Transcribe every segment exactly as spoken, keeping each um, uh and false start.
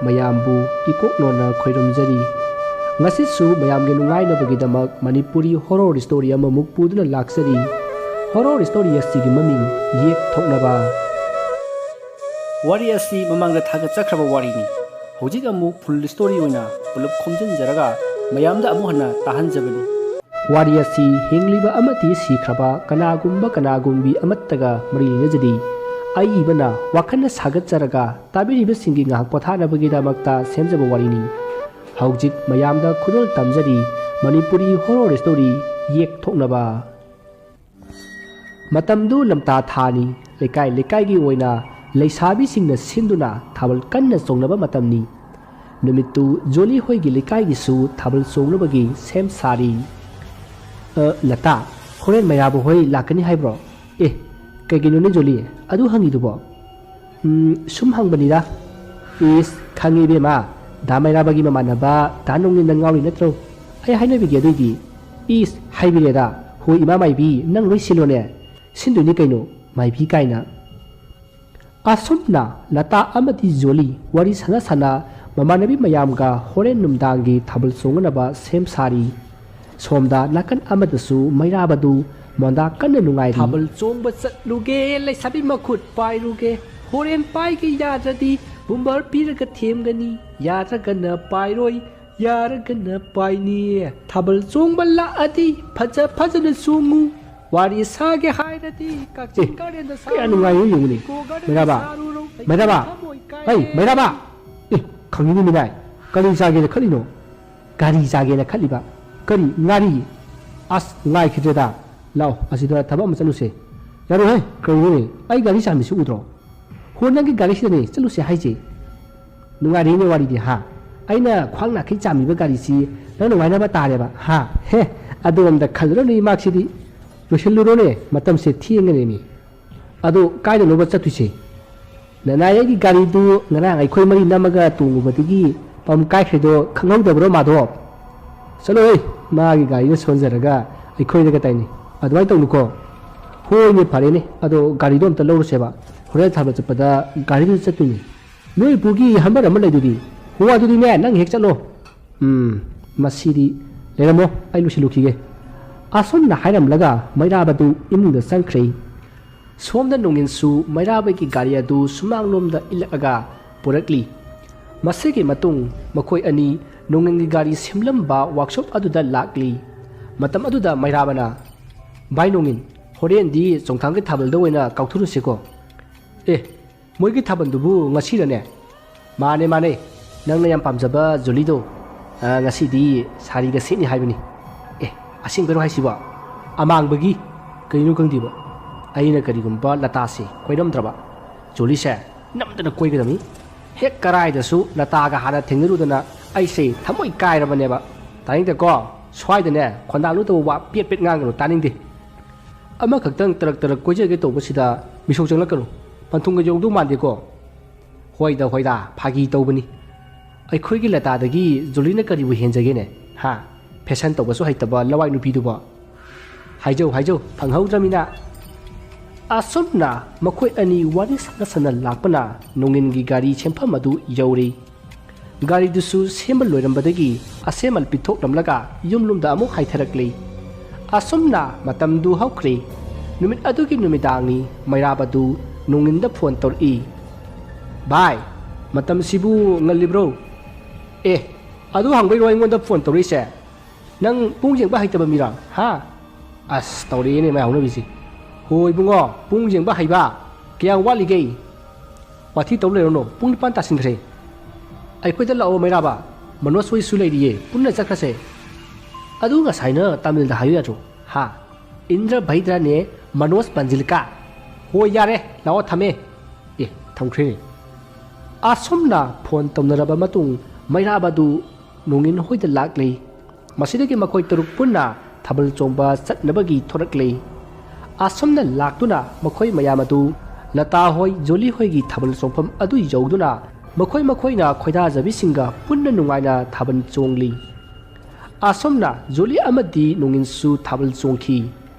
ꯃꯌꯥꯝꯕꯨ ꯏꯀꯣꯛꯅꯣꯟꯅ ꯈꯣꯏꯔꯨꯝꯖꯔꯤ꯫ ꯉꯁꯤꯁꯨ ꯃꯌꯥꯝꯒꯤ ꯅꯨꯡꯉꯥꯏꯅꯕꯒꯤꯗꯃꯛ ꯃꯅꯤꯄꯨꯔꯤ horror story ꯑꯃꯃꯨꯛ ꯄꯨꯗꯨꯅ ꯂꯥꯛꯆꯔꯤ꯫ Horror story ꯑꯁꯤꯒꯤ ꯃꯃꯤꯡ ꯌꯦꯛ ꯊꯣꯛꯅꯕ꯫ ꯋꯥꯔꯤ ꯑꯁꯤ ꯃꯃꯥꯡꯗ ꯊꯥꯒꯠꯆꯈ꯭ꯔꯕ ꯋꯥꯔꯤꯅꯤ꯫ ꯍꯧꯖꯤꯛ ꯑꯃꯨꯛ full story ꯑꯣꯏꯅ ꯄꯨꯂꯞ ꯈꯣꯝꯖꯤꯟꯖꯔꯒ ꯃꯌꯥꯝꯗ ꯑꯃꯨꯛ ꯍꯟꯅ ꯇꯥꯍꯟꯖꯕꯅꯤ꯫ ꯋꯥꯔꯤ ꯑꯁꯤ ꯍꯤꯡꯂꯤꯕ ꯑꯃꯗꯤ ꯁꯤꯈ꯭ꯔꯕ ꯀꯅꯥꯒꯨꯝꯕ ꯀꯅꯥꯒꯨꯝꯕꯤ ꯑꯃꯠꯇꯒ ꯃꯔꯤ ꯂꯩꯅꯖꯗꯦ꯫ ꯑꯏꯕꯅ ꯋꯥꯈꯜꯅ ꯁꯥꯒꯠꯆꯔꯒ ꯇꯥꯕꯤꯔꯤꯕꯁꯤꯡꯒꯤ ꯉꯥꯏꯍꯥꯛ ꯄꯣꯊꯥꯅꯕꯒꯤꯗꯃꯛꯇ ꯁꯦꯝꯖꯕ ꯋꯥꯔꯤꯅꯤ꯫ ꯍꯧꯖꯤꯛ ꯃꯌꯥꯝꯗ ꯈꯨꯗꯣꯜ ꯇꯝꯖꯔꯤ ꯃꯅꯤꯄꯨꯔꯤ horror story ꯌꯦꯛ ꯊꯣꯛꯅꯕ꯫ ꯃꯇꯝꯗꯨ ꯂꯝꯇꯥ ꯊꯥꯅꯤ꯫ ꯂꯩꯀꯥꯏ ꯂꯩꯀꯥꯏꯒꯤ ꯑꯣꯏꯅ ꯂꯩꯁꯥꯕꯤꯁꯤꯡꯅ ꯁꯤꯟꯗꯨꯅ ꯊꯥꯕꯜ ꯀꯟꯅ ꯆꯣꯡꯅꯕ ꯃꯇꯝꯅꯤ꯫ ꯅꯨꯃꯤꯠꯇꯨ ꯖꯣꯂꯤ ꯍꯣꯏꯒꯤ ꯂꯩꯀꯥꯏꯒꯤꯁꯨ ꯊꯥꯕꯜ ꯆꯣꯡꯅꯕꯒꯤ ꯁꯦꯝ ꯁꯥꯔꯤ꯫ "ꯑ, ꯂꯇꯥ, ꯍꯣꯔꯦꯟ ꯃꯩꯔꯥꯕ ꯍꯣꯏ ꯂꯥꯛꯀꯅꯤ ꯍꯥꯏꯕ꯭ꯔꯣ?" "ꯑꯦ, ꯀꯩꯒꯤꯅꯣꯅꯦ ꯖꯣꯂꯤ, ꯑꯗꯨ ꯍꯪꯉꯤꯗꯨꯕꯣ?" "ꯎꯝ, ꯁꯨꯝ ꯍꯪꯕꯅꯤꯗ꯫" "ꯏꯁ, ꯈꯪꯉꯤ ꯏꯕꯦꯝꯃ, ꯗꯥ ꯃꯩꯔꯥꯕꯒꯤ ꯃꯃꯥꯟꯅꯕ ꯗꯥ ꯅꯣꯡꯉꯤꯟꯗ ꯉꯥꯎꯔꯤ ꯅꯠꯇ꯭ꯔꯣ? ꯑꯩ ꯍꯥꯏꯅꯕꯤꯒꯦ ꯑꯗꯨꯏꯗꯤ꯫" "ꯏꯁ, ꯍꯥꯏꯕꯤꯔꯦꯗ꯫ ꯍꯣꯏ ꯏꯃꯥ ꯃꯥꯏꯕꯤ, ꯅꯪ ꯂꯣꯏ ꯁꯤꯜꯂꯣꯅꯦ꯫ ꯁꯤꯟꯗꯣꯏꯅꯤ ꯀꯩꯅꯣ, ꯃꯥꯏꯕꯤ ꯀꯥꯏꯅ꯫" ꯑꯁꯨꯝꯅ ꯂꯇꯥ ꯑꯃꯗꯤ ꯖꯣꯂꯤ ꯋꯥꯔꯤ ꯁꯥꯟꯅ ꯁꯥꯟꯅ ꯃꯃꯥꯟꯅꯕꯤ ꯃꯌꯥꯝꯒ ꯍꯣꯔꯦꯟ ꯅꯨꯡꯗꯥꯡꯒꯤ ꯊꯥꯕꯜ ꯆꯣꯡꯅꯅꯕ ꯁꯦꯝ ꯁꯥꯔꯤ꯫ ꯁꯣꯝꯗ ꯅꯥꯀꯟ ꯑꯃꯗꯁꯨ ꯃꯩꯔꯥꯕꯗꯨ ꯃꯣꯟꯗꯥ ꯀꯟꯅ ꯅꯨꯡꯉꯥꯏꯔꯤ꯫ "ꯊꯥꯕꯜ ꯆꯣꯡꯕ ꯆꯠꯂꯨꯒꯦ, ꯂꯩꯁꯥꯕꯤ ꯃꯈꯨꯠ ꯄꯥꯏꯔꯨꯒꯦ, ꯍꯣꯔꯦꯟ ꯄꯥꯏꯒꯦ ꯌꯥꯗ꯭ꯔꯗꯤ ꯕꯨꯝꯕꯔ ꯄꯤꯔꯒ ꯊꯦꯝꯒꯅꯤ, ꯌꯥꯗ꯭ꯔꯒꯅ ꯄꯥꯏꯔꯣꯏ, ꯌꯥꯔꯒꯅ ꯄꯥꯏꯅꯤ꯫ ꯊꯥꯕꯜ ꯆꯣꯡꯕ ꯂꯥꯛꯑꯗꯤ ꯐꯖ ꯐꯖꯅ ꯆꯣꯡꯉꯨ, ꯋꯥꯔꯤ ꯁꯥꯒꯦ ꯍꯥꯏꯔꯗꯤ ꯀꯛꯆꯤꯡ ꯑꯦ, ꯒꯥꯔꯗꯦꯟꯗ ꯀꯌꯥ ꯁꯥꯔꯨꯔꯣ, ꯅꯨꯡꯉꯥꯏꯔꯤ ꯌꯦꯡꯉꯨꯅꯦ꯫ ꯏꯀꯣ ꯒꯥꯔꯗꯦꯟꯗ ꯃꯩꯔꯥꯕ, ꯁꯥꯔꯨꯔꯣ, ꯃꯩꯔꯥꯕ, ꯑꯩ ꯊꯃꯣꯏ ꯀꯥꯏꯔꯦ꯫ ꯍꯩ, ꯃꯩꯔꯥꯕ, ꯑꯦ, ꯈꯪꯉꯤꯅꯤ ꯃꯤꯅꯥꯏ, ꯀꯔꯤ ꯆꯥꯒꯦꯅ ꯈꯜꯂꯤꯅꯣ? ꯒꯥꯔꯤ ꯆꯥꯒꯦꯅ ꯈꯜꯂꯤꯕ? ꯀꯔꯤ ꯉꯥꯔꯤ? ꯑꯁ, ꯉꯥꯏꯈꯤꯗ꯭ꯔꯦꯗ꯫ ꯂꯥꯛꯑꯣ, ꯑꯁꯤꯗ ꯊꯕꯛ ꯑꯃ ꯆꯠꯂꯨꯁꯦ꯫ ꯌꯥꯔꯣꯏꯍꯦ, ꯀꯔꯤꯅꯣꯅꯦ? ꯑꯩ ꯒꯥꯔꯤ ꯆꯥꯝꯃꯤꯁꯤ ꯎꯗ꯭ꯔꯣ? ꯍꯣ, ꯅꯪꯒꯤ ꯒꯥꯔꯤꯁꯤꯗꯅꯦ ꯆꯠꯂꯨꯁꯦ ꯍꯥꯏꯁꯦ꯫ ꯅꯨꯡꯉꯥꯏꯔꯤꯅꯦ ꯋꯥꯔꯤꯗꯤ, ꯍꯥ? ꯑꯩꯅ ꯈ꯭ꯋꯥꯡ ꯅꯥꯈꯩ ꯆꯥꯝꯃꯤꯕ ꯒꯥꯔꯤꯁꯤ ꯅꯪ ꯅꯨꯡꯉꯥꯏꯅꯕ ꯇꯥꯔꯦꯕ, ꯍꯥ? ꯍꯦ, ꯑꯗꯨ ꯑꯝꯇ ꯈꯜꯂꯨꯔꯅꯨ ꯏꯃꯥꯛꯁꯤꯗꯤ꯫ ꯂꯣꯏꯁꯤꯜꯂꯨꯔꯣꯅꯦ, ꯃꯇꯝꯁꯦ ꯊꯦꯡꯉꯅꯦꯃꯤ꯫ ꯑꯗꯣ ꯀꯥꯏꯗꯅꯣꯕ ꯆꯠꯇꯣꯏꯁꯦ? ꯅꯅꯥꯏ ꯑꯩꯒꯤ ꯒꯥꯔꯤꯗꯨ ꯉꯔꯥꯡ ꯑꯩꯈꯣꯏ ꯃꯔꯤ ꯅꯝꯃꯒ ꯇꯣꯡꯉꯨꯕꯗꯒꯤ ꯄꯝ ꯀꯥꯏꯈ꯭ꯔꯤꯗꯣ ꯈꯪꯍꯧꯗꯕ꯭ꯔꯣ, ꯃꯥꯙꯣꯞ? ꯆꯠꯂꯣꯍꯦ, ꯃꯥꯒꯤ ꯒꯥꯔꯤꯅ ꯁꯣꯟꯖꯔꯒ ꯑꯩꯈꯣꯏꯗꯒ ꯇꯥꯏꯅꯩ꯫ ꯑꯗꯨꯃꯥꯏꯅ ꯇꯧꯅꯨꯀꯣ꯫ ꯍꯣꯏꯅꯦ, ꯐꯔꯦꯅꯦ, ꯑꯗꯣ ꯒꯥꯔꯤꯗꯣ ꯑꯝꯇ ꯂꯧꯔꯨꯁꯦꯕ꯫ ꯍꯣꯔꯦꯟ ꯊꯥꯕꯜ ꯆꯠꯄꯗ ꯒꯥꯔꯤꯗꯨꯗ ꯆꯠꯇꯣꯏꯅꯦ꯫ ꯅꯣꯏ ꯏꯄꯨꯒꯤ ꯍꯝꯕꯔ ꯑꯃ ꯂꯩꯗꯨꯗꯤ꯫ ꯍꯣ, ꯑꯗꯨꯗꯤꯅꯦ, ꯅꯪ ꯍꯦꯛ ꯆꯠꯂꯣ꯫ ꯎꯝ, ꯃꯁꯤꯗꯤ ꯂꯩꯔꯝꯃꯣ, ꯑꯩ ꯂꯣꯏꯁꯤꯜꯂꯨꯈꯤꯒꯦ꯫ ꯑꯁꯨꯝꯅ ꯍꯥꯏꯔꯝꯂꯒ ꯃꯩꯔꯥꯕꯗꯨ ꯏꯃꯨꯡꯗ ꯆꯪꯈ꯭ꯔꯦ꯫ ꯁꯣꯝꯗ ꯅꯣꯡꯉꯤꯟꯁꯨ ꯃꯩꯔꯥꯕꯒꯤ ꯒꯥꯔꯤ ꯑꯗꯨ ꯁꯨꯃꯥꯡꯂꯣꯝꯗ ꯏꯜꯂꯛꯂꯒ ꯄꯨꯔꯛꯂꯤ꯫ ꯃꯁꯤꯒꯤ ꯃꯇꯨꯡ ꯃꯈꯣꯏ ꯑꯅꯤ ꯅꯣꯡꯉꯤꯟꯒꯤ ꯒꯥꯔꯤ ꯁꯦꯝꯂꯝꯕ ꯋꯥꯛꯁꯣꯞ ꯑꯗꯨꯗ ꯂꯥꯛꯂꯤ꯫ ꯃꯇꯝ ꯑꯗꯨꯗ ꯃꯩꯔꯥꯕꯅ, "ꯚꯥꯏ ꯅꯣꯡꯉꯤꯟ, ꯍꯣꯔꯦꯟꯗꯤ ꯆꯣꯡꯊꯥꯡꯒꯤ ꯊꯥꯕꯜꯗ ꯑꯣꯏꯅ ꯀꯥꯎꯊꯔꯨꯁꯤꯀꯣ?" "ꯑꯦ, ꯃꯣꯏꯒꯤ ꯊꯥꯕꯜꯗꯨꯕꯨ ꯉꯁꯤꯔꯅꯦ?" "ꯃꯥꯅꯦ, ꯃꯥꯅꯦ, ꯅꯪꯅ ꯌꯥꯝ ꯄꯥꯝꯖꯕ ꯖꯣꯂꯤꯗꯣ, ꯑ, ꯉꯁꯤꯗꯤ ꯁꯥꯔꯤꯒ ꯁꯦꯠꯅꯤ ꯍꯥꯏꯕꯅꯤ꯫" "ꯑꯦ, ꯑꯁꯦꯡꯕꯩꯔꯣ ꯍꯥꯏꯁꯤꯕꯣ? ꯑꯃꯥꯡꯕꯒꯤ ꯀꯩꯅꯣ ꯈꯪꯗꯦꯕ, ꯑꯩꯅ ꯀꯔꯤꯒꯨꯝꯕ ꯂꯇꯥꯁꯦ ꯀꯣꯏꯔꯝꯗ꯭ꯔꯕ, ꯖꯣꯂꯤꯁꯦ ꯅꯝꯗꯅ ꯀꯣꯏꯒꯗꯕꯅꯤ꯫ ꯍꯦꯛ ꯀꯔꯥꯏꯗꯁꯨ ꯂꯇꯥꯒ ꯍꯥꯟꯅ ꯊꯦꯡꯅꯔꯨꯗꯅ ꯑꯩꯁꯦ ꯊꯃꯣꯏ ꯀꯥꯏꯔꯕꯅꯦꯕ꯫" "ꯇꯥꯅꯤꯡꯗꯦꯀꯣ, ꯁ꯭ꯋꯥꯏꯗꯅꯦ ꯈꯣꯟꯗꯥ ꯂꯨꯗꯕ ꯋꯥ ꯄꯦꯠ ꯄꯦꯠ ꯉꯥꯡꯒꯅꯨ, ꯇꯥꯅꯤꯡꯗꯦ꯫ ꯑꯃꯈꯛꯇꯪ ꯇꯔꯛ ꯇꯔꯛ ꯀꯣꯏꯖꯒꯦ ꯇꯧꯕꯁꯤꯗ ꯃꯤꯁꯧ ꯆꯪꯂꯛꯀꯅꯨ, ꯄꯟꯊꯨꯡꯒ ꯌꯧꯗꯧ ꯃꯥꯟꯗꯦꯀꯣ꯫" "ꯍꯣꯏꯗ, ꯍꯣꯏꯗ, ꯐꯥꯒꯤ ꯇꯧꯕꯅꯤ꯫ ꯑꯩꯈꯣꯏꯒꯤ ꯂꯇꯥꯗꯒꯤ ꯖꯣꯂꯤꯅ ꯀꯔꯤꯕꯨ ꯍꯦꯟꯖꯒꯦꯅꯦ? ꯍꯥ? ꯐꯦꯁꯟ ꯇꯧꯕꯁꯨ ꯍꯩꯇꯕ ꯂꯋꯥꯏ ꯅꯨꯄꯤꯗꯨꯕꯣ꯫" "ꯍꯥꯏꯖꯧ, ꯍꯥꯏꯖꯧ, ꯐꯪꯍꯧꯗ꯭ꯔꯃꯤꯅ꯫" ꯑꯁꯨꯝꯅ ꯃꯈꯣꯏ ꯑꯅꯤ ꯋꯥꯔꯤ ꯁꯥꯟꯅ ꯁꯥꯟꯅ ꯂꯥꯛꯄꯅ ꯅꯣꯡꯉꯤꯟꯒꯤ ꯒꯥꯔꯤ ꯁꯦꯝꯐꯝ ꯑꯗꯨ ꯌꯧꯔꯦ꯫ ꯒꯥꯔꯤꯗꯨꯁꯨ ꯁꯦꯝꯕ ꯂꯣꯏꯔꯝꯕꯗꯒꯤ ꯑꯁꯦꯝꯃꯜ ꯄꯤꯊꯣꯛꯂꯝꯂꯒ ꯌꯨꯝꯂꯣꯝꯗ ꯑꯃꯨꯛ ꯍꯥꯏꯊꯔꯛꯂꯦ꯫ ꯑꯁꯨꯝꯅ ꯃꯇꯝꯗꯨ ꯍꯧꯈ꯭ꯔꯦ꯫ ꯅꯨꯃꯤꯠ ꯑꯗꯨꯒꯤ ꯅꯨꯃꯤꯗꯥꯡꯅꯤ꯫ ꯃꯩꯔꯥꯕꯗꯨ ꯅꯣꯡꯉꯤꯟꯗ ꯐꯣꯟ ꯇꯧꯔꯛꯏ꯫ "ꯚꯥꯏ, ꯃꯇꯝꯁꯤꯕꯨ ꯉꯜꯂꯤꯕ꯭ꯔꯣ?" "ꯑꯦ, ꯑꯗꯨ ꯍꯪꯕꯩꯔꯣ ꯑꯩꯉꯣꯟꯗ ꯐꯣꯟ ꯇꯧꯔꯛꯏꯁꯦ? ꯅꯪ ꯄꯨꯡ ꯌꯦꯡꯕ ꯍꯩꯇꯕ ꯃꯤꯔꯣ, ꯍꯥ?" ꯑꯁ, ꯇꯧꯔꯛꯑꯦꯅꯦ ꯃꯥꯏ ꯍꯧꯅꯕꯤꯁꯦ꯫ "ꯍꯣ ꯏꯕꯨꯡꯉꯣ, ꯄꯨꯡ ꯌꯦꯡꯕ ꯍꯩꯕ꯫ ꯀꯌꯥꯝ ꯋꯥꯠꯂꯤꯒꯦ? ꯋꯥꯊꯤ ꯇꯧ ꯂꯩꯔꯨꯅꯨ, ꯄꯨꯡ ꯅꯤꯄꯥꯟ ꯇꯥꯁꯤꯟꯈ꯭ꯔꯦ꯫ ꯑꯩꯈꯣꯏꯗ ꯂꯥꯛꯑꯣ ꯃꯩꯔꯥꯕ, ꯃꯅꯣꯖ ꯍꯣꯏꯁꯨ ꯂꯩꯔꯤꯌꯦ, ꯄꯨꯟꯅ ꯆꯠꯈ꯭ꯔꯁꯦ꯫" "ꯑꯗꯨ ꯉꯁꯥꯏꯅ ꯇꯥꯃꯤꯜꯗ ꯍꯥꯏꯌꯨ ꯌꯥꯗ꯭ꯔꯣ? ꯍꯥ? ꯏꯟꯗ꯭ꯔ ꯚꯩꯗ꯭ꯔꯅꯦ ꯃꯅꯣꯖ ꯄꯟꯖꯤꯜꯀꯥ꯫ ꯍꯣꯏ, ꯌꯥꯔꯦ, ꯂꯥꯛꯑꯣ, ꯊꯝꯃꯦ꯫" ꯑꯦ, ꯊꯝꯈ꯭ꯔꯦꯅꯦ꯫ ꯑꯁꯨꯝꯅ ꯐꯣꯟ ꯇꯧꯅꯔꯕ ꯃꯇꯨꯡ ꯃꯩꯔꯥꯕꯗꯨ ꯅꯣꯡꯉꯤꯟ ꯍꯣꯏꯗ ꯂꯥꯛꯂꯦ꯫ ꯃꯁꯤꯗꯒꯤ ꯃꯈꯣꯏ ꯇꯔꯨꯛ ꯄꯨꯟꯅ ꯊꯥꯕꯜ ꯆꯣꯡꯕ ꯆꯠꯅꯕꯒꯤ ꯊꯣꯔꯛꯂꯦ꯫ ꯑꯁꯨꯝꯅ ꯂꯥꯛꯇꯨꯅ ꯃꯈꯣꯏ ꯃꯌꯥꯝ ꯑꯗꯨ ꯂꯇꯥ ꯍꯣꯏ, ꯖꯣꯂꯤ ꯍꯣꯏꯒꯤ ꯊꯥꯕꯜ ꯆꯣꯡꯐꯝ ꯑꯗꯨ ꯌꯧꯗꯨꯅ ꯃꯈꯣꯏ ꯃꯈꯣꯏꯅ ꯈꯣꯏꯗꯥꯖꯕꯤꯁꯤꯡꯒ ꯄꯨꯟꯅ ꯅꯨꯡꯉꯥꯏꯅ ꯊꯥꯕꯜ ꯆꯣꯡꯂꯤ꯫ ꯑꯁꯨꯝꯅ ꯖꯣꯂꯤ ꯑꯃꯗꯤ ꯅꯣꯡꯉꯤꯟꯁꯨ ꯊꯥꯕꯜ ꯆꯣꯡꯈꯤ꯫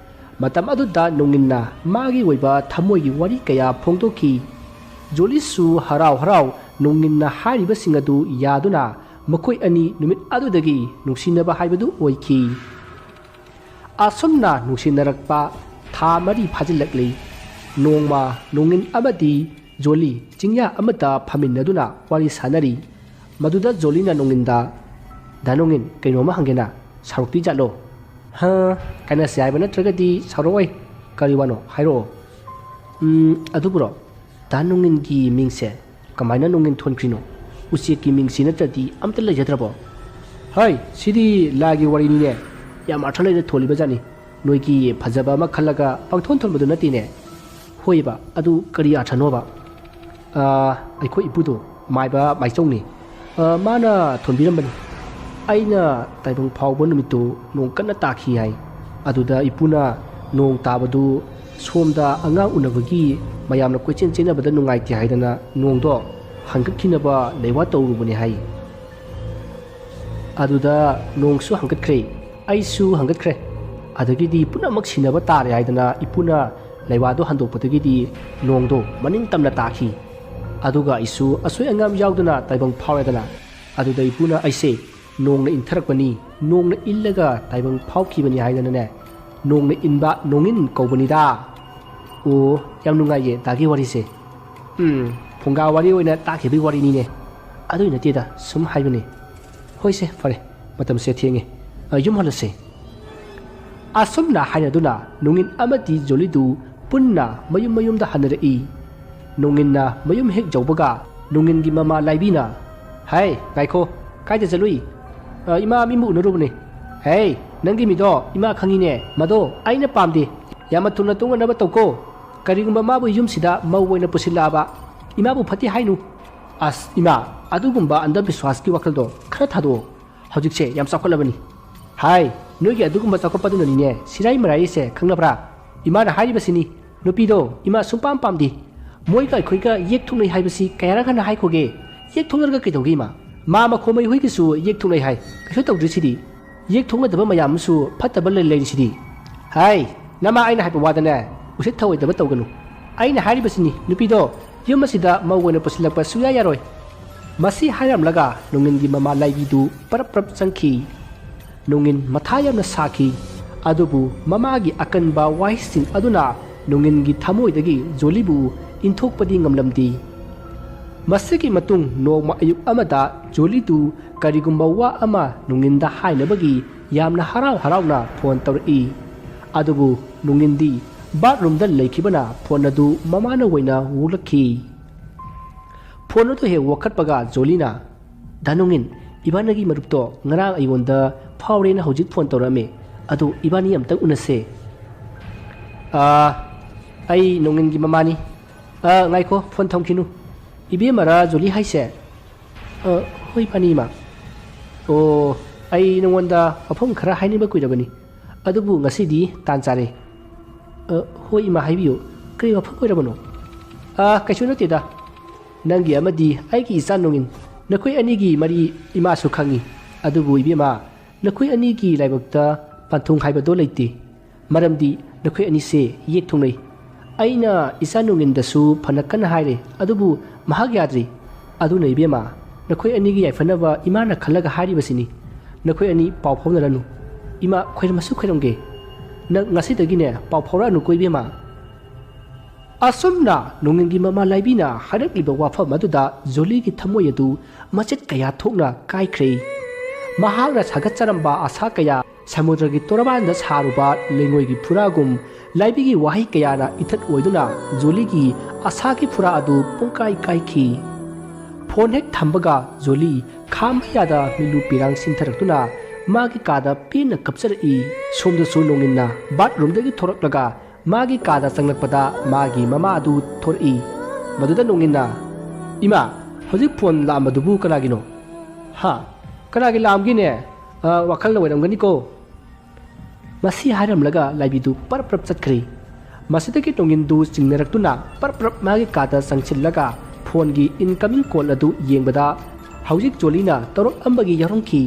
ꯃꯇꯝ ꯑꯗꯨꯗ ꯅꯣꯡꯉꯤꯟꯅ ꯃꯥꯒꯤ ꯑꯣꯏꯕ ꯊꯃꯣꯏꯒꯤ ꯋꯥꯔꯤ ꯀꯌꯥ ꯐꯣꯡꯗꯣꯛꯈꯤ꯫ ꯖꯣꯂꯤꯁꯨ ꯍꯔꯥꯎ ꯍꯔꯥꯎ ꯅꯣꯡꯉꯤꯟꯅ ꯍꯥꯏꯔꯤꯕꯁꯤꯡ ꯑꯗꯨ ꯌꯥꯗꯨꯅ ꯃꯈꯣꯏ ꯑꯅꯤ ꯅꯨꯃꯤꯠ ꯑꯗꯨꯗꯒꯤ ꯅꯨꯡꯁꯤꯅꯕ ꯍꯥꯏꯕꯗꯨ ꯑꯣꯏꯈꯤ꯫ ꯑꯁꯨꯝꯅ ꯅꯨꯡꯁꯤꯅꯔꯛꯄ ꯊꯥ ꯃꯔꯤ ꯐꯥꯖꯤꯜꯂꯛꯂꯤ꯫ ꯅꯣꯡꯃ ꯅꯣꯡꯉꯤꯟ ꯑꯃꯗꯤ ꯖꯣꯂꯤ ꯆꯤꯡꯌꯥ ꯑꯃꯗ ꯐꯝꯃꯤꯟꯅꯗꯨꯅ ꯋꯥꯔꯤ ꯁꯥꯟꯅꯔꯤ꯫ ꯃꯗꯨꯗ ꯖꯣꯂꯤꯅ ꯅꯣꯡꯉꯤꯟꯗ, "ꯗꯥ ꯅꯣꯡꯉꯤꯟ, ꯀꯩꯅꯣꯝꯃ ꯍꯪꯒꯦꯅ, ꯁꯥꯎꯔꯛꯇꯣꯏ ꯖꯥꯠꯂꯣ?" "ꯍꯥ, ꯀꯥꯏꯅꯁꯦ ꯍꯥꯏꯕ ꯅꯠꯇ꯭ꯔꯒꯗꯤ ꯁꯥꯎꯔꯛꯑꯣꯏ꯫ ꯀꯔꯤ ꯋꯥꯅꯣ? ꯍꯥꯏꯔꯛꯑꯣ꯫" "ꯎꯝ, ꯑꯗꯨꯕꯨꯔꯣ, ꯗꯥ ꯅꯣꯡꯉꯤꯟꯒꯤ ꯃꯤꯡꯁꯦ ꯀꯃꯥꯏꯅ ꯅꯣꯡꯉꯤꯟ ꯊꯣꯟꯈ꯭ꯔꯤꯅꯣ? ꯎꯆꯦꯛꯀꯤ ꯃꯤꯡꯁꯤ ꯅꯠꯇ꯭ꯔꯗꯤ ꯑꯝꯇ ꯂꯩꯖꯗ꯭ꯔꯕꯣ?" "ꯍꯩ, ꯁꯤꯗꯤ ꯂꯥꯏꯒꯤ ꯋꯥꯔꯤꯅꯤꯅꯦ꯫ ꯌꯥꯝ ꯑꯔꯊ ꯂꯩꯅ ꯊꯣꯜꯂꯤꯕ ꯖꯥꯠꯅꯤ꯫ ꯅꯣꯏꯒꯤ ꯐꯖꯕ ꯑꯃ ꯈꯜꯂꯒ ꯄꯪꯊꯣꯟ ꯊꯣꯟꯕꯗꯨ ꯅꯠꯇꯦꯅꯦ꯫" "ꯍꯣꯏꯕ, ꯑꯗꯨ ꯀꯔꯤ ꯑꯔꯊꯅꯣꯕ?" "ꯑꯥ, ꯑꯩꯈꯣꯏ ꯏꯄꯨꯗꯣ, ꯃꯥꯏꯕ ꯃꯥꯏꯆꯧꯅꯤ꯫ ꯑꯥ, ꯃꯥꯅ ꯊꯣꯟꯕꯤꯔꯝꯕꯅꯤ꯫ ꯑꯩꯅ ꯇꯥꯏꯕꯪ ꯐꯥꯎꯕ ꯅꯨꯃꯤꯠꯇꯨ ꯅꯣꯡ ꯀꯟꯅ ꯇꯥꯈꯤ ꯍꯥꯏ꯫ ꯑꯗꯨꯗ ꯏꯄꯨꯅ ꯅꯣꯡ ꯇꯥꯕꯗꯨ ꯁꯣꯝꯗ ꯑꯉꯥꯡ ꯎꯅꯕꯒꯤ ꯃꯌꯥꯝꯅ ꯀꯣꯏꯆꯦꯟ ꯆꯦꯟꯅꯕꯗ ꯅꯨꯡꯉꯥꯏꯇꯦ ꯍꯥꯏꯗꯅ ꯅꯣꯡꯗꯣ ꯍꯟꯒꯠꯈꯤꯅꯕ ꯂꯩꯋꯥ ꯇꯧꯔꯨꯕꯅꯤ ꯍꯥꯏ꯫ ꯑꯗꯨꯗ ꯅꯣꯡꯁꯨ ꯍꯟꯒꯠꯈ꯭ꯔꯦ, ꯑꯩꯁꯨ ꯍꯟꯒꯠꯈ꯭ꯔꯦ꯫ ꯑꯗꯒꯤꯗꯤ ꯄꯨꯝꯅꯃꯛ ꯁꯤꯟꯅꯕ ꯇꯥꯔꯦ ꯍꯥꯏꯗꯅ ꯏꯄꯨꯅ ꯂꯩꯋꯥꯗꯣ ꯍꯟꯗꯣꯛꯄꯗꯒꯤꯗꯤ ꯅꯣꯡꯗꯣ ꯃꯅꯤꯡ ꯇꯝꯅ ꯇꯥꯈꯤ꯫ ꯑꯗꯨꯒ ꯑꯩꯁꯨ ꯑꯁꯣꯏ ꯑꯉꯥꯝ ꯌꯥꯎꯗꯅ ꯇꯥꯏꯕꯪ ꯐꯥꯎꯔꯦꯗꯅ꯫ ꯑꯗꯨꯗ ꯏꯄꯨꯅ ꯑꯩꯁꯦ ꯅꯣꯡꯅ ꯏꯟꯊꯔꯛꯄꯅꯤ, ꯅꯣꯡꯅ ꯏꯜꯂꯒ ꯇꯥꯏꯕꯪ ꯐꯥꯎꯈꯤꯕꯅꯤ ꯍꯥꯏꯗꯅꯅꯦ, ꯅꯣꯡꯅ ꯏꯟꯕ ꯅꯣꯡꯏꯟ ꯀꯧꯕꯅꯤꯗ꯫ ꯑꯣ, ꯌꯥꯝ ꯅꯨꯡꯉꯥꯏꯌꯦ ꯗꯥꯒꯤ ꯋꯥꯔꯤꯁꯦ꯫ ꯎꯝ, ꯐꯨꯡꯒꯥ ꯋꯥꯔꯤ ꯑꯣꯏꯅ ꯇꯥꯈꯤꯕꯒꯤ ꯋꯥꯔꯤꯅꯤꯅꯦ꯫ ꯑꯗꯨꯏ ꯅꯠꯇꯦꯗ, ꯁꯨꯝ ꯍꯥꯏꯕꯅꯤ꯫ ꯍꯣꯏꯁꯦ, ꯐꯔꯦ, ꯃꯇꯝꯁꯦ ꯊꯦꯡꯉꯦ꯫ ꯑ, ꯌꯨꯝ ꯍꯜꯂꯁꯦ꯫ ꯑꯁꯨꯝꯅ ꯍꯥꯏꯅꯗꯨꯅ ꯅꯣꯡꯏꯟ ꯑꯃꯗꯤ ꯖꯣꯂꯤꯗꯨ ꯄꯨꯟꯅ ꯃꯌꯨꯝ ꯃꯌꯨꯝꯗ ꯍꯟꯅꯔꯛꯏ꯫ ꯅꯣꯡꯏꯟꯅ ꯃꯌꯨꯝ ꯍꯦꯛ ꯌꯧꯕꯒ ꯅꯣꯡꯏꯟꯒꯤ ꯃꯃꯥ ꯂꯥꯏꯕꯤꯅ, "ꯍꯥꯏ, ꯉꯥꯏꯈꯣ, ꯀꯥꯏꯗ ꯆꯠꯂꯨꯏ?" "ꯑ, ꯏꯃꯥ, ꯃꯤꯕꯨ ꯎꯅꯔꯨꯕꯅꯦ꯫" "ꯍꯦ, ꯅꯪꯒꯤ ꯃꯤꯗꯣ ꯏꯃꯥ ꯈꯪꯉꯤꯅꯦ, ꯃꯗꯣ ꯑꯩꯅ ꯄꯥꯝꯗꯦ꯫ ꯌꯥꯝꯅ ꯊꯨꯅ ꯇꯣꯡꯅꯅꯕ ꯇꯧꯀꯣ꯫ ꯀꯔꯤꯒꯨꯝꯕ ꯃꯥꯕꯨ ꯌꯨꯝꯁꯤꯗ ꯃꯧ ꯑꯣꯏꯅ ꯄꯨꯁꯤꯜꯂꯛꯑꯕ, ꯏꯃꯥꯕꯨ ꯐꯠꯇꯦ ꯍꯥꯏꯅꯨ꯫" "ꯑꯁ, ꯏꯃꯥ, ꯑꯗꯨꯒꯨꯝꯕ ꯑꯟꯙꯕꯤꯁ꯭ꯋꯥꯁꯀꯤ ꯋꯥꯈꯜꯗꯣ ꯈꯔ ꯊꯥꯗꯣꯛꯑꯣ꯫ ꯍꯧꯖꯤꯛꯁꯦ ꯌꯥꯝ ꯆꯥꯎꯈꯠꯂꯕꯅꯤ꯫" "ꯍꯥꯏ, ꯅꯣꯏꯒꯤ ꯑꯗꯨꯒꯨꯝꯕ ꯆꯥꯎꯈꯠꯄꯗꯨꯅꯅꯤꯅꯦ ꯁꯤꯔꯥꯏ ꯃꯔꯥꯏꯁꯦ, ꯈꯪꯅꯕ꯭ꯔꯥ? ꯏꯃꯥꯅ ꯍꯥꯏꯔꯤꯕꯁꯤꯅꯤ, ꯅꯨꯄꯤꯗꯣ ꯏꯃꯥ ꯁꯨꯡꯄꯥꯝ ꯄꯥꯝꯗꯦ꯫ ꯃꯣꯏꯒ ꯑꯩꯈꯣꯏꯒ ꯌꯦꯛ ꯊꯣꯛꯅꯩ ꯍꯥꯏꯕꯁꯤ ꯀꯌꯥꯔꯛ ꯍꯟꯅ ꯍꯥꯏꯈꯣꯒꯦ? ꯌꯦꯛ ꯊꯣꯛꯅꯔꯒ ꯀꯩꯗꯧꯒꯦ ꯏꯃꯥ? ꯃꯥ ꯃꯈꯣ ꯃꯩꯍꯣꯏꯒꯤꯁꯨ ꯌꯦꯛ ꯊꯣꯛꯅꯩ ꯍꯥꯏ, ꯀꯩꯁꯨ ꯇꯧꯗ꯭ꯔꯤꯁꯤꯗꯤ꯫ ꯌꯦꯛ ꯊꯣꯛꯅꯗꯕ ꯃꯌꯥꯝ ꯑꯃꯁꯨ ꯐꯠꯇꯕ ꯂꯩ ꯂꯩꯔꯤꯁꯤꯗꯤ꯫" "ꯍꯥꯏ, ꯅꯃꯥ ꯑꯩꯅ ꯍꯥꯏꯕ ꯋꯥꯗꯅꯦ ꯎꯁꯤꯠ ꯊꯑꯣꯏꯗꯕ ꯇꯧꯒꯅꯨ꯫ ꯑꯩꯅ ꯍꯥꯏꯔꯤꯕꯁꯤꯅꯤ, ꯅꯨꯄꯤꯗꯣ ꯌꯨꯝ ꯑꯁꯤꯗ ꯃꯧ ꯑꯣꯏꯅ ꯄꯨꯁꯤꯜꯂꯛꯄ ꯁꯨꯌꯥ ꯌꯥꯔꯣꯏ꯫ ꯃꯁꯤ ꯍꯥꯏꯔꯝꯂꯒ ꯅꯣꯡꯏꯟꯒꯤ ꯃꯃꯥ ꯂꯥꯏꯕꯤꯗꯨ ꯄꯔꯞ ꯄꯔꯞ ꯆꯪꯈꯤ꯫ ꯅꯣꯡꯏꯟ ꯃꯊꯥ ꯌꯥꯝꯅ ꯁꯥꯈꯤ꯫ ꯑꯗꯨꯕꯨ ꯃꯃꯥꯒꯤ ꯑꯀꯟꯕ ꯋꯥꯍꯩꯁꯤꯡ ꯑꯗꯨꯅ ꯅꯣꯡꯏꯟꯒꯤ ꯊꯃꯣꯏꯗꯒꯤ ꯖꯣꯂꯤꯕꯨ ꯏꯟꯊꯣꯛꯄꯗꯤ ꯉꯝꯂꯝꯗꯦ꯫ ꯃꯁꯤꯒꯤ ꯃꯇꯨꯡ ꯅꯣꯡꯃ ꯑꯌꯨꯛ ꯑꯃꯗ ꯖꯣꯂꯤꯗꯨ ꯀꯔꯤꯒꯨꯝꯕ ꯋꯥ ꯑꯃ ꯅꯣꯡꯏꯟꯗ ꯍꯥꯏꯅꯕꯒꯤ ꯌꯥꯝꯅ ꯍꯔꯥꯎ ꯍꯔꯥꯎꯅ ꯐꯣꯟ ꯇꯧꯔꯛꯏ꯫ ꯑꯗꯨꯕꯨ ꯅꯣꯡꯏꯟꯗꯤ ꯕꯥꯠꯔꯨꯝꯗ ꯂꯩꯈꯤꯕꯅ ꯐꯣꯟ ꯑꯗꯨ ꯃꯃꯥꯅ ꯑꯣꯏꯅ ꯋꯣꯛꯂꯛꯈꯤ꯫ ꯐꯣꯟ ꯑꯗꯨ ꯍꯦꯛ ꯋꯥꯈꯠꯄꯒ ꯖꯣꯂꯤꯅ, "ꯗꯥ ꯅꯣꯡꯏꯟ, ꯏꯕꯥꯅꯤꯒꯤ ꯃꯔꯨꯞꯇꯣ ꯉꯔꯥꯡ ꯑꯩꯉꯣꯟꯗ ꯐꯥꯎꯔꯦꯅ ꯍꯧꯖꯤꯛ ꯐꯣꯟ ꯇꯧꯔꯛꯑꯝꯃꯦ꯫ ꯑꯗꯨ ꯏꯕꯥꯅꯤ ꯑꯝꯇꯪ ꯎꯅꯁꯦ꯫" "ꯑꯥ, ꯑꯩ ꯅꯣꯡꯏꯟꯒꯤ ꯃꯃꯥꯅꯤ꯫ ꯑꯥ, ꯉꯥꯏꯈꯣ, ꯐꯣꯟ ꯊꯝꯈꯤꯅꯨ꯫ ꯏꯕꯦꯝꯃꯔꯥ ꯖꯣꯂꯤ ꯍꯥꯏꯁꯦ?" "ꯑ, ꯍꯣꯏ, ꯃꯥꯅꯤ, ꯏꯃꯥ꯫" "ꯑꯣ, ꯑꯩ ꯅꯉꯣꯟꯗ ꯋꯥꯐꯝ ꯈꯔ ꯍꯥꯏꯅꯤꯡꯕ ꯀꯨꯏꯔꯕꯅꯤ꯫ ꯑꯗꯨꯕꯨ ꯉꯁꯤꯗꯤ ꯇꯥꯟ ꯆꯥꯔꯦ꯫" "ꯑ, ꯍꯣꯏ, ꯏꯃꯥ, ꯍꯥꯏꯕꯤꯌꯨ꯫ ꯀꯔꯤ ꯋꯥꯐꯝ ꯑꯣꯏꯔꯕꯅꯣ?" "ꯑ, ꯀꯩꯁꯨ ꯅꯠꯇꯦꯗ꯫ ꯅꯪꯒꯤ ꯑꯃꯗꯤ ꯑꯩꯒꯤ ꯏꯆꯥ ꯅꯣꯡꯏꯟ, ꯅꯈꯣꯏ ꯑꯅꯤꯒꯤ ꯃꯔꯤ ꯏꯃꯥꯁꯨ ꯈꯪꯏ꯫ ꯑꯗꯨꯕꯨ ꯏꯕꯦꯝꯃ, ꯅꯈꯣꯏ ꯑꯅꯤꯒꯤ ꯂꯥꯏꯕꯛꯇ ꯄꯟꯊꯨꯡ ꯍꯥꯏꯕꯗꯣ ꯂꯩꯇꯦ꯫ ꯃꯔꯝꯗꯤ ꯅꯈꯣꯏ ꯑꯅꯤꯁꯦ ꯌꯦꯛ ꯊꯨꯡꯅꯩ꯫ ꯑꯩꯅ ꯏꯆꯥ ꯅꯣꯡꯏꯟꯗꯁꯨ ꯐꯅ ꯀꯟꯅ ꯍꯥꯏꯔꯦ, ꯑꯗꯨꯕꯨ ꯃꯍꯥꯛ ꯌꯥꯗ꯭ꯔꯤ꯫ ꯑꯗꯨꯅ ꯏꯕꯦꯝꯃ, ꯅꯈꯣꯏ ꯑꯅꯤꯒꯤ ꯌꯥꯏꯐꯅꯕ ꯏꯃꯥꯅ ꯈꯜꯂꯒ ꯍꯥꯏꯔꯤꯕꯁꯤꯅꯤ꯫ ꯅꯈꯣꯏ ꯑꯅꯤ ꯄꯥꯎ ꯐꯥꯎꯅꯔꯅꯨ꯫ ꯏꯃꯥ ꯈꯣꯏꯔꯝꯃꯁꯨ ꯈꯣꯏꯔꯝꯒꯦ꯫ ꯅꯪ ꯉꯁꯤꯗꯒꯤꯅꯦ ꯄꯥꯎ ꯐꯥꯎꯔꯛꯑꯅꯨꯀꯣ ꯏꯕꯦꯝꯃ꯫" ꯑꯁꯨꯝꯅ ꯅꯣꯡꯏꯟꯒꯤ ꯃꯃꯥ ꯂꯥꯏꯕꯤꯅ ꯍꯥꯏꯔꯛꯂꯤꯕ ꯋꯥꯐꯝ ꯑꯗꯨꯗ ꯖꯣꯂꯤꯒꯤ ꯊꯃꯣꯏ ꯑꯗꯨ ꯃꯆꯦꯠ ꯀꯌꯥ ꯊꯣꯛꯅ ꯀꯥꯏꯈ꯭ꯔꯦ꯫ ꯃꯍꯥꯛꯅ ꯁꯥꯒꯠꯆꯔꯝꯕ ꯑꯁꯥ ꯀꯌꯥ ꯁꯃꯨꯗ꯭ꯔꯒꯤ ꯇꯣꯔꯕꯥꯟꯗ ꯁꯥꯔꯨꯕ ꯂꯩꯉꯣꯏꯒꯤ ꯐꯨꯔꯥꯒꯨꯝ ꯂꯥꯏꯕꯤꯒꯤ ꯋꯥꯍꯩ ꯀꯌꯥꯅ ꯏꯊꯠ ꯑꯣꯏꯗꯨꯅ ꯖꯣꯂꯤꯒꯤ ꯑꯁꯥꯒꯤ ꯐꯨꯔꯥ ꯑꯗꯨ ꯄꯨꯡꯀꯥꯏ ꯀꯥꯏꯈꯤ꯫ ꯐꯣꯟ ꯍꯦꯛ ꯊꯝꯕꯒ ꯖꯣꯂꯤ ꯈꯥꯝꯕ ꯌꯥꯗ ꯃꯤꯠꯂꯨ ꯄꯤꯔꯥꯡ ꯁꯤꯟꯊꯔꯛꯇꯨꯅ ꯃꯥꯒꯤ ꯀꯥꯗ ꯄꯦꯟꯅ ꯀꯞꯆꯔꯛꯏ꯫ ꯁꯣꯝꯗꯁꯨ ꯅꯣꯡꯏꯟꯅ ꯕꯥꯠꯔꯨꯝꯗꯒꯤ ꯊꯣꯔꯛꯂꯒ ꯃꯥꯒꯤ ꯀꯥꯗ ꯆꯪꯂꯛꯄꯗ ꯃꯥꯒꯤ ꯃꯃꯥ ꯑꯗꯨ ꯊꯣꯔꯛꯏ꯫ ꯃꯗꯨꯗ ꯅꯣꯡꯏꯟꯅ, "ꯏꯃꯥ, ꯍꯧꯖꯤꯛ ꯐꯣꯟ ꯂꯥꯛꯑꯝꯕꯗꯨꯕꯨ ꯀꯅꯥꯒꯤꯅꯣ?" "ꯍꯥ? ꯀꯅꯥꯒꯤ ꯂꯥꯛꯑꯝꯒꯦꯅꯦ? ꯑ, ꯋꯥꯈꯜꯅ ꯑꯣꯏꯔꯝꯒꯅꯤꯀꯣ꯫" ꯃꯁꯤ ꯍꯥꯏꯔꯝꯂꯒ ꯂꯥꯏꯕꯤꯗꯨ ꯄꯔꯞ ꯄꯔꯞ ꯆꯠꯈ꯭ꯔꯦ꯫ ꯃꯁꯤꯗꯒꯤ ꯅꯣꯡꯏꯟꯗꯨ ꯆꯤꯡꯅꯔꯛꯇꯨꯅ ꯄꯔꯞ ꯄꯔꯞ ꯃꯥꯒꯤ ꯀꯥꯗ ꯆꯪꯁꯤꯜꯂꯒ ꯐꯣꯟꯒꯤ incoming call ꯑꯗꯨ ꯌꯦꯡꯕꯗ ꯍꯧꯖꯤꯛ ꯖꯣꯂꯤꯅ ꯇꯧꯔꯛꯂꯝꯕꯒꯤ ꯌꯥꯎꯔꯝꯈꯤ꯫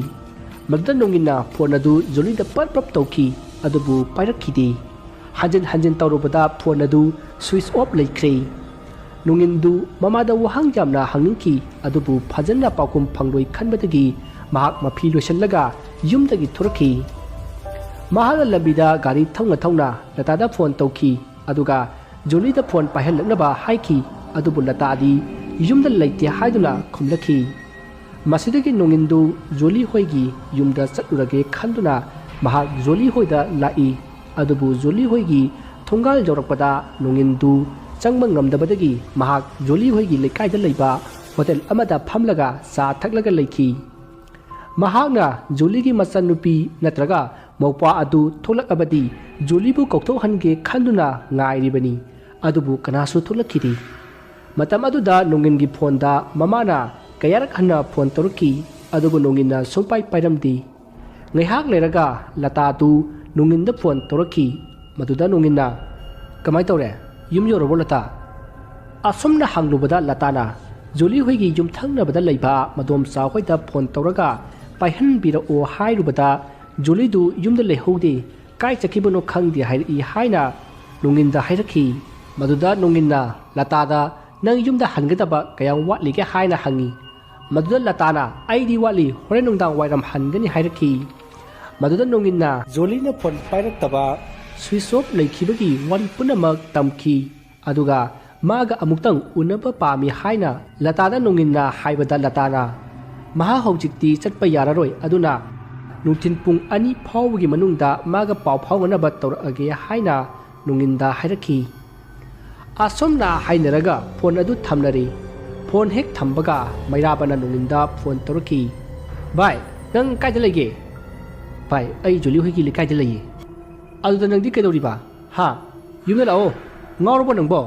ꯃꯗꯨꯗ ꯅꯣꯡꯏꯟꯅ ꯐꯣꯟ ꯑꯗꯨ ꯖꯣꯂꯤꯗ ꯄꯔꯞ ꯄꯔꯞ ꯇꯧꯈꯤ, ꯑꯗꯨꯕꯨ ꯄꯥꯏꯔꯛꯈꯤꯗꯦ꯫ ꯍꯟꯖꯤꯟ ꯍꯟꯖꯤꯟ ꯇꯧꯔꯨꯕꯗ ꯐꯣꯟ ꯑꯗꯨ switch off ꯂꯩꯈ꯭ꯔꯦ꯫ ꯅꯣꯡꯏꯟꯗꯨ ꯃꯃꯥꯗ ꯋꯥꯍꯪ ꯌꯥꯝꯅ ꯍꯪꯅꯤꯡꯈꯤ, ꯑꯗꯨꯕꯨ ꯐꯖꯅ ꯄꯥꯎꯈꯨꯝ ꯐꯪꯂꯣꯏ ꯈꯟꯕꯗꯒꯤ ꯃꯍꯥꯛ ꯃꯐꯤ ꯂꯣꯏꯁꯤꯜꯂꯒ ꯌꯨꯝꯗꯒꯤ ꯊꯣꯔꯛꯈꯤ꯫ ꯃꯍꯥꯛꯅ ꯂꯝꯕꯤꯗ ꯒꯥꯔꯤ ꯊꯧꯅ ꯊꯧꯅ ꯂꯇꯥꯗ ꯐꯣꯟ ꯇꯧꯈꯤ, ꯑꯗꯨꯒ ꯖꯣꯂꯤꯗ ꯐꯣꯟ ꯄꯥꯏꯍꯜꯂꯛꯅꯕ ꯍꯥꯏꯈꯤ, ꯑꯗꯨꯕꯨ ꯂꯇꯥꯗꯤ ꯌꯨꯝꯗ ꯂꯩꯇꯦ ꯍꯥꯏꯗꯨꯅ ꯈꯨꯝꯂꯛꯈꯤ꯫ ꯃꯁꯤꯗꯒꯤ ꯅꯣꯡꯏꯟꯗꯨ ꯖꯣꯂꯤ ꯍꯣꯏꯒꯤ ꯌꯨꯝꯗ ꯆꯠꯂꯨꯔꯒꯦ ꯈꯟꯗꯨꯅ ꯃꯍꯥꯛ ꯖꯣꯂꯤ ꯍꯣꯏꯗ ꯂꯥꯛꯏ꯫ ꯑꯗꯨꯕꯨ ꯖꯣꯂꯤ ꯍꯣꯏꯒꯤ ꯊꯣꯡꯒꯥꯜ ꯌꯧꯔꯛꯄꯗ ꯅꯣꯡꯏꯟꯗꯨ ꯆꯪꯕ ꯉꯝꯗꯕꯗꯒꯤ ꯃꯍꯥꯛ ꯖꯣꯂꯤ ꯍꯣꯏꯒꯤ ꯂꯩꯀꯥꯏꯗ ꯂꯩꯕ ꯍꯣꯇꯦꯜ ꯑꯃꯗ ꯐꯝꯂꯒ ꯆꯥ ꯊꯛꯂꯒ ꯂꯩꯈꯤ꯫ ꯃꯍꯥꯛꯅ ꯖꯣꯂꯤꯒꯤ ꯃꯆꯟꯅꯨꯄꯤ ꯅꯠꯇ꯭ꯔꯒ ꯃꯧꯄ꯭ꯋꯥ ꯑꯗꯨ ꯊꯣꯛꯂꯛꯂꯕꯗꯤ ꯖꯣꯂꯤꯕꯨ ꯀꯧꯊꯣꯛꯍꯟꯒꯦ ꯈꯟꯗꯨꯅ ꯉꯥꯏꯔꯤꯕꯅꯤ꯫ ꯑꯗꯨꯕꯨ ꯀꯅꯥꯁꯨ ꯊꯣꯛꯂꯛꯈꯤꯗꯦ꯫ ꯃꯇꯝ ꯑꯗꯨꯗ ꯅꯣꯡꯏꯟꯒꯤ ꯐꯣꯟꯗ ꯃꯃꯥꯅ ꯀꯌꯥꯔꯛ ꯍꯟꯅ ꯐꯣꯟ ꯇꯧꯔꯛꯈꯤ, ꯑꯗꯨꯕꯨ ꯅꯣꯡꯏꯟꯅ ꯁꯨꯡꯄꯥꯏ ꯄꯥꯏꯔꯝꯗꯦ꯫ ꯉꯥꯏꯍꯥꯛ ꯂꯩꯔꯒ ꯂꯇꯥꯗꯨ ꯅꯣꯡꯏꯟꯗ ꯐꯣꯟ ꯇꯧꯔꯛꯈꯤ꯫ ꯃꯗꯨꯗ ꯅꯣꯡꯏꯟꯅ, "ꯀꯃꯥꯏ ꯇꯧꯔꯦ? ꯌꯨꯝ ꯌꯧꯔꯕꯣ ꯂꯇꯥ?" ꯑꯁꯨꯝꯅ ꯍꯪꯂꯨꯕꯗ ꯂꯇꯥꯅ ꯖꯣꯂꯤ ꯍꯣꯏꯒꯤ ꯌꯨꯝꯊꯪꯅꯕꯗ ꯂꯩꯕ ꯃꯗꯣꯝꯆꯥ ꯍꯣꯏꯗ ꯐꯣꯟ ꯇꯧꯔꯒ ꯄꯥꯏꯍꯟꯕꯤꯔꯛꯑꯣ ꯍꯥꯏꯔꯨꯕꯗ, "ꯖꯣꯂꯤꯗꯨ ꯌꯨꯝꯗ ꯂꯩꯍꯧꯗꯦ, ꯀꯥꯏ ꯆꯠꯈꯤꯕꯅꯣ ꯈꯪꯗꯦ" ꯍꯥꯏꯔꯛꯏ ꯍꯥꯏꯅ ꯅꯣꯡꯏꯟꯗ ꯍꯥꯏꯔꯛꯈꯤ꯫ ꯃꯗꯨꯗ ꯅꯣꯡꯏꯟꯅ ꯂꯇꯥꯗ, "ꯅꯪ ꯌꯨꯝꯗ ꯍꯟꯒꯗꯕ ꯀꯌꯥꯝ ꯋꯥꯠꯂꯤꯒꯦ?" ꯍꯥꯏꯅ ꯍꯪꯉꯤ꯫ ꯃꯗꯨꯗ ꯂꯇꯥꯅ, "ꯑꯩꯗꯤ ꯋꯥꯠꯂꯤ, ꯍꯣꯔꯦꯟ ꯅꯨꯡꯗꯥꯡ ꯋꯥꯏꯔꯝ ꯍꯟꯒꯅꯤ" ꯍꯥꯏꯔꯛꯈꯤ꯫ ꯃꯗꯨꯗ ꯅꯣꯡꯏꯟꯅ ꯖꯣꯂꯤꯅ ꯐꯣꯟ ꯄꯥꯏꯔꯛꯇꯕ, ꯁ꯭ꯋꯤꯆ ꯑꯣꯐ ꯂꯩꯈꯤꯕꯒꯤ ꯋꯥꯔꯤ ꯄꯨꯝꯅꯃꯛ ꯇꯝꯈꯤ꯫ ꯑꯗꯨꯒ ꯃꯥꯒ ꯑꯃꯨꯛꯇꯪ ꯎꯅꯕ ꯄꯥꯝꯃꯤ ꯍꯥꯏꯅ ꯂꯇꯥꯗ ꯅꯣꯡꯏꯟꯅ ꯍꯥꯏꯕꯗ, ꯂꯇꯥꯅ, "ꯃꯍꯥꯛ ꯍꯧꯖꯤꯛꯇꯤ ꯆꯠꯄ ꯌꯥꯔꯔꯣꯏ, ꯑꯗꯨꯅ ꯅꯨꯡꯊꯤꯜ ꯄꯨꯡ ꯑꯅꯤ ꯐꯥꯎꯕꯒꯤ ꯃꯅꯨꯡꯗ ꯃꯥꯒ ꯄꯥꯎ ꯐꯥꯎꯅꯅꯕ ꯇꯧꯔꯛꯑꯒꯦ" ꯍꯥꯏꯅ ꯅꯣꯡꯏꯟꯗ ꯍꯥꯏꯔꯛꯈꯤ꯫ ꯑꯁꯨꯝꯅ ꯍꯥꯏꯅꯔꯒ ꯐꯣꯟ ꯑꯗꯨ ꯊꯝꯅꯔꯦ꯫ ꯐꯣꯟ ꯍꯦꯛ ꯊꯝꯕꯒ ꯃꯩꯔꯥꯕꯅ ꯅꯣꯡꯏꯟꯗ ꯐꯣꯟ ꯇꯧꯔꯛꯈꯤ꯫ "ꯚꯥꯏ, ꯅꯪ ꯀꯥꯏꯗ ꯂꯩꯒꯦ?" "ꯚꯥꯏ, ꯑꯩ ꯖꯣꯂꯤ ꯍꯣꯏꯒꯤ ꯂꯩꯀꯥꯏꯗ ꯂꯩꯌꯦ꯫" "ꯑꯗꯨꯗ ꯅꯪꯗꯤ ꯀꯩꯗꯧꯔꯤꯕ? ꯍꯥ? ꯌꯨꯝꯗ ꯂꯥꯛꯑꯣ꯫ ꯉꯥꯎꯔꯕꯣ ꯅꯪꯕꯣ?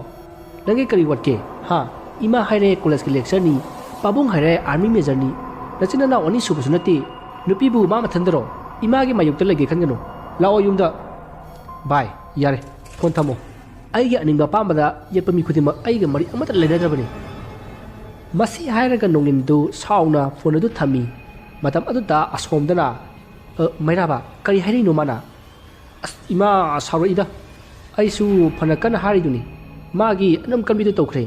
ꯅꯪꯒꯤ ꯀꯔꯤ ꯋꯥꯠꯀꯦ? ꯍꯥ? ꯏꯃꯥ ꯍꯥꯏꯔꯦ ꯀꯣꯂꯦꯖꯀꯤ ꯂꯦꯛꯆꯔꯅꯤ, ꯄꯥꯕꯨꯡ ꯍꯥꯏꯔꯦ ꯑꯥꯔꯃꯤ ꯃꯦꯖꯔꯅꯤ, ꯅꯆꯤꯟ ꯅꯅꯥꯎ ꯑꯅꯤ ꯁꯨꯕꯁꯨ ꯅꯠꯇꯦ, ꯅꯨꯄꯤꯕꯨ ꯃꯥ ꯃꯊꯟꯗꯔꯣ? ꯏꯃꯥꯒꯤ ꯃꯥꯌꯣꯛꯇ ꯂꯩꯒꯦ ꯈꯟꯒꯅꯨ, ꯂꯥꯛꯑꯣ ꯌꯨꯝꯗ꯫" "ꯚꯥꯏ, ꯌꯥꯔꯦ, ꯐꯣꯟ ꯊꯝꯃꯣ꯫ ꯑꯩꯒꯤ ꯑꯅꯤꯡꯕ ꯑꯄꯥꯝꯕꯗ ꯌꯦꯠꯄ ꯃꯤ ꯈꯨꯗꯤꯡꯃꯛ ꯑꯩꯒ ꯃꯔꯤ ꯑꯃꯠꯇ ꯂꯩꯅꯗ꯭ꯔꯕꯅꯤ꯫" ꯃꯁꯤ ꯍꯥꯏꯔꯒ ꯅꯣꯡꯏꯟꯗꯨ ꯁꯥꯎꯅ ꯐꯣꯟ ꯑꯗꯨ ꯊꯝꯃꯤ꯫ ꯃꯇꯝ ꯑꯗꯨꯗ ꯑꯁꯣꯝꯗꯅ, "ꯑ, ꯃꯩꯔꯥꯕ, ꯀꯔꯤ ꯍꯥꯏꯔꯤꯅꯣ ꯃꯥꯅ?" "ꯑꯁ, ꯏꯃꯥ ꯁꯥꯎꯔꯛꯏꯗ꯫ ꯑꯩꯁꯨ ꯐꯅ ꯀꯟꯅ ꯍꯥꯏꯔꯤꯗꯨꯅꯤ꯫ ꯃꯥꯒꯤ ꯑꯅꯝ ꯀꯟꯕꯤꯗꯨ ꯇꯧꯈ꯭ꯔꯦ꯫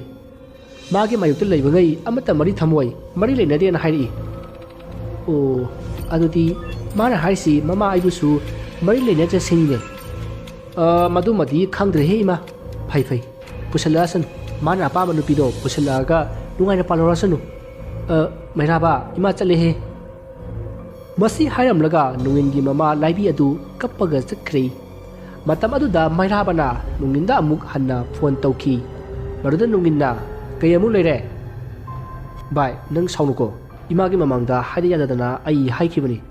ꯃꯥꯒꯤ ꯃꯥꯌꯣꯛꯇ ꯂꯩꯕꯉꯩ ꯑꯃꯠꯇ ꯃꯔꯤ ꯊꯝꯃꯣꯏ, ꯃꯔꯤ ꯂꯩꯅꯗꯦꯅ ꯍꯥꯏꯔꯛꯏ꯫ ꯑꯣ, ꯑꯗꯨꯗꯤ ꯃꯥꯅ ꯍꯥꯏꯔꯤꯁꯤ ꯃꯃꯥ ꯑꯩꯕꯨꯁꯨ ꯃꯔꯤ ꯂꯩꯅꯖꯁꯤꯡꯅꯦ꯫ ꯑ, ꯃꯗꯨꯃꯗꯤ ꯈꯪꯗ꯭ꯔꯦꯍꯦ ꯏꯃꯥ꯫ ꯐꯩ ꯐꯩ, ꯄꯨꯁꯜꯂꯛꯑꯁꯅꯨ꯫ ꯃꯥꯅ ꯑꯄꯥꯝꯕ ꯅꯨꯄꯤꯗꯣ ꯄꯨꯁꯜꯂꯛꯑꯒ ꯅꯨꯡꯉꯥꯏꯅ ꯄꯥꯜꯍꯧꯔꯁꯅꯨ꯫ ꯑ, ꯃꯩꯔꯥꯕ, ꯏꯃꯥ ꯆꯠꯂꯦꯍꯦ꯫ ꯃꯁꯤ ꯍꯥꯏꯔꯝꯂꯒ ꯅꯣꯡꯏꯟꯒꯤ ꯃꯃꯥ ꯂꯥꯏꯕꯤ ꯑꯗꯨ ꯀꯞꯄꯒ ꯆꯠꯈ꯭ꯔꯦ꯫ ꯃꯇꯝ ꯑꯗꯨꯗ ꯃꯩꯔꯥꯕꯅ ꯅꯣꯡꯏꯟꯗ ꯑꯃꯨꯛ ꯍꯟꯅ ꯐꯣꯟ ꯇꯧꯈꯤ꯫ ꯃꯗꯨꯗ ꯅꯣꯡꯏꯟꯅ, "ꯀꯩ ꯑꯃꯨꯛ ꯂꯩꯔꯦ?" "ꯚꯥꯏ, ꯅꯪ ꯁꯥꯎꯅꯨꯀꯣ꯫ ꯏꯃꯥꯒꯤ ꯃꯃꯥꯡꯗ ꯍꯥꯏꯗ ꯌꯥꯗꯗꯅ ꯑꯩ ꯍꯥꯏꯈꯤꯕꯅꯤ꯫"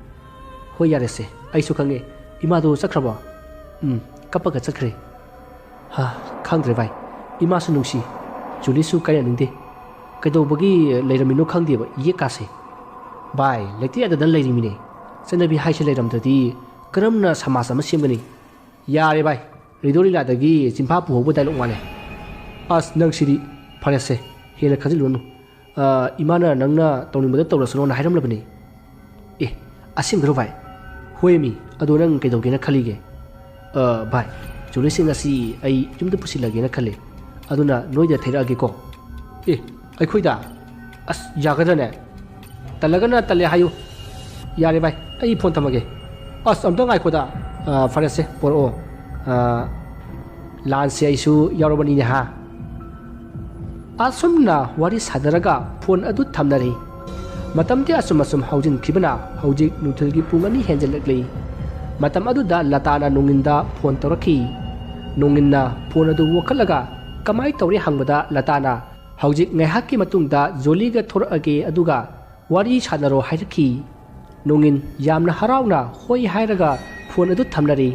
"ꯍꯣꯏ, ꯌꯥꯔꯦꯁꯦ, ꯑꯩꯁꯨ ꯈꯪꯉꯦ꯫ ꯏꯃꯥꯗꯣ ꯆꯠꯈ꯭ꯔꯕꯣ?" "ꯎꯝ, ꯀꯞꯄꯒ ꯆꯠꯈ꯭ꯔꯦ꯫" "ꯍꯥ, ꯈꯪꯗ꯭ꯔꯦ ꯚꯥꯏ꯫ ꯏꯃꯥꯁꯨ ꯅꯨꯡꯁꯤ, ꯖꯨꯂꯤꯁꯨ ꯀꯥꯏꯅꯅꯤꯡꯗꯦ꯫ ꯀꯩꯗꯧꯕꯒꯤ ꯂꯩꯔꯝꯃꯤꯅꯣ ꯈꯪꯗꯦꯕ ꯌꯦꯛꯀꯥꯁꯦ꯫" "ꯚꯥꯏ, ꯂꯩꯇ ꯌꯥꯗꯗꯅ ꯂꯩꯔꯤꯃꯤꯅꯦ꯫ ꯆꯠꯅꯕꯤ ꯍꯥꯏꯁꯦ ꯂꯩꯔꯝꯗ꯭ꯔꯗꯤ ꯀꯔꯝꯅ ꯁꯃꯥꯖ ꯑꯃ ꯁꯦꯝꯒꯅꯤ?" "ꯌꯥꯔꯦ ꯚꯥꯏ, ꯔꯦꯗꯤꯑꯣ ꯂꯤꯂꯥꯗꯒꯤ ꯆꯤꯟꯐꯥ ꯄꯨꯍꯧꯕ ꯗꯥꯏꯂꯣꯛ ꯃꯥꯜꯂꯦ꯫ ꯑꯁ, ꯅꯪ ꯁꯤꯗꯤ꯫ ꯐꯔꯦꯁꯦ, ꯍꯦꯟꯅ ꯈꯟꯖꯤꯜꯂꯨꯔꯅꯨ꯫ ꯑ, ꯏꯃꯥꯅ ꯅꯪꯅ ꯇꯧꯅꯤꯡꯕꯗ ꯇꯧꯔꯁꯅꯣꯅ ꯍꯥꯏꯔꯝꯂꯕꯅꯦ꯫" "ꯑꯦ, ꯑꯁꯦꯡꯕꯔꯣ ꯚꯥꯏ?" "ꯍꯣꯏꯃꯤ, ꯑꯗꯣ ꯅꯪ ꯀꯩꯗꯧꯒꯦꯅ ꯈꯜꯂꯤꯒꯦ?" "ꯑ, ꯚꯥꯏ, ꯖꯨꯂꯤꯁꯤꯡ ꯑꯁꯤ ꯑꯩ ꯌꯨꯝꯗ ꯄꯨꯁꯤꯜꯂꯒꯦꯅ ꯈꯜꯂꯦ꯫ ꯑꯗꯨꯅ ꯅꯣꯏꯗ ꯊꯩꯔꯛꯑꯒꯦꯀꯣ꯫" "ꯑꯦ, ꯑꯩꯈꯣꯏꯗ? ꯑꯁ, ꯌꯥꯒꯗ꯭ꯔꯅꯦ? ꯇꯜꯂꯒꯅ ꯇꯜꯂꯦ ꯍꯥꯏꯌꯨ꯫" "ꯌꯥꯔꯦ ꯚꯥꯏ, ꯑꯩ ꯐꯣꯟ ꯊꯝꯃꯒꯦ꯫" "ꯑꯁ, ꯑꯝꯇ ꯉꯥꯏꯈꯣꯗ꯫ ꯑ, ꯐꯔꯦꯁꯦ, ꯄꯣꯔꯛꯑꯣ꯫ ꯑ, ꯂꯥꯟꯁꯦ ꯑꯩꯁꯨ ꯌꯥꯎꯔꯕꯅꯤꯅꯦ ꯍꯥ꯫" ꯑꯁꯨꯝꯅ ꯋꯥꯔꯤ ꯁꯥꯟꯅꯔꯒ ꯐꯣꯟ ꯑꯗꯨ ꯊꯝꯅꯔꯦ꯫ ꯃꯇꯝꯗꯤ ꯑꯁꯨꯝ ꯑꯁꯨꯝ ꯍꯧꯖꯤꯟꯈꯤꯕꯅ ꯍꯧꯖꯤꯛ ꯅꯨꯡꯊꯤꯜꯒꯤ ꯄꯨꯡ ꯑꯅꯤ ꯍꯦꯟꯖꯜꯂꯛꯂꯤ꯫ ꯃꯇꯝ ꯑꯗꯨꯗ ꯂꯇꯥꯅ ꯅꯣꯡꯏꯟꯗ ꯐꯣꯟ ꯇꯧꯔꯛꯈꯤ꯫ ꯅꯣꯡꯏꯟꯅ ꯐꯣꯟ ꯑꯗꯨ ꯋꯥꯈꯠꯂꯒ ꯀꯃꯥꯏ ꯇꯧꯔꯦ ꯍꯪꯕꯗ ꯂꯇꯥꯅ, "ꯍꯧꯖꯤꯛ ꯉꯥꯏꯍꯥꯛꯀꯤ ꯃꯇꯨꯡꯗ ꯖꯣꯂꯤꯒ ꯊꯣꯔꯛꯑꯒꯦ, ꯑꯗꯨꯒ ꯋꯥꯔꯤ ꯁꯥꯟꯅꯔꯣ" ꯍꯥꯏꯔꯛꯈꯤ꯫ ꯅꯣꯡꯏꯟ ꯌꯥꯝꯅ ꯍꯔꯥꯎꯅ ꯍꯣꯏ ꯍꯥꯏꯔꯒ ꯐꯣꯟ ꯑꯗꯨ ꯊꯝꯅꯔꯦ꯫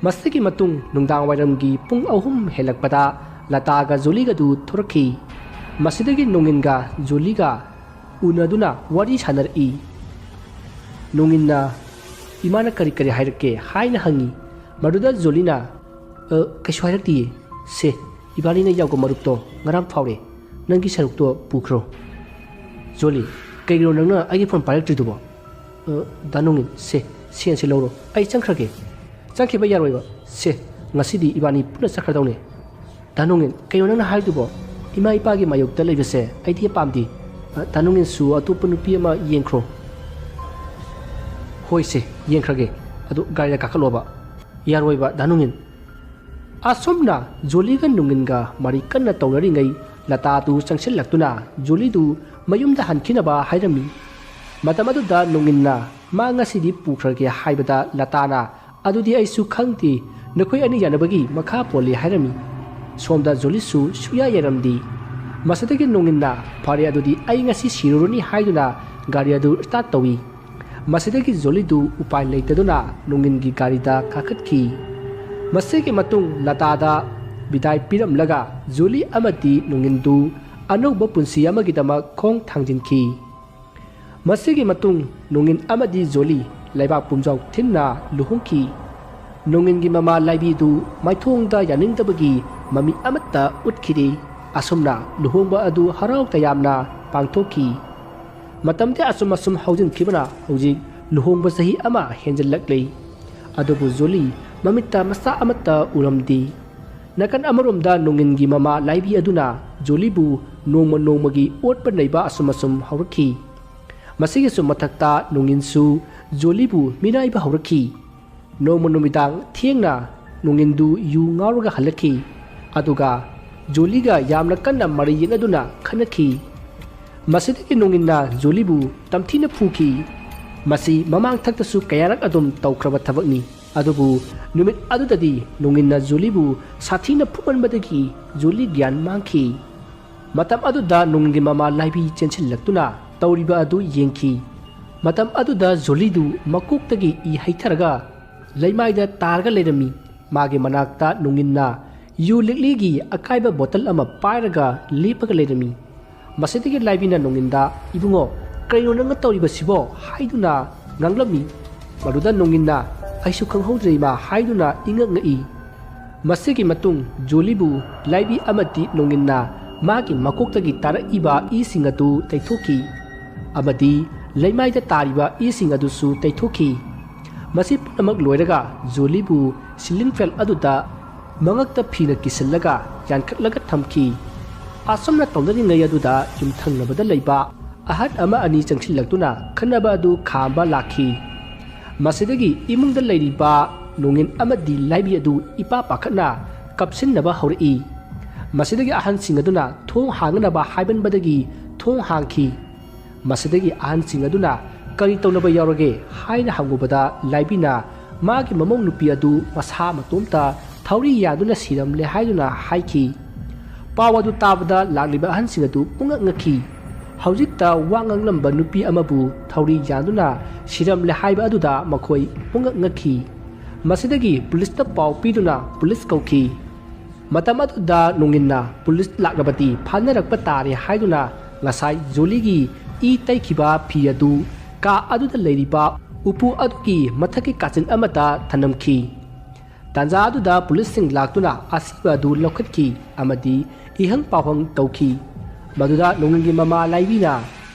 ꯃꯁꯤꯒꯤ ꯃꯇꯨꯡ ꯅꯨꯡꯗꯥꯡ ꯋꯥꯏꯔꯝꯒꯤ ꯄꯨꯡ ꯑꯍꯨꯝ ꯍꯦꯜꯂꯛꯄꯗ ꯂꯇꯥꯒ ꯖꯣꯂꯤꯒꯗꯨ ꯊꯣꯔꯛꯈꯤ꯫ ꯃꯁꯤꯗꯒꯤ ꯅꯣꯡꯏꯟꯒ ꯖꯣꯂꯤꯒ ꯎꯅꯗꯨꯅ ꯋꯥꯔꯤ ꯁꯥꯟꯅꯔꯛꯏ꯫ ꯅꯣꯡꯏꯟꯅ, "ꯏꯃꯥꯅ ꯀꯔꯤ ꯀꯔꯤ ꯍꯥꯏꯔꯛꯀꯦ?" ꯍꯥꯏꯅ ꯍꯪꯉꯤ꯫ ꯃꯗꯨꯗ ꯖꯣꯂꯤꯅ, "ꯑ, ꯀꯩꯁꯨ ꯍꯥꯏꯔꯛꯇꯤꯌꯦ꯫ ꯁꯦ, ꯏꯕꯥꯅꯤꯅ ꯌꯥꯎꯕ ꯃꯔꯨꯞꯇꯣ ꯉꯔꯥꯡ ꯐꯥꯎꯔꯦ꯫ ꯅꯪꯒꯤ ꯁꯔꯨꯛꯇꯣ ꯄꯨꯈ꯭ꯔꯣ꯫" ꯖꯣꯂꯤ, "ꯀꯩꯒꯤꯅꯣ ꯅꯪꯅ ꯑꯩꯒꯤ ꯐꯣꯟ ꯄꯥꯏꯔꯛꯇ꯭ꯔꯤꯗꯨꯕꯣ?" "ꯑ, ꯗꯥ ꯅꯣꯡꯏꯟ, ꯁꯦ, ꯁꯦꯟꯁꯦ ꯂꯧꯔꯣ꯫ ꯑꯩ ꯆꯪꯈ꯭ꯔꯒꯦ꯫" "ꯆꯪꯈꯤꯕ ꯌꯥꯔꯣꯏꯕ꯫ ꯁꯦ, ꯉꯁꯤꯗꯤ ꯏꯕꯥꯅꯤ ꯄꯨꯟꯅ ꯆꯠꯈ꯭ꯔꯗꯧꯅꯦ꯫" "ꯗꯥ ꯅꯣꯡꯏꯟ, ꯀꯩꯅꯣ ꯅꯪꯅ ꯍꯥꯏꯗꯨꯕꯣ?" "ꯏꯃꯥ ꯏꯄꯥꯒꯤ ꯃꯥꯌꯣꯛꯇ ꯂꯩꯕꯁꯦ ꯑꯩꯗꯤ ꯄꯥꯝꯗꯦ꯫ ꯑ, ꯗꯥ ꯅꯣꯡꯉꯤꯟꯁꯨ ꯑꯇꯣꯞꯄ ꯅꯨꯄꯤ ꯑꯃ ꯌꯦꯡꯈ꯭ꯔꯣ꯫" "ꯍꯣꯏꯁꯦ, ꯌꯦꯡꯈ꯭ꯔꯒꯦ꯫ ꯑꯗꯨ ꯒꯥꯔꯤꯗ ꯀꯥꯈꯠꯂꯣꯕ꯫" "ꯌꯥꯔꯣꯏꯕ, ꯗꯥ ꯅꯣꯡꯉꯤꯟ꯫" ꯑꯁꯨꯝꯅ ꯖꯣꯂꯤꯒ ꯅꯣꯡꯉꯤꯟꯒ ꯃꯔꯩ ꯀꯟꯅ ꯇꯧꯅꯔꯤꯉꯩ, ꯂꯇꯥꯗꯨ ꯆꯪꯁꯤꯜꯂꯛꯇꯨꯅ ꯖꯣꯂꯤꯗꯨ ꯃꯌꯨꯝꯗ ꯍꯟꯈꯤꯅꯕ ꯍꯥꯏꯔꯝꯃꯤ꯫ ꯃꯇꯝ ꯑꯗꯨꯗ ꯅꯣꯡꯉꯤꯟꯅ, "ꯃꯥ ꯉꯁꯤꯗꯤ ꯄꯨꯈ꯭ꯔꯒꯦ" ꯍꯥꯏꯕꯗ, ꯂꯇꯥꯅ, "ꯑꯗꯨꯗꯤ ꯑꯩꯁꯨ ꯈꯪꯗꯦ, ꯅꯈꯣꯏ ꯑꯅꯤ ꯌꯥꯅꯕꯒꯤ ꯃꯈꯥ ꯄꯣꯜꯂꯤ" ꯍꯥꯏꯔꯝꯃꯤ꯫ ꯁꯣꯝꯗ ꯖꯣꯂꯤꯁꯨ ꯁꯨꯛꯌꯥ ꯌꯥꯔꯝꯗꯦ꯫ ꯃꯁꯤꯗꯒꯤ ꯅꯣꯡꯉꯤꯟꯅ, "ꯐꯔꯦ, ꯑꯗꯨꯗꯤ ꯑꯩ ꯉꯁꯤ ꯁꯤꯔꯨꯔꯅꯤ" ꯍꯥꯏꯗꯨꯅ ꯒꯥꯔꯤ ꯑꯗꯨ start ꯇꯧꯏ꯫ ꯃꯁꯤꯗꯒꯤ ꯖꯣꯂꯤꯗꯨ ꯎꯄꯥꯏ ꯂꯩꯇꯗꯨꯅ ꯅꯣꯡꯉꯤꯟꯒꯤ ꯒꯥꯔꯤꯗ ꯀꯥꯈꯠꯈꯤ꯫ ꯃꯁꯤꯒꯤ ꯃꯇꯨꯡ ꯂꯇꯥꯗ ꯕꯤꯗꯥꯏ ꯄꯤꯔꯝꯂꯒ ꯖꯣꯂꯤ ꯑꯃꯗꯤ ꯅꯣꯡꯉꯤꯟꯗꯨ ꯑꯅꯧꯕ ꯄꯨꯟꯁꯤ ꯑꯃꯒꯤꯗꯃꯛ ꯈꯣꯡ ꯊꯥꯡꯖꯤꯟꯈꯤ꯫ ꯃꯁꯤꯒꯤ ꯃꯇꯨꯡ ꯅꯣꯡꯉꯤꯟ ꯑꯃꯗꯤ ꯖꯣꯂꯤ ꯂꯩꯕꯥꯛ ꯄꯨꯝꯖꯥꯎ ꯊꯤꯟꯅ ꯂꯨꯍꯣꯡꯈꯤ꯫ ꯅꯣꯡꯉꯤꯟꯒꯤ ꯃꯃꯥ ꯂꯥꯏꯕꯤꯗꯨ ꯃꯥꯏꯊꯣꯡꯗ ꯌꯥꯅꯤꯡꯗꯕꯒꯤ ꯃꯃꯤ ꯑꯃꯠꯇ ꯎꯠꯈꯤꯗꯦ꯫ ꯑꯁꯨꯝꯅ ꯂꯨꯍꯣꯡꯕ ꯑꯗꯨ ꯍꯔꯥꯎ ꯇꯌꯥꯝꯅ ꯄꯥꯡꯊꯣꯛꯈꯤ꯫ ꯃꯇꯝꯗꯤ ꯑꯁꯨꯝ ꯑꯁꯨꯝ ꯍꯧꯖꯤꯟꯈꯤꯕꯅ ꯍꯧꯖꯤꯛ ꯂꯨꯍꯣꯡꯕ ꯆꯍꯤ ꯑꯃ ꯍꯦꯟꯖꯜꯂꯛꯂꯦ꯫ ꯑꯗꯨꯕꯨ ꯖꯣꯂꯤ ꯃꯃꯤꯠꯇ ꯃꯆꯥ ꯑꯃꯠꯇ ꯎꯔꯝꯗꯦ꯫ ꯅꯥꯀꯟ ꯑꯃꯔꯣꯝꯗ ꯅꯣꯡꯉꯤꯟꯒꯤ ꯃꯃꯥ ꯂꯥꯏꯕꯤ ꯑꯗꯨꯅ ꯖꯣꯂꯤꯕꯨ ꯅꯣꯡꯃ ꯅꯣꯡꯃꯒꯤ ꯑꯣꯠꯄ ꯅꯩꯕ ꯑꯁꯨꯝ ꯑꯁꯨꯝ ꯍꯧꯔꯛꯈꯤ꯫ ꯃꯁꯤꯒꯤꯁꯨ ꯃꯊꯛꯇ ꯅꯣꯡꯉꯤꯟꯁꯨ ꯖꯣꯂꯤꯕꯨ ꯃꯤꯅꯥꯏꯕ ꯍꯧꯔꯛꯈꯤ꯫ ꯅꯣꯡꯃ ꯅꯨꯃꯤꯗꯥꯡ ꯊꯦꯡꯅ ꯅꯣꯡꯉꯤꯟꯗꯨ ꯌꯨ ꯉꯥꯎꯔꯒ ꯍꯜꯂꯛꯈꯤ꯫ ꯑꯗꯨꯒ ꯖꯣꯂꯤꯒ ꯌꯥꯝꯅ ꯀꯟꯅ ꯃꯔꯩ ꯌꯦꯠꯅꯗꯨꯅ ꯈꯠꯅꯈꯤ꯫ ꯃꯁꯤꯗꯒꯤ ꯅꯣꯡꯉꯤꯟꯅ ꯖꯣꯂꯤꯕꯨ ꯇꯝꯊꯤꯅ ꯐꯨꯈꯤ꯫ ꯃꯁꯤ ꯃꯃꯥꯡ ꯊꯛꯇꯁꯨ ꯀꯌꯥꯔꯛ ꯑꯗꯨꯝ ꯇꯧꯈ꯭ꯔꯕ ꯊꯕꯛꯅꯤ꯫ ꯑꯗꯨꯕꯨ ꯅꯨꯃꯤꯠ ꯑꯗꯨꯗꯗꯤ ꯅꯣꯡꯉꯤꯟꯅ ꯖꯣꯂꯤꯕꯨ ꯁꯥꯊꯤꯅ ꯐꯨꯃꯟꯕꯗꯒꯤ ꯖꯣꯂꯤ ꯒ꯭ꯌꯥꯟ ꯃꯥꯡꯈꯤ꯫ ꯃꯇꯝ ꯑꯗꯨꯗ ꯅꯣꯡꯉꯤꯟꯒꯤ ꯃꯃꯥ ꯂꯥꯏꯕꯤ ꯆꯦꯟꯁꯤꯜꯂꯛꯇꯨꯅ ꯇꯧꯔꯤꯕ ꯑꯗꯨ ꯌꯦꯡꯈꯤ꯫ ꯃꯇꯝ ꯑꯗꯨꯗ ꯖꯣꯂꯤꯗꯨ ꯃꯀꯣꯛꯇꯒꯤ ꯏ ꯍꯩꯊꯔꯒ ꯂꯩꯃꯥꯏꯗ ꯇꯥꯔꯒ ꯂꯩꯔꯝꯃꯤ꯫ ꯃꯥꯒꯤ ꯃꯅꯥꯛꯇ ꯅꯣꯡꯉꯤꯟꯅ ꯌꯨ ꯂꯤꯛꯂꯤꯒꯤ ꯑꯀꯥꯏꯕ ꯕꯣꯇꯜ ꯑꯃ ꯄꯥꯏꯔꯒ ꯂꯦꯞꯄꯒ ꯂꯩꯔꯝꯃꯤ꯫ ꯃꯁꯤꯗꯒꯤ ꯂꯥꯏꯕꯤꯅ ꯅꯣꯡꯉꯤꯟꯗ, "ꯏꯕꯨꯡꯉꯣ, ꯀꯔꯤꯅꯣ ꯅꯪꯅ ꯇꯧꯔꯤꯕꯁꯤꯕꯣ?" ꯍꯥꯏꯗꯨꯅ ꯉꯥꯡꯂꯝꯃꯤ꯫ ꯃꯗꯨꯗ ꯅꯣꯡꯉꯤꯟꯅ, "ꯑꯩꯁꯨ ꯈꯪꯍꯧꯗ꯭ꯔꯦ, ꯏꯃꯥ" ꯍꯥꯏꯗꯨꯅ ꯏꯉꯛ ꯉꯛꯏ꯫ ꯃꯁꯤꯒꯤ ꯃꯇꯨꯡ ꯖꯣꯂꯤꯕꯨ ꯂꯥꯏꯕꯤ ꯑꯃꯗꯤ ꯅꯣꯡꯉꯤꯟꯅ ꯃꯥꯒꯤ ꯃꯀꯣꯛꯇꯒꯤ ꯇꯥꯔꯛꯏꯕ ꯏꯁꯤꯡ ꯑꯗꯨ ꯇꯩꯊꯣꯛꯈꯤ ꯑꯃꯗꯤ ꯂꯩꯃꯥꯏꯗ ꯇꯥꯔꯤꯕ ꯏꯁꯤꯡ ꯑꯗꯨꯁꯨ ꯇꯩꯊꯣꯛꯈꯤ꯫ ꯃꯁꯤ ꯄꯨꯝꯅꯃꯛ ꯂꯣꯏꯔꯒ ꯖꯣꯂꯤꯕꯨ ceiling fan ꯑꯗꯨꯗ ꯃꯉꯛꯇ ꯐꯤꯅ ꯀꯤꯁꯤꯜꯂꯒ ꯌꯥꯟꯈꯠꯂꯒ ꯊꯝꯈꯤ꯫ ꯑꯁꯨꯝꯅ ꯇꯧꯅꯔꯤꯉꯩ ꯑꯗꯨꯗ ꯌꯨꯝꯊꯪꯅꯕꯗ ꯂꯩꯕ ꯑꯍꯜ ꯑꯃ ꯑꯅꯤ ꯆꯪꯁꯤꯜꯂꯛꯇꯨꯅ ꯈꯠꯅꯕ ꯑꯗꯨ ꯈꯥꯝꯕ ꯂꯥꯛꯈꯤ꯫ ꯃꯁꯤꯗꯒꯤ ꯏꯃꯨꯡꯗ ꯂꯩꯔꯤꯕ ꯅꯣꯡꯏꯟ ꯑꯃꯗꯤ ꯂꯥꯏꯕꯤ ꯑꯗꯨ ꯏꯄꯥ ꯄꯥꯈꯠꯅ ꯀꯞꯁꯤꯟꯅꯕ ꯍꯧꯔꯛꯏ꯫ ꯃꯁꯤꯗꯒꯤ ꯑꯍꯟꯁꯤꯡ ꯑꯗꯨꯅ ꯊꯣꯡ ꯍꯥꯡꯅꯕ ꯍꯥꯏꯃꯟꯕꯗꯒꯤ ꯊꯣꯡ ꯍꯥꯡꯈꯤ꯫ ꯃꯁꯤꯗꯒꯤ ꯑꯍꯟꯁꯤꯡ ꯑꯗꯨꯅ "ꯀꯔꯤ ꯇꯧꯅꯕ ꯌꯥꯎꯔꯒꯦ?" ꯍꯥꯏꯅ ꯍꯪꯉꯨꯕꯗ, ꯂꯥꯏꯕꯤꯅ ꯃꯥꯒꯤ ꯃꯃꯧ ꯅꯨꯄꯤ ꯑꯗꯨ ꯃꯁꯥ ꯃꯇꯣꯝꯇ ꯊꯧꯔꯤ ꯌꯥꯟꯗꯨꯅ ꯁꯤꯔꯝꯂꯦ ꯍꯥꯏꯗꯨꯅ ꯍꯥꯏꯈꯤ꯫ ꯄꯥꯎ ꯑꯗꯨ ꯇꯥꯕꯗ ꯂꯥꯛꯂꯤꯕ ꯑꯍꯟꯁꯤꯡ ꯑꯗꯨ ꯄꯨꯡꯉꯛ ꯉꯛꯈꯤ꯫ ꯍꯧꯖꯤꯛꯇ ꯋꯥ ꯉꯥꯡꯂꯝꯕ ꯅꯨꯄꯤ ꯑꯃꯕꯨ ꯊꯧꯔꯤ ꯌꯥꯟꯗꯨꯅ ꯁꯤꯔꯝꯂꯦ ꯍꯥꯏꯕ ꯑꯗꯨꯗ ꯃꯈꯣꯏ ꯄꯨꯡꯉꯛ ꯉꯛꯈꯤ꯫ ꯃꯁꯤꯗꯒꯤ ꯄꯨꯂꯤꯁꯇ ꯄꯥꯎ ꯄꯤꯗꯨꯅ ꯄꯨꯂꯤꯁ ꯀꯧꯈꯤ꯫ ꯃꯇꯝ ꯑꯗꯨꯗ ꯅꯣꯡꯏꯟꯅ ꯄꯨꯂꯤꯁ ꯂꯥꯛꯂꯕꯗꯤ ꯐꯥꯅꯔꯛꯄ ꯇꯥꯔꯦ ꯍꯥꯏꯗꯨꯅ ꯉꯁꯥꯏ ꯖꯣꯂꯤꯒꯤ ꯏ ꯇꯩꯈꯤꯕ ꯐꯤ ꯑꯗꯨ ꯀꯥ ꯑꯗꯨꯗ ꯂꯩꯔꯤꯕ ꯎꯄꯨ ꯑꯗꯨꯒꯤ ꯃꯊꯛꯀꯤ ꯀꯥꯆꯤꯟ ꯑꯃꯗ ꯊꯅꯝꯈꯤ꯫ ꯇꯥꯟꯖꯥ ꯑꯗꯨꯗ ꯄꯨꯂꯤꯁꯁꯤꯡ ꯂꯥꯛꯇꯨꯅ ꯑꯁꯤꯕ ꯑꯗꯨ ꯂꯧꯈꯠꯈꯤ ꯑꯃꯗꯤ ꯏꯍꯪ ꯄꯥꯎꯍꯪ ꯇꯧꯈꯤ꯫ ꯃꯗꯨꯗ ꯅꯣꯡꯏꯟꯒꯤ ꯃꯃꯥ ꯂꯥꯏꯕꯤꯅ,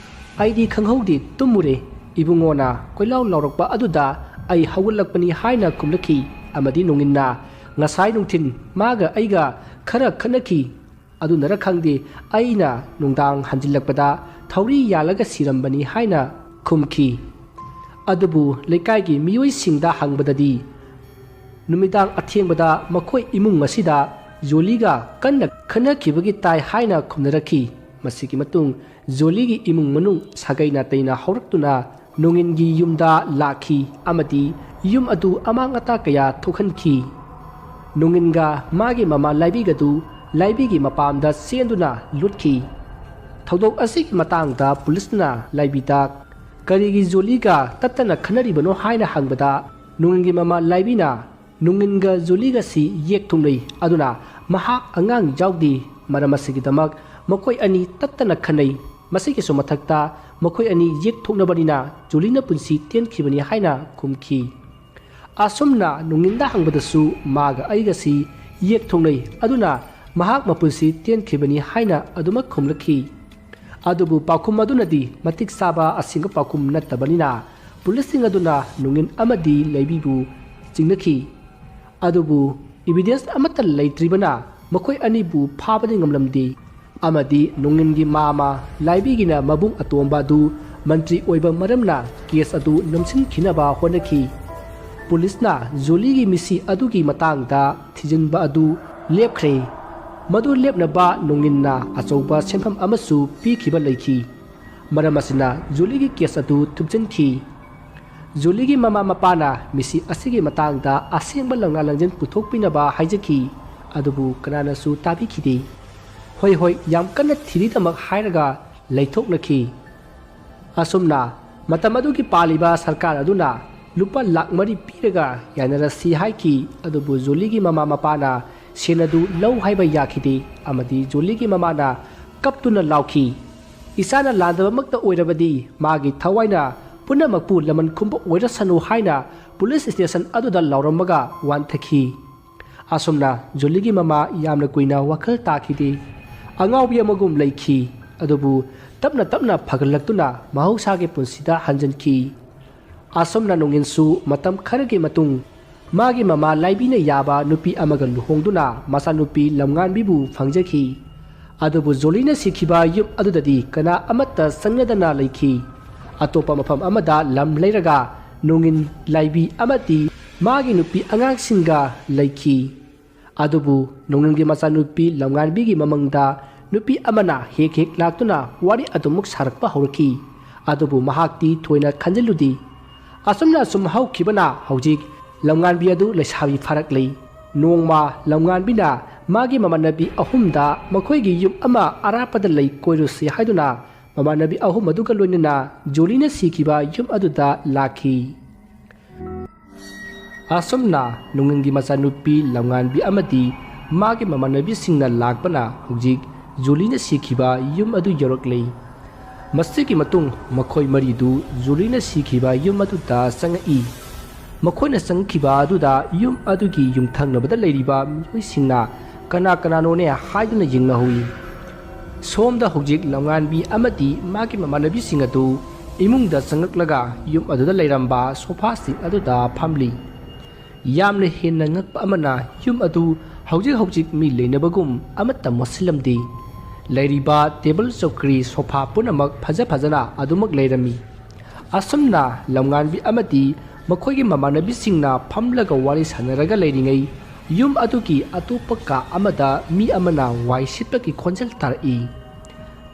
"ꯑꯩꯗꯤ ꯈꯪꯍꯧꯗꯦ, ꯇꯨꯝꯃꯨꯔꯦ꯫ ꯏꯕꯨꯡꯉꯣꯅ ꯀꯣꯏꯂꯥꯎ ꯂꯥꯎꯔꯛꯄ ꯑꯗꯨꯗ ꯑꯩ ꯍꯧꯒꯠꯂꯛꯄꯅꯤ" ꯍꯥꯏꯅ ꯈꯨꯝꯂꯛꯈꯤ꯫ ꯑꯃꯗꯤ ꯅꯣꯡꯏꯟꯅ, "ꯉꯁꯥꯏ ꯅꯨꯡꯊꯤꯜ ꯃꯥꯒ ꯑꯩꯒ ꯈꯔ ꯈꯠꯅꯈꯤ꯫ ꯑꯗꯨꯅꯔ ꯈꯪꯗꯦ, ꯑꯩꯅ ꯅꯨꯡꯗꯥꯡ ꯍꯟꯖꯤꯜꯂꯛꯄꯗ ꯊꯧꯔꯤ ꯌꯥꯜꯂꯒ ꯁꯤꯔꯝꯕꯅꯤ" ꯍꯥꯏꯅ ꯈꯨꯝꯈꯤ꯫ ꯑꯗꯨꯕꯨ ꯂꯩꯀꯥꯏꯒꯤ ꯃꯤꯑꯣꯏꯁꯤꯡꯗ ꯍꯪꯕꯗꯗꯤ, ꯅꯨꯃꯤꯗꯥꯡ ꯑꯊꯦꯡꯕꯗ ꯃꯈꯣꯏ ꯏꯃꯨꯡ ꯑꯁꯤꯗ ꯖꯣꯂꯤꯒ ꯀꯟꯅ ꯈꯠꯅꯈꯤꯕꯒꯤ ꯇꯥꯏ ꯍꯥꯏꯅ ꯈꯨꯝꯅꯔꯛꯈꯤ꯫ ꯃꯁꯤꯒꯤ ꯃꯇꯨꯡ ꯖꯣꯂꯤꯒꯤ ꯏꯃꯨꯡ ꯃꯅꯨꯡ ꯁꯥꯒꯩ ꯅꯥꯇꯩ ꯅꯥꯍꯧꯔꯛꯇꯨꯅ ꯅꯣꯡꯏꯟꯒꯤ ꯌꯨꯝꯗ ꯂꯥꯛꯈꯤ ꯑꯃꯗꯤ ꯌꯨꯝ ꯑꯗꯨ ꯑꯃꯥꯡ ꯑꯇꯥ ꯀꯌꯥ ꯊꯣꯛꯍꯟꯈꯤ꯫ ꯅꯣꯡꯏꯟꯒ ꯃꯥꯒꯤ ꯃꯃꯥ ꯂꯥꯏꯕꯤꯒꯗꯨ ꯂꯥꯏꯕꯤꯒꯤ ꯃꯄꯥꯝꯗ ꯆꯦꯟꯗꯨꯅ ꯂꯨꯠꯈꯤ꯫ ꯊꯧꯗꯣꯛ ꯑꯁꯤꯒꯤ ꯃꯇꯥꯡꯗ ꯄꯨꯂꯤꯁꯅ ꯂꯥꯏꯕꯤꯗ "ꯀꯔꯤꯒꯤ ꯖꯣꯂꯤꯒ ꯇꯠꯇꯅ ꯈꯠꯅꯔꯤꯕꯅꯣ?" ꯍꯥꯏꯅ ꯍꯪꯕꯗ, ꯅꯣꯡꯏꯟꯒꯤ ꯃꯃꯥ ꯂꯥꯏꯕꯤꯅ, "ꯅꯣꯡꯏꯟꯒ ꯖꯣꯂꯤꯒꯁꯤ ꯌꯦꯛ ꯊꯣꯛꯅꯩ, ꯑꯗꯨꯅ ꯃꯍꯥꯛ ꯑꯉꯥꯡ ꯌꯥꯎꯗꯦ꯫ ꯃꯔꯝ ꯑꯁꯤꯒꯤꯗꯃꯛ ꯃꯈꯣꯏ ꯑꯅꯤ ꯇꯠꯇꯅ ꯈꯠꯅꯩ꯫ ꯃꯁꯤꯒꯤꯁꯨ ꯃꯊꯛꯇ ꯃꯈꯣꯏ ꯑꯅꯤ ꯌꯦꯛ ꯊꯣꯛꯅꯕꯅꯤꯅ ꯖꯣꯂꯤꯅ ꯄꯨꯟꯁꯤ ꯇꯦꯟꯈꯤꯕꯅꯤ" ꯍꯥꯏꯅ ꯈꯨꯝꯈꯤ꯫ ꯑꯁꯨꯝꯅ ꯅꯣꯡꯏꯟꯗ ꯍꯪꯕꯗꯁꯨ ꯃꯥꯒ ꯑꯩꯒꯁꯤ ꯌꯦꯛ ꯊꯣꯛꯅꯩ, ꯑꯗꯨꯅ ꯃꯍꯥꯛ ꯃꯄꯨꯟꯁꯤ ꯇꯦꯟꯈꯤꯕꯅꯤ ꯍꯥꯏꯅ ꯑꯗꯨꯃꯛ ꯈꯨꯝꯂꯛꯈꯤ꯫ ꯑꯗꯨꯕꯨ ꯄꯥꯎꯈꯨꯝ ꯑꯗꯨꯅꯗꯤ ꯃꯇꯤꯛ ꯆꯥꯕ ꯑꯁꯦꯡꯕ ꯄꯥꯎꯈꯨꯝ ꯅꯠꯇꯕꯅꯤꯅ ꯄꯨꯂꯤꯁꯁꯤꯡ ꯑꯗꯨꯅ ꯅꯣꯡꯏꯟ ꯑꯃꯗꯤ ꯂꯥꯏꯕꯤꯕꯨ ꯆꯤꯡꯅꯈꯤ꯫ ꯑꯗꯨꯕꯨ evidence ꯑꯃꯠꯇ ꯂꯩꯇ꯭ꯔꯤꯕꯅ ꯃꯈꯣꯏ ꯑꯅꯤꯕꯨ ꯐꯥꯕꯗꯤ ꯉꯝꯂꯝꯗꯦ꯫ ꯑꯃꯗꯤ ꯅꯣꯡꯏꯟꯒꯤ ꯃꯃꯥ ꯂꯥꯏꯕꯤꯒꯤꯅ ꯃꯕꯨꯡ ꯑꯇꯣꯝꯕ ꯑꯗꯨ ꯃꯟꯇ꯭ꯔꯤ ꯑꯣꯏꯕ ꯃꯔꯝꯅ ꯀꯦꯁ ꯑꯗꯨ ꯅꯝꯁꯤꯟꯈꯤꯅꯕ ꯍꯣꯠꯅꯈꯤ꯫ ꯄꯨꯂꯤꯁꯅ ꯖꯨꯂꯤꯒꯤ ꯃꯤꯁꯤ ꯑꯗꯨꯒꯤ ꯃꯇꯥꯡꯗ ꯊꯤꯖꯤꯟꯕ ꯑꯗꯨ ꯂꯦꯞꯈ꯭ꯔꯦ꯫ ꯃꯗꯨ ꯂꯦꯞꯅꯕ ꯅꯣꯡꯏꯟꯅ ꯑꯆꯧꯕ ꯁꯦꯟꯐꯝ ꯑꯃꯁꯨ ꯄꯤꯈꯤꯕ ꯂꯩꯈꯤ꯫ ꯃꯔꯝ ꯑꯁꯤꯅ ꯖꯨꯂꯤꯒꯤ ꯀꯦꯁ ꯑꯗꯨ ꯊꯨꯞꯆꯤꯟꯈꯤ꯫ ꯖꯨꯂꯤꯒꯤ ꯃꯃꯥ ꯃꯄꯥꯅ ꯃꯤꯁꯤ ꯑꯁꯤꯒꯤ ꯃꯇꯥꯡꯗ ꯑꯁꯦꯡꯕ ꯂꯪꯂꯥ ꯂꯪꯖꯤꯟ ꯄꯨꯊꯣꯛꯄꯤꯅꯕ ꯍꯥꯏꯖꯈꯤ, ꯑꯗꯨꯕꯨ ꯀꯅꯥꯅꯁꯨ ꯇꯥꯕꯤꯈꯤꯗꯦ꯫ "ꯍꯣꯏ, ꯍꯣꯏ, ꯌꯥꯝ ꯀꯟꯅ ꯊꯤꯔꯤꯗꯃꯛ" ꯍꯥꯏꯔꯒ ꯂꯩꯊꯣꯛꯅꯈꯤ꯫ ꯑꯁꯨꯝꯅ ꯃꯇꯝ ꯑꯗꯨꯒꯤ ꯄꯥꯜꯂꯤꯕ ꯁꯔꯀꯥꯔ ꯑꯗꯨꯅ ꯂꯨꯄꯥ ꯂꯥꯈ ꯃꯔꯤ ꯄꯤꯔꯒ ꯌꯥꯅꯔꯁꯤ ꯍꯥꯏꯈꯤ, ꯑꯗꯨꯕꯨ ꯖꯨꯂꯤꯒꯤ ꯃꯃꯥ ꯃꯄꯥꯅ ꯁꯦꯟ ꯑꯗꯨ ꯂꯧ ꯍꯥꯏꯕ ꯌꯥꯈꯤꯗꯦ, ꯑꯃꯗꯤ ꯖꯨꯂꯤꯒꯤ ꯃꯃꯥꯅ ꯀꯞꯇꯨꯅ ꯂꯥꯎꯈꯤ, "ꯏꯆꯥꯅ ꯂꯥꯟꯗꯕꯃꯛꯇ ꯑꯣꯏꯔꯕꯗꯤ ꯃꯥꯒꯤ ꯊꯋꯥꯏꯅ ꯄꯨꯝꯅꯃꯛꯄꯨ ꯂꯃꯟ ꯈꯨꯝꯕ ꯑꯣꯏꯔꯁꯅꯨ" ꯍꯥꯏꯅ ꯄꯨꯂꯤꯁ ꯁ꯭ꯇꯦꯁꯟ ꯑꯗꯨꯗ ꯂꯥꯎꯔꯝꯃꯒ ꯋꯥꯟꯊꯈꯤ꯫ ꯑꯁꯨꯝꯅ ꯖꯨꯂꯤꯒꯤ ꯃꯃꯥ ꯌꯥꯝꯅ ꯀꯨꯏꯅ ꯋꯥꯈꯜ ꯇꯥꯈꯤꯗꯦ꯫ ꯑꯉꯥꯎꯕꯤ ꯑꯃꯒꯨꯝ ꯂꯩꯈꯤ, ꯑꯗꯨꯕꯨ ꯇꯞꯅ ꯇꯞꯅ ꯐꯒꯠꯂꯛꯇꯨꯅ ꯃꯍꯧꯁꯥꯒꯤ ꯄꯨꯟꯁꯤꯗ ꯍꯟꯖꯤꯟꯈꯤ꯫ ꯑꯁꯨꯝꯅ ꯅꯣꯡꯏꯟꯁꯨ ꯃꯇꯝ ꯈꯔꯒꯤ ꯃꯇꯨꯡ ꯃꯥꯒꯤ ꯃꯃꯥ ꯂꯥꯏꯕꯤꯅ ꯌꯥꯕ ꯅꯨꯄꯤ ꯑꯃꯒ ꯂꯨꯍꯣꯡꯗꯨꯅ ꯃꯆꯥꯅꯨꯄꯤ ꯂꯝꯉꯥꯟꯕꯤꯕꯨ ꯐꯪꯖꯈꯤ꯫ ꯑꯗꯨꯕꯨ ꯖꯣꯂꯤꯅ ꯁꯤꯈꯤꯕ ꯌꯨꯝ ꯑꯗꯨꯗꯗꯤ ꯀꯅꯥ ꯑꯃꯠꯇ ꯆꯪꯅꯗꯅ ꯂꯩꯈꯤ꯫ ꯑꯇꯣꯞꯄ ꯃꯐꯝ ꯑꯃꯗ ꯂꯝ ꯂꯩꯔꯒ ꯅꯣꯡꯏꯟ, ꯂꯥꯏꯕꯤ ꯑꯃꯗꯤ ꯃꯥꯒꯤ ꯅꯨꯄꯤ ꯑꯉꯥꯡꯁꯤꯡꯒ ꯂꯩꯈꯤ꯫ ꯑꯗꯨꯕꯨ ꯅꯣꯡꯏꯟꯒꯤ ꯃꯆꯥꯅꯨꯄꯤ ꯂꯝꯉꯥꯟꯕꯤꯒꯤ ꯃꯃꯪꯗ ꯅꯨꯄꯤ ꯑꯃꯅ ꯍꯦꯛ ꯍꯦꯛ ꯂꯥꯛꯇꯨꯅ ꯋꯥꯔꯤ ꯑꯗꯨꯃꯛ ꯁꯥꯔꯛꯄ ꯍꯧꯔꯛꯈꯤ꯫ ꯑꯗꯨꯕꯨ ꯃꯍꯥꯛꯇꯤ ꯊꯣꯏꯅ ꯈꯟꯖꯤꯜꯂꯨꯗꯦ꯫ ꯑꯁꯨꯝꯅ ꯑꯁꯨꯝ ꯍꯧꯈꯤꯕꯅ ꯍꯧꯖꯤꯛ ꯂꯝꯉꯥꯟꯕꯤ ꯑꯗꯨ ꯂꯩꯁꯥꯕꯤ ꯐꯥꯔꯛꯂꯤ꯫ ꯅꯣꯡꯃ ꯂꯝꯉꯥꯟꯕꯤꯅ ꯃꯥꯒꯤ ꯃꯃꯥꯟꯅꯕꯤ ꯑꯍꯨꯝꯗ ꯃꯈꯣꯏꯒꯤ ꯌꯨꯝ ꯑꯃ ꯑꯔꯥꯞꯄꯗ ꯂꯩ, ꯀꯣꯏꯔꯨꯁꯤ ꯍꯥꯏꯗꯨꯅ ꯃꯃꯥꯟꯅꯕꯤ ꯑꯍꯨꯝ ꯑꯗꯨꯒ ꯂꯣꯏꯅꯅ ꯖꯣꯂꯤꯅ ꯁꯤꯈꯤꯕ ꯌꯨꯝ ꯑꯗꯨꯗ ꯂꯥꯛꯈꯤ꯫ ꯑꯁꯨꯝꯅ ꯅꯣꯡꯏꯟꯒꯤ ꯃꯆꯥꯅꯨꯄꯤ ꯂꯝꯉꯥꯟꯕꯤ ꯑꯃꯗꯤ ꯃꯥꯒꯤ ꯃꯃꯥꯟꯅꯕꯤꯁꯤꯡꯅ ꯂꯥꯛꯄꯅ ꯍꯧꯖꯤꯛ ꯖꯨꯂꯤꯅ ꯁꯤꯈꯤꯕ ꯌꯨꯝ ꯑꯗꯨ ꯌꯧꯔꯛꯂꯦ꯫ ꯃꯁꯤꯒꯤ ꯃꯇꯨꯡ ꯃꯈꯣꯏ ꯃꯔꯤꯗꯨ ꯖꯨꯂꯤꯅ ꯁꯤꯈꯤꯕ ꯌꯨꯝ ꯑꯗꯨꯗ ꯆꯪꯉꯛꯏ꯫ ꯃꯈꯣꯏꯅ ꯆꯪꯈꯤꯕ ꯑꯗꯨꯗ ꯌꯨꯝ ꯑꯗꯨꯒꯤ ꯌꯨꯝꯊꯪꯅꯕꯗ ꯂꯩꯔꯤꯕ ꯃꯤꯑꯣꯏꯁꯤꯡꯅ ꯀꯅꯥ ꯀꯅꯥꯅꯣꯅꯦ ꯍꯥꯏꯗꯨꯅ ꯌꯦꯡꯅꯍꯧꯏ꯫ ꯁꯣꯝꯗ ꯍꯧꯖꯤꯛ ꯂꯝꯉꯥꯟꯕꯤ ꯑꯃꯗꯤ ꯃꯥꯒꯤ ꯃꯃꯥꯟꯅꯕꯤꯁꯤꯡ ꯑꯗꯨ ꯏꯃꯨꯡꯗ ꯆꯪꯂꯛꯂꯒ ꯌꯨꯝ ꯑꯗꯨꯗ ꯂꯩꯔꯝꯕ ꯁꯣꯐꯥꯁꯤꯡ ꯑꯗꯨꯗ ꯐꯝꯂꯤ꯫ ꯌꯥꯝꯅ ꯍꯦꯟꯅ ꯉꯛꯄ ꯑꯃꯅ ꯌꯨꯝ ꯑꯗꯨ ꯍꯧꯖꯤꯛ ꯍꯧꯖꯤꯛ ꯃꯤ ꯂꯩꯅꯕꯒꯨꯝ ꯑꯃꯠꯇ ꯃꯣꯠꯁꯤꯜꯂꯝꯗꯦ꯫ ꯂꯩꯔꯤꯕ ꯇꯦꯕꯜ, ꯆꯧꯀ꯭ꯔꯤ, ꯁꯣꯐꯥ ꯄꯨꯝꯅꯃꯛ ꯐꯖ ꯐꯖꯅ ꯑꯗꯨꯃꯛ ꯂꯩꯔꯝꯃꯤ꯫ ꯑꯁꯨꯝꯅ ꯂꯝꯉꯥꯟꯕꯤ ꯑꯃꯗꯤ ꯃꯈꯣꯏꯒꯤ ꯃꯃꯥꯟꯅꯕꯤꯁꯤꯡꯅ ꯐꯝꯂꯒ ꯋꯥꯔꯤ ꯁꯥꯟꯅꯔꯒ ꯂꯩꯔꯤꯉꯩ, ꯌꯨꯝ ꯑꯗꯨꯒꯤ ꯑꯇꯣꯞꯄ ꯀꯥ ꯑꯃꯗ ꯃꯤ ꯑꯃꯅ ꯋꯥꯏ ꯁꯤꯠꯄꯒꯤ ꯈꯣꯟꯖꯦꯜ ꯇꯥꯔꯛꯏ꯫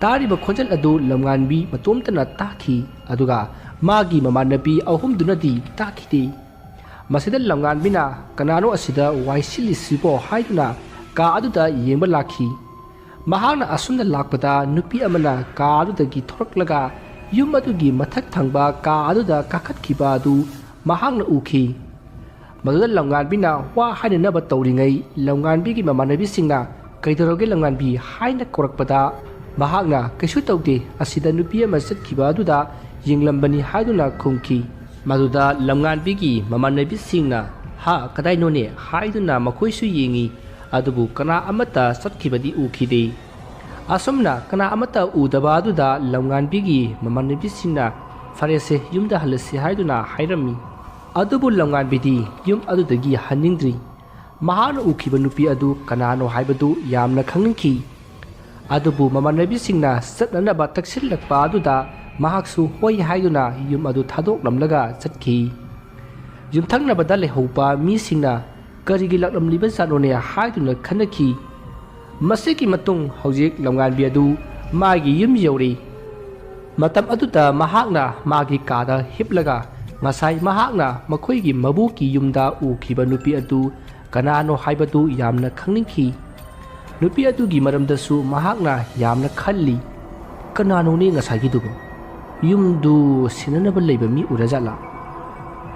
ꯇꯥꯔꯤꯕ ꯈꯣꯟꯖꯦꯜ ꯑꯗꯨ ꯂꯝꯉꯥꯟꯕꯤ ꯃꯇꯣꯝꯇꯅ ꯇꯥꯈꯤ, ꯑꯗꯨꯒ ꯃꯥꯒꯤ ꯃꯃꯥꯟꯅꯕꯤ ꯑꯍꯨꯝꯗꯨꯅꯗꯤ ꯇꯥꯈꯤꯗꯦ꯫ ꯃꯁꯤꯗ ꯂꯝꯉꯥꯟꯕꯤꯅ "ꯀꯅꯥꯅꯣ ꯑꯁꯤꯗ ꯋꯥꯏ ꯁꯤꯠꯂꯤꯁꯤꯕꯣ?" ꯍꯥꯏꯗꯨꯅ ꯀꯥ ꯑꯗꯨꯗ ꯌꯦꯡꯕ ꯂꯥꯛꯈꯤ꯫ ꯃꯍꯥꯛꯅ ꯑꯁꯨꯝꯅ ꯂꯥꯛꯄꯗ, ꯅꯨꯄꯤ ꯑꯃꯅ ꯀꯥ ꯑꯗꯨꯗꯒꯤ ꯊꯣꯔꯛꯂꯒ ꯌꯨꯝ ꯑꯗꯨꯒꯤ ꯃꯊꯛ ꯊꯪꯕ ꯀꯥ ꯑꯗꯨꯗ ꯀꯥꯈꯠꯈꯤꯕ ꯑꯗꯨ ꯃꯍꯥꯛꯅ ꯎꯈꯤ꯫ ꯃꯗꯨꯗ ꯂꯝꯉꯥꯟꯕꯤꯅ ꯋꯥ ꯍꯥꯏꯅꯅꯕ ꯇꯧꯔꯤꯉꯩ, ꯂꯝꯉꯥꯟꯕꯤꯒꯤ ꯃꯃꯥꯟꯅꯕꯤꯁꯤꯡꯅ "ꯀꯩꯗꯧꯔꯒꯦ ꯂꯝꯉꯥꯟꯕꯤ?" ꯍꯥꯏꯅ ꯀꯧꯔꯛꯄꯗ, ꯃꯍꯥꯛꯅ "ꯀꯩꯁꯨ ꯇꯧꯗꯦ, ꯑꯁꯤꯗ ꯅꯨꯄꯤ ꯑꯃ ꯆꯠꯈꯤꯕ ꯑꯗꯨꯗ ꯌꯦꯡꯂꯝꯕꯅꯤ" ꯍꯥꯏꯗꯨꯅ ꯈꯨꯝꯈꯤ꯫ ꯃꯗꯨꯗ ꯂꯝꯉꯥꯟꯕꯤꯒꯤ ꯃꯃꯥꯟꯅꯕꯤꯁꯤꯡꯅ "ꯍꯥ, ꯀꯗꯥꯏꯅꯣꯅꯦ?" ꯍꯥꯏꯗꯨꯅ ꯃꯈꯣꯏꯁꯨ ꯌꯦꯡꯉꯤ, ꯑꯗꯨꯕꯨ ꯀꯅꯥ ꯑꯃꯠꯇ ꯆꯠꯈꯤꯕꯗꯤ ꯎꯈꯤꯗꯦ꯫ ꯑꯁꯨꯝꯅ ꯀꯅꯥ ꯑꯃꯠꯇ ꯎꯗꯕ ꯑꯗꯨꯗ ꯂꯝꯉꯥꯟꯕꯤꯒꯤ ꯃꯃꯥꯟꯅꯕꯤꯁꯤꯡꯅ "ꯐꯔꯦꯁꯦ, ꯌꯨꯝꯗ ꯍꯜꯂꯁꯤ" ꯍꯥꯏꯗꯨꯅ ꯍꯥꯏꯔꯝꯃꯤ꯫ ꯑꯗꯨꯕꯨ ꯂꯝꯉꯥꯟꯕꯤꯗꯤ ꯌꯨꯝ ꯑꯗꯨꯗꯒꯤ ꯍꯟꯅꯤꯡꯗ꯭ꯔꯤ꯫ ꯃꯍꯥꯛꯅ ꯎꯈꯤꯕ ꯅꯨꯄꯤ ꯑꯗꯨ ꯀꯅꯥꯅꯣ ꯍꯥꯏꯕꯗꯨ ꯌꯥꯝꯅ ꯈꯪꯅꯤꯡꯈꯤ꯫ ꯑꯗꯨꯕꯨ ꯃꯃꯥꯟꯅꯕꯤꯁꯤꯡꯅ ꯆꯠꯅꯅꯕ ꯇꯛꯁꯤꯜꯂꯛꯄ ꯑꯗꯨꯗ ꯃꯍꯥꯛꯁꯨ "ꯍꯣꯏ" ꯍꯥꯏꯗꯨꯅ ꯌꯨꯝ ꯑꯗꯨ ꯊꯥꯗꯣꯛꯂꯝꯂꯒ ꯆꯠꯈꯤ꯫ ꯌꯨꯝꯊꯪꯅꯕꯗ ꯂꯩꯍꯧꯕ ꯃꯤꯁꯤꯡꯅ "ꯀꯔꯤꯒꯤ ꯂꯥꯛꯂꯝꯂꯤꯕꯖꯥꯠꯅꯣꯅꯦ?" ꯍꯥꯏꯗꯨꯅ ꯈꯟꯅꯈꯤ꯫ ꯃꯁꯤꯒꯤ ꯃꯇꯨꯡ ꯍꯧꯖꯤꯛ ꯂꯝꯉꯥꯟꯕꯤ ꯑꯗꯨ ꯃꯥꯒꯤ ꯌꯨꯝ ꯌꯧꯔꯦ꯫ ꯃꯇꯝ ꯑꯗꯨꯗ ꯃꯍꯥꯛꯅ ꯃꯥꯒꯤ ꯀꯥꯗ ꯍꯤꯞꯂꯒ ꯉꯁꯥꯏ ꯃꯍꯥꯛꯅ ꯃꯈꯣꯏꯒꯤ ꯃꯕꯣꯛꯀꯤ ꯌꯨꯝꯗ ꯎꯈꯤꯕ ꯅꯨꯄꯤ ꯑꯗꯨ ꯀꯅꯥꯅꯣ ꯍꯥꯏꯕꯗꯨ ꯌꯥꯝꯅ ꯈꯪꯅꯤꯡꯈꯤ꯫ ꯅꯨꯄꯤ ꯑꯗꯨꯒꯤ ꯃꯔꯝꯗꯁꯨ ꯃꯍꯥꯛꯅ ꯌꯥꯝꯅ ꯈꯜꯂꯤ꯫ "ꯀꯅꯥꯅꯣꯅꯦ ꯉꯁꯥꯏꯒꯤꯗꯨꯕꯨ? ꯌꯨꯝꯗꯨ ꯁꯦꯟꯅꯅꯕ ꯂꯩꯕ ꯃꯤ ꯑꯣꯏꯔꯖꯥꯠꯂꯥ?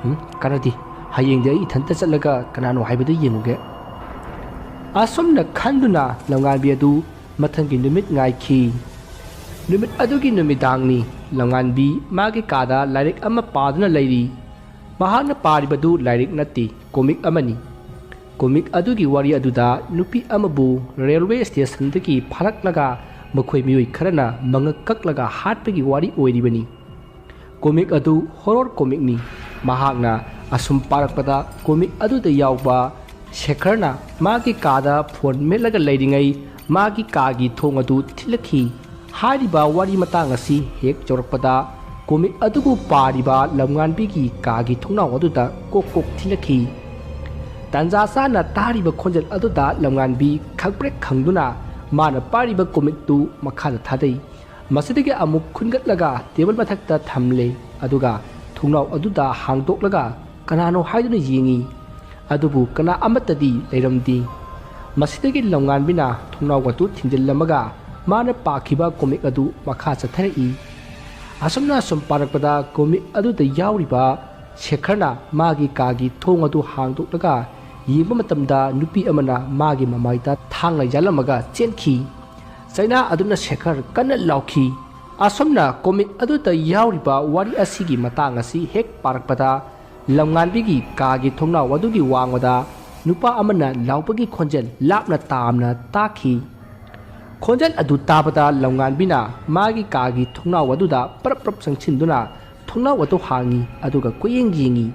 ꯎꯝ, ꯀꯥꯟꯅꯗꯦ꯫ ꯍꯌꯦꯡꯗꯤ ꯑꯩ ꯏꯊꯟꯇ ꯆꯠꯂꯒ ꯀꯅꯥꯅꯣ ꯍꯥꯏꯕꯗꯨ ꯌꯦꯡꯉꯨꯒꯦ"꯫ ꯑꯁꯨꯝꯅ ꯈꯟꯗꯨꯅ ꯂꯝꯉꯥꯟꯕꯤ ꯑꯗꯨ ꯃꯊꯪꯒꯤ ꯅꯨꯃꯤꯠ ꯉꯥꯏꯈꯤ꯫ ꯅꯨꯃꯤꯠ ꯑꯗꯨꯒꯤ ꯅꯨꯃꯤꯗꯥꯡꯅꯤ꯫ ꯂꯝꯉꯥꯟꯕꯤ ꯃꯥꯒꯤ ꯀꯥꯗ ꯂꯥꯏꯔꯤꯛ ꯑꯃ ꯄꯥꯗꯨꯅ ꯂꯩꯔꯤ꯫ ꯃꯍꯥꯛꯅ ꯄꯥꯔꯤꯕꯗꯨ ꯂꯥꯏꯔꯤꯛ ꯅꯠꯇꯦ, ꯀꯣꯃꯤꯛ ꯑꯃꯅꯤ꯫ ꯀꯣꯃꯤꯛ ꯑꯗꯨꯒꯤ ꯋꯥꯔꯤ ꯑꯗꯨꯗ ꯅꯨꯄꯤ ꯑꯃꯕꯨ ꯔꯦꯜꯋꯦ ꯁ꯭ꯇꯦꯁꯟꯗꯒꯤ ꯐꯥꯔꯛꯂꯒ ꯃꯈꯣꯏ ꯃꯤꯑꯣꯏ ꯈꯔꯅ ꯃꯉꯛ ꯀꯛꯂꯒ ꯍꯥꯠꯄꯒꯤ ꯋꯥꯔꯤ ꯑꯣꯏꯔꯤꯕꯅꯤ꯫ ꯀꯣꯃꯤꯛ ꯑꯗꯨ ꯍꯣꯔꯣꯔ ꯀꯣꯃꯤꯛꯅꯤ꯫ ꯃꯍꯥꯛꯅ ꯑꯁꯨꯝ ꯄꯥꯔꯛꯄꯗ ꯀꯣꯃꯤꯛ ꯑꯗꯨꯗ ꯌꯥꯎꯕ ꯁꯦꯈꯔꯅ ꯃꯥꯒꯤ ꯀꯥꯗ ꯐꯣꯟ ꯃꯦꯠꯂꯒ ꯂꯩꯔꯤꯉꯩ ꯃꯥꯒꯤ ꯀꯥꯒꯤ ꯊꯣꯡ ꯑꯗꯨ ꯊꯤꯜꯂꯛꯈꯤ꯫ ꯍꯥꯏꯔꯤꯕ ꯋꯥꯔꯤ ꯃꯇꯥꯡ ꯑꯁꯤ ꯍꯦꯛ ꯌꯧꯔꯛꯄꯗ ꯀꯣꯃꯤꯛ ꯑꯗꯨꯕꯨ ꯄꯥꯔꯤꯕ ꯂꯝꯉꯥꯟꯕꯤꯒꯤ ꯀꯥꯒꯤ ꯊꯣꯡꯅꯥꯎ ꯑꯗꯨꯗ ꯀꯣꯛ ꯀꯣꯛ ꯊꯤꯜꯂꯛꯈꯤ꯫ ꯇꯥꯟꯖꯥ ꯆꯥꯅ ꯇꯥꯔꯤꯕ ꯈꯣꯟꯖꯦꯜ ꯑꯗꯨꯗ ꯂꯝꯉꯥꯟꯕꯤ ꯈꯪꯄ꯭ꯔꯦꯛ ꯈꯪꯗꯨꯅ ꯃꯥꯅ ꯄꯥꯔꯤꯕ ꯀꯣꯃꯤꯛꯇꯨ ꯃꯈꯥꯗ ꯊꯥꯗꯩ꯫ ꯃꯁꯤꯗꯒꯤ ꯑꯃꯨꯛ ꯈꯨꯟꯒꯠꯂꯒ ꯇꯦꯕꯜ ꯃꯊꯛꯇ ꯊꯝꯂꯦ꯫ ꯑꯗꯨꯒ ꯊꯣꯡꯅꯥꯎ ꯑꯗꯨꯗ ꯍꯥꯡꯗꯣꯛꯂꯒ ꯀꯅꯥꯅꯣ ꯍꯥꯏꯗꯨꯅ ꯌꯦꯡꯉꯤ꯫ ꯑꯗꯨꯕꯨ ꯀꯅꯥ ꯑꯃꯠꯇꯗꯤ ꯂꯩꯔꯝꯗꯦ꯫ ꯃꯁꯤꯗꯒꯤ ꯂꯝꯉꯥꯟꯕꯤꯅ ꯊꯣꯡꯅꯥꯎ ꯑꯗꯨ ꯊꯤꯡꯖꯤꯜꯂꯝꯃꯒ ꯃꯥꯅ ꯄꯥꯈꯤꯕ ꯀꯣꯃꯤꯛ ꯑꯗꯨ ꯃꯈꯥ ꯆꯠꯊꯔꯛꯏ꯫ ꯑꯁꯨꯝꯅ ꯁꯨꯝ ꯄꯥꯔꯛꯄꯗ ꯀꯣꯃꯤꯛ ꯑꯗꯨꯗ ꯌꯥꯎꯔꯤꯕ ꯁꯦꯈꯔꯅ ꯃꯥꯒꯤ ꯀꯥꯒꯤ ꯊꯣꯡ ꯑꯗꯨ ꯍꯥꯡꯗꯣꯛꯂꯒ ꯌꯦꯡꯕ ꯃꯇꯝꯗ ꯅꯨꯄꯤ ꯑꯃꯅ ꯃꯥꯒꯤ ꯃꯃꯥꯏꯗ ꯊꯥꯡꯅ ꯌꯥꯜꯂꯝꯃꯒ ꯆꯦꯟꯈꯤ꯫ ꯆꯩꯅꯥ ꯑꯗꯨꯅ ꯁꯦꯈꯔ ꯀꯟꯅ ꯂꯥꯎꯈꯤ꯫ ꯑꯁꯨꯝꯅ ꯀꯣꯃꯤꯛ ꯑꯗꯨꯗ ꯌꯥꯎꯔꯤꯕ ꯋꯥꯔꯤ ꯑꯁꯤꯒꯤ ꯃꯇꯥꯡ ꯑꯁꯤ ꯍꯦꯛ ꯄꯥꯔꯛꯄꯗ ꯂꯝꯉꯥꯟꯕꯤꯒꯤ ꯀꯥꯒꯤ ꯊꯣꯡꯅꯥꯎ ꯑꯗꯨꯒꯤ ꯋꯥꯡꯃꯗ ꯅꯨꯄꯥ ꯑꯃꯅ ꯂꯥꯎꯕꯒꯤ ꯈꯣꯟꯖꯦꯜ ꯂꯥꯞꯅ ꯇꯥꯝꯅ ꯇꯥꯈꯤ꯫ ꯈꯣꯟꯖꯦꯜ ꯑꯗꯨ ꯇꯥꯕꯗ ꯂꯝꯉꯥꯟꯕꯤꯅ ꯃꯥꯒꯤ ꯀꯥꯒꯤ ꯊꯣꯡꯅꯥꯎ ꯑꯗꯨꯗ ꯄꯔꯞ ꯄꯔꯞ ꯆꯪꯁꯤꯟꯗꯨꯅ ꯊꯣꯡꯅꯥꯎ ꯑꯗꯨ ꯍꯥꯡꯉꯤ, ꯑꯗꯨꯒ ꯀꯣꯏꯌꯦꯡ ꯌꯦꯡꯉꯤ꯫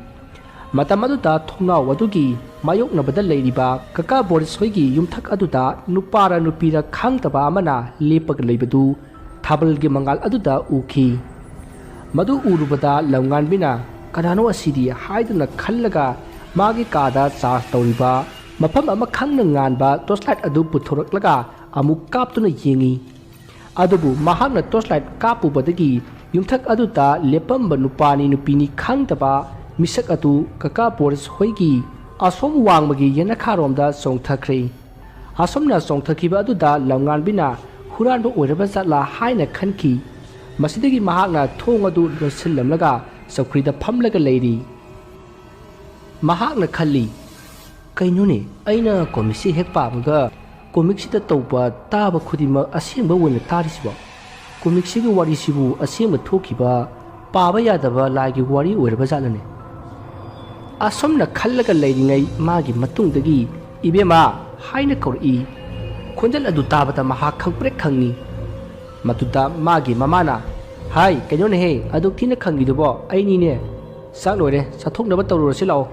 ꯃꯇꯝ ꯑꯗꯨꯗ ꯊꯣꯡꯅꯥꯎ ꯑꯗꯨꯒꯤ ꯃꯥꯌꯣꯛꯅꯕꯗ ꯂꯩꯔꯤꯕ ꯀꯀꯥ ꯕꯣꯔꯤꯁ ꯍꯣꯏꯒꯤ ꯌꯨꯝꯊꯛ ꯑꯗꯨꯗ ꯅꯨꯄꯥꯔ ꯅꯨꯄꯤꯔ ꯈꯪꯗꯕ ꯑꯃꯅ ꯂꯦꯞꯄꯒ ꯂꯩꯕꯗꯨ ꯊꯥꯕꯜꯒꯤ ꯃꯉꯥꯜ ꯑꯗꯨꯗ ꯎꯈꯤ꯫ ꯃꯗꯨ ꯎꯔꯨꯕꯗ ꯂꯝꯉꯥꯟꯕꯤꯅ "ꯀꯅꯥꯅꯣ ꯑꯁꯤꯗꯤ?" ꯍꯥꯏꯗꯨꯅ ꯈꯜꯂꯒ ꯃꯥꯒꯤ ꯀꯥꯗ ꯆꯥꯔꯖ ꯇꯧꯔꯤꯕ ꯃꯐꯝ ꯑꯃ ꯈꯪꯅ ꯉꯥꯟꯕ ꯇꯣꯔꯆ ꯂꯥꯏꯠ ꯑꯗꯨ ꯄꯨꯊꯣꯔꯛꯂꯒ ꯑꯃꯨꯛ ꯀꯥꯞꯇꯨꯅ ꯌꯦꯡꯉꯤ꯫ ꯑꯗꯨꯕꯨ ꯃꯍꯥꯛꯅ ꯇꯣꯔꯆ ꯂꯥꯏꯠ ꯀꯥꯞꯄꯨꯕꯗꯒꯤ ꯌꯨꯝꯊꯛ ꯑꯗꯨꯗ ꯂꯦꯞꯄꯝꯕ ꯅꯨꯄꯥꯅꯤ ꯅꯨꯄꯤꯅꯤ ꯈꯪꯗꯕ ꯃꯤꯁꯛ ꯑꯗꯨ ꯀꯀꯥ ꯕꯣꯔꯤꯁ ꯍꯣꯏꯒꯤ ꯑꯁꯣꯝ ꯋꯥꯡꯃꯒꯤ ꯌꯦꯅꯈꯥꯔꯣꯝꯗ ꯆꯣꯡꯊꯈ꯭ꯔꯦ꯫ ꯑꯁꯨꯝꯅ ꯆꯣꯡꯊꯈꯤꯕ ꯑꯗꯨꯗ ꯂꯝꯉꯥꯟꯕꯤꯅ ꯍꯨꯔꯥꯟꯕ ꯑꯣꯏꯔꯕ ꯖꯥꯠꯂꯥ ꯍꯥꯏꯅ ꯈꯟꯈꯤ꯫ ꯃꯁꯤꯗꯒꯤ ꯃꯍꯥꯛꯅ ꯊꯣꯡ ꯑꯗꯨ ꯂꯣꯟꯁꯤꯜꯂꯝꯂꯒ ꯆꯧꯀ꯭ꯔꯤꯗ ꯐꯝꯂꯒ ꯂꯩꯔꯤ꯫ ꯃꯍꯥꯛꯅ ꯈꯜꯂꯤ, "ꯀꯩꯅꯣꯅꯦ, ꯑꯩꯅ ꯀꯣꯃꯤꯛꯁꯤ ꯍꯦꯛ ꯄꯥꯕꯒ ꯀꯣꯃꯤꯛꯁꯤꯗ ꯇꯧꯕ ꯇꯥꯕ ꯈꯨꯗꯤꯡꯃꯛ ꯑꯁꯦꯡꯕ ꯑꯣꯏꯅ ꯇꯥꯔꯤꯁꯤꯕꯣ? ꯀꯣꯃꯤꯛꯁꯤꯒꯤ ꯋꯥꯔꯤꯁꯤꯕꯨ ꯑꯁꯦꯡꯕ ꯊꯣꯛꯈꯤꯕ ꯄꯥꯕ ꯌꯥꯗꯕ ꯂꯥꯏꯒꯤ ꯋꯥꯔꯤ ꯑꯣꯏꯔꯕ ꯖꯥꯠꯂꯅꯦ?" ꯑꯁꯨꯝꯅ ꯈꯜꯂꯒ ꯂꯩꯔꯤꯉꯩ ꯃꯥꯒꯤ ꯃꯇꯨꯡꯗꯒꯤ "ꯏꯕꯦꯝꯃ" ꯍꯥꯏꯅ ꯀꯧꯔꯛꯏ꯫ ꯈꯣꯟꯖꯦꯜ ꯑꯗꯨ ꯇꯥꯕꯗ ꯃꯍꯥꯛ ꯈꯪꯄ꯭ꯔꯦꯛ ꯈꯪꯉꯤ꯫ ꯃꯗꯨꯗ ꯃꯥꯒꯤ ꯃꯃꯥꯅ, "ꯍꯥꯏ, ꯀꯩꯅꯣꯅꯦꯍꯦ, ꯑꯗꯨꯛ ꯊꯤꯅ ꯈꯪꯉꯤꯗꯨꯕꯣ? ꯑꯩꯅꯤꯅꯦ꯫ ꯆꯥꯛ ꯂꯣꯏꯔꯦ, ꯆꯥꯊꯣꯛꯅꯕ ꯇꯧꯔꯨꯔꯁꯤ ꯂꯥꯛꯑꯣ꯫"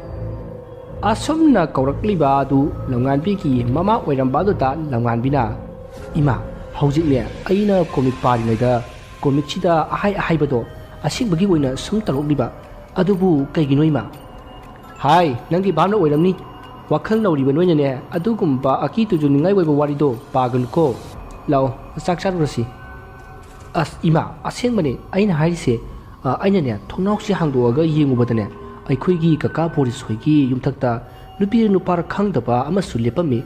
ꯑꯁꯨꯝꯅ ꯀꯧꯔꯛꯂꯤꯕ ꯑꯗꯨ ꯂꯝꯉꯥꯟꯕꯤꯒꯤ ꯃꯃꯥ ꯑꯣꯏꯔꯝꯕ ꯑꯗꯨꯗ ꯂꯝꯉꯥꯟꯕꯤꯅ, ꯏꯃꯥ, ꯍꯧꯖꯤꯛꯅꯦ ꯑꯩꯅ ꯀꯣꯃꯤꯛ ꯄꯥꯔꯤꯉꯩꯗ ꯀꯣꯃꯤꯛꯁꯤꯗ ꯑꯍꯥꯏ ꯑꯍꯥꯏꯕꯗꯣ ꯑꯁꯦꯡꯕꯒꯤ ꯑꯣꯏꯅ ꯁꯨꯝ ꯇꯧꯔꯛꯂꯤꯕ꯫ ꯑꯗꯨꯕꯨ ꯀꯩꯒꯤꯅꯣ ꯏꯃꯥ? ꯍꯥꯏ, ꯅꯪꯒꯤ ꯚꯥꯞꯅ ꯑꯣꯏꯔꯝꯅꯤ꯫ ꯋꯥꯈꯜ ꯅꯧꯔꯤꯕ ꯅꯣꯏꯅꯅꯦ ꯑꯗꯨꯒꯨꯝꯕ ꯑꯀꯤ ꯇꯨꯖꯨꯅꯤꯡꯉꯥꯏ ꯑꯣꯏꯕ ꯋꯥꯔꯤꯗꯣ ꯄꯥꯒꯅꯨꯀꯣ꯫ ꯂꯥꯛꯑꯣ, ꯆꯥꯛ ꯆꯥꯔꯨꯔꯁꯤ꯫ ꯑꯁ ꯏꯃꯥ, ꯑꯁꯦꯡꯕꯅꯦ ꯑꯩꯅ ꯍꯥꯏꯔꯤꯁꯦ꯫ ꯑ, ꯑꯩꯅꯅꯦ ꯊꯣꯡꯅꯥꯎꯁꯤ ꯍꯥꯡꯗꯣꯛꯑꯒ ꯌꯦꯡꯉꯨꯕꯗꯅꯦ ꯑꯩꯈꯣꯏꯒꯤ ꯀꯀꯥ ꯕꯣꯔꯤꯁ ꯍꯣꯏꯒꯤ ꯌꯨꯝꯊꯛꯇ ꯅꯨꯄꯤꯔ ꯅꯨꯄꯥꯔ ꯈꯪꯗꯕ ꯑꯃꯁꯨ ꯂꯦꯞꯄꯝꯃꯤ꯫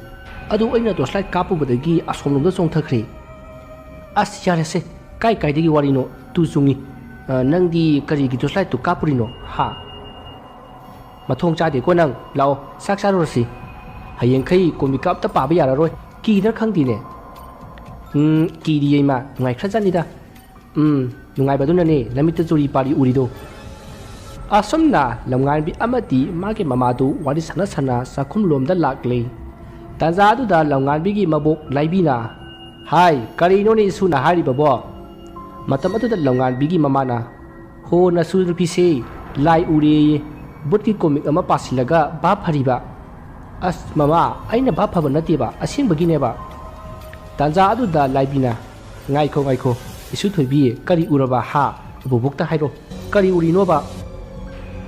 ꯑꯗꯨ ꯑꯩꯅ ꯇꯣꯔꯆꯂꯥꯏꯠ ꯀꯥꯞꯄꯨꯕꯗꯒꯤ ꯑꯁꯣꯝꯂꯣꯝꯗ ꯆꯣꯡꯊꯈ꯭ꯔꯦ꯫ ꯑꯁ ꯌꯥꯔꯦꯁꯦ, ꯀꯥꯏ ꯀꯥꯏꯗꯒꯤ ꯋꯥꯔꯤꯅꯣ? ꯇꯨ ꯆꯨꯡꯉꯤ꯫ ꯑ, ꯅꯪꯗꯤ ꯀꯔꯤꯒꯤ ꯇꯣꯔꯆꯂꯥꯏꯠꯇꯨ ꯀꯥꯞꯄꯨꯔꯤꯅꯣ ꯍꯥ? ꯃꯊꯣꯡ ꯆꯥꯗꯦꯀꯣ ꯅꯪ꯫ ꯂꯥꯛꯑꯣ, ꯆꯥꯛ ꯆꯥꯔꯨꯔꯁꯤ꯫ ꯍꯌꯦꯡꯈꯩ ꯀꯣꯃꯤꯛꯀ ꯑꯝꯇ ꯄꯥꯕ ꯌꯥꯔꯔꯣꯏ꯫ ꯀꯤꯗ꯭ꯔꯥ ꯈꯪꯗꯦꯅꯦ꯫ ꯎꯝ, ꯀꯤꯗꯤꯌꯦ ꯏꯃꯥ, ꯅꯨꯡꯉꯥꯏꯈ꯭ꯔꯖꯥꯠꯅꯤꯗ꯫ ꯎꯝ, ꯅꯨꯡꯉꯥꯏꯕꯗꯨꯅꯅꯦ ꯅꯃꯤꯠꯇ ꯆꯨꯔꯤ ꯄꯥꯔꯤ ꯎꯔꯤꯗꯣ꯫ ꯑꯁꯨꯝꯅ ꯂꯝꯉꯥꯟꯕꯤ ꯑꯃꯗꯤ ꯃꯥꯒꯤ ꯃꯃꯥꯗꯨ ꯋꯥꯔꯤ ꯁꯥꯟꯅ ꯁꯥꯟꯅ ꯆꯥꯛꯈꯨꯝꯂꯣꯝꯗ ꯂꯥꯛꯂꯦ꯫ ꯇꯥꯟꯖꯥ ꯑꯗꯨꯗ ꯂꯝꯉꯥꯟꯕꯤꯒꯤ ꯃꯕꯣꯛ ꯂꯥꯏꯕꯤꯅ, "ꯍꯥꯏ, ꯀꯔꯤꯅꯣꯅꯦ ꯏꯁꯨꯅ ꯍꯥꯏꯔꯤꯕꯕꯣ?" ꯃꯇꯝ ꯑꯗꯨꯗ ꯂꯝꯉꯥꯟꯕꯤꯒꯤ ꯃꯃꯥꯅ, "ꯍꯣ, ꯅꯁꯨ ꯅꯨꯄꯤꯁꯦ ꯂꯥꯏ ꯎꯔꯦꯌꯦ, ꯚꯨꯠꯀꯤ ꯀꯣꯃꯤꯛ ꯑꯃ ꯄꯥꯁꯤꯜꯂꯒ ꯚꯥꯞ ꯐꯔꯤꯕ?" "ꯑꯁ ꯃꯃꯥ, ꯑꯩꯅ ꯚꯥꯞ ꯐꯕ ꯅꯠꯇꯦꯕ, ꯑꯁꯦꯡꯕꯒꯤꯅꯦꯕ꯫" ꯇꯥꯟꯖꯥ ꯑꯗꯨꯗ ꯂꯥꯏꯕꯤꯅ, "ꯉꯥꯏꯈꯣ, ꯉꯥꯏꯈꯣ, ꯏꯁꯨ ꯊꯣꯏꯕꯤ, ꯀꯔꯤ ꯎꯔꯕ ꯍꯥ? ꯕꯨꯕꯣꯛꯇ ꯍꯥꯏꯔꯣ, ꯀꯔꯤ ꯎꯔꯤꯅꯣꯕ?"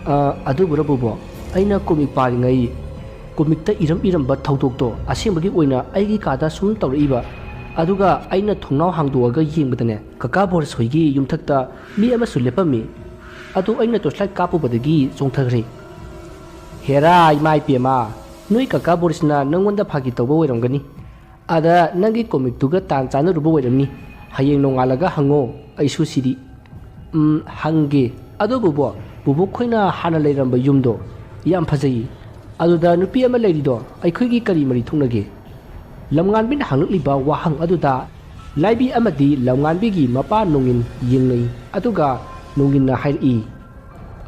"ꯑ, ꯑꯗꯨꯕꯨꯔꯣ ꯕꯨꯕꯣꯛ, ꯑꯩꯅ ꯀꯣꯃꯤꯛ ꯄꯥꯔꯤꯉꯩ ꯀꯣꯃꯤꯛꯇ ꯏꯔꯝ ꯏꯔꯝꯕ ꯊꯧꯗꯣꯛꯇꯣ ꯑꯁꯦꯡꯕꯒꯤ ꯑꯣꯏꯅ ꯑꯩꯒꯤ ꯀꯥꯗ ꯁꯨꯝ ꯇꯧꯔꯛꯏꯕ꯫ ꯑꯗꯨꯒ ꯑꯩꯅ ꯊꯣꯡꯅꯥꯎ ꯍꯥꯡꯗꯣꯛꯑꯒ ꯌꯦꯡꯕꯗꯅꯦ, ꯀꯀꯥ ꯕꯣꯔꯤꯁ ꯍꯣꯏꯒꯤ ꯌꯨꯝꯊꯛꯇ ꯃꯤ ꯑꯃꯁꯨ ꯂꯦꯞꯄꯝꯃꯤ꯫ ꯑꯗꯨ ꯑꯩꯅ ꯇꯣꯔꯆꯂꯥꯏꯠ ꯀꯥꯞꯄꯨꯕꯗꯒꯤ ꯆꯣꯡꯊꯈ꯭ꯔꯦ꯫" "ꯍꯦꯔꯥ, ꯏꯃꯥ ꯏꯄꯦꯝꯃ, ꯅꯣꯏ ꯀꯀꯥ ꯕꯣꯔꯤꯁꯅ ꯅꯪꯉꯣꯟꯗ ꯐꯥꯒꯤ ꯇꯧꯕ ꯑꯣꯏꯔꯝꯒꯅꯤ꯫ ꯑꯗ ꯅꯪꯒꯤ ꯀꯣꯃꯤꯛꯇꯨꯒ ꯇꯥꯟ ꯆꯥꯟꯅꯔꯨꯕ ꯑꯣꯏꯔꯝꯅꯤ꯫ ꯍꯌꯦꯡ ꯅꯣꯡꯉꯥꯜꯂꯒ ꯍꯪꯉꯣ, ꯑꯩꯁꯨ ꯁꯤꯗꯤ꯫" "ꯎꯝ, ꯍꯪꯒꯦ꯫ ꯑꯗꯨꯕꯨꯕꯣ, ꯕꯨꯕꯣꯛ ꯈꯣꯏꯅ ꯍꯥꯟꯅ ꯂꯩꯔꯝꯕ ꯌꯨꯝꯗꯣ ꯌꯥꯝ ꯐꯖꯩ꯫ ꯑꯗꯨꯗ ꯅꯨꯄꯤ ꯑꯃ ꯂꯩꯔꯤꯗꯣ ꯑꯩꯈꯣꯏꯒꯤ ꯀꯔꯤ ꯃꯔꯤ ꯊꯣꯛꯅꯒꯦ?" ꯂꯝꯉꯥꯟꯕꯤꯅ ꯍꯪꯂꯛꯂꯤꯕ ꯋꯥꯍꯪ ꯑꯗꯨꯗ ꯂꯥꯏꯕꯤ ꯑꯃꯗꯤ ꯂꯝꯉꯥꯟꯕꯤꯒꯤ ꯃꯄꯥ ꯅꯣꯡꯏꯟ ꯌꯦꯡꯅꯩ꯫ ꯑꯗꯨꯒ ꯅꯣꯡꯏꯟꯅ ꯍꯥꯏꯔꯛꯏ,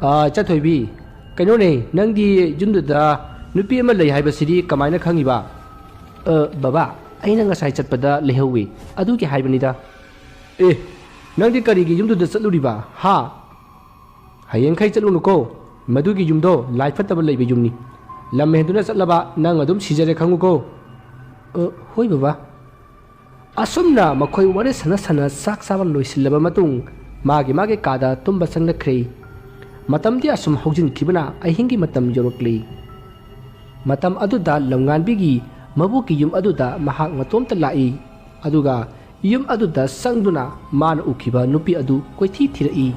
"ꯑ, ꯆꯥꯊꯣꯏꯕꯤ, ꯀꯩꯅꯣꯅꯦ, ꯅꯪꯗꯤ ꯌꯨꯝꯗꯨꯗ ꯅꯨꯄꯤ ꯑꯃ ꯂꯩ ꯍꯥꯏꯕꯁꯤꯗꯤ ꯀꯃꯥꯏꯅ ꯈꯪꯉꯤꯕ?" "ꯑ, ꯕꯕꯥ, ꯑꯩꯅ ꯉꯁꯥꯏ ꯆꯠꯄꯗ ꯂꯩꯍꯧꯋꯤ, ꯑꯗꯨꯒꯤ ꯍꯥꯏꯕꯅꯤꯗ꯫" "ꯑꯦ, ꯅꯪꯗꯤ ꯀꯔꯤꯒꯤ ꯌꯨꯝꯗꯨꯗ ꯆꯠꯂꯨꯔꯤꯕ, ꯍꯥ?" "ꯍꯌꯦꯡꯈꯩ ꯆꯠꯂꯨꯅꯨꯀꯣ, ꯃꯗꯨꯒꯤ ꯌꯨꯝꯗꯣ ꯂꯥꯏ ꯐꯠꯇꯕ ꯂꯩꯕ ꯌꯨꯝꯅꯤ꯫ ꯂꯝ ꯍꯦꯟꯗꯨꯅ ꯆꯠꯂꯕ ꯅꯪ ꯑꯗꯨꯝ ꯁꯤꯖꯔꯦ ꯈꯪꯉꯨꯀꯣ꯫" "ꯑ, ꯍꯣꯏ ꯕꯕꯥ꯫" ꯑꯁꯨꯝꯅ ꯃꯈꯣꯏ ꯋꯥꯔꯤ ꯁꯥꯟꯅ ꯁꯥꯟꯅ ꯆꯥꯛ ꯆꯥꯕ ꯂꯣꯏꯁꯤꯜꯂꯕ ꯃꯇꯨꯡ, ꯃꯥꯒꯤ ꯃꯥꯒꯤ ꯀꯥꯗ ꯇꯨꯝꯕ ꯆꯪꯂꯛꯈ꯭ꯔꯦ꯫ ꯃꯇꯝꯗꯤ ꯑꯁꯨꯝ ꯍꯧꯖꯤꯟꯈꯤꯕꯅ ꯑꯍꯤꯡꯒꯤ ꯃꯇꯝ ꯌꯧꯔꯛꯂꯦ꯫ ꯃꯇꯝ ꯑꯗꯨꯗ ꯂꯝꯉꯥꯟꯕꯤꯒꯤ ꯃꯕꯣꯛꯀꯤ ꯌꯨꯝ ꯑꯗꯨꯗ ꯃꯍꯥꯛ ꯃꯇꯣꯝꯇ ꯂꯥꯛꯏ꯫ ꯑꯗꯨꯒ ꯌꯨꯝ ꯑꯗꯨꯗ ꯆꯪꯗꯨꯅ ꯃꯥꯅ ꯎꯈꯤꯕ ꯅꯨꯄꯤ ꯑꯗꯨ ꯀꯣꯏꯊꯤ ꯊꯤꯔꯛꯏ꯫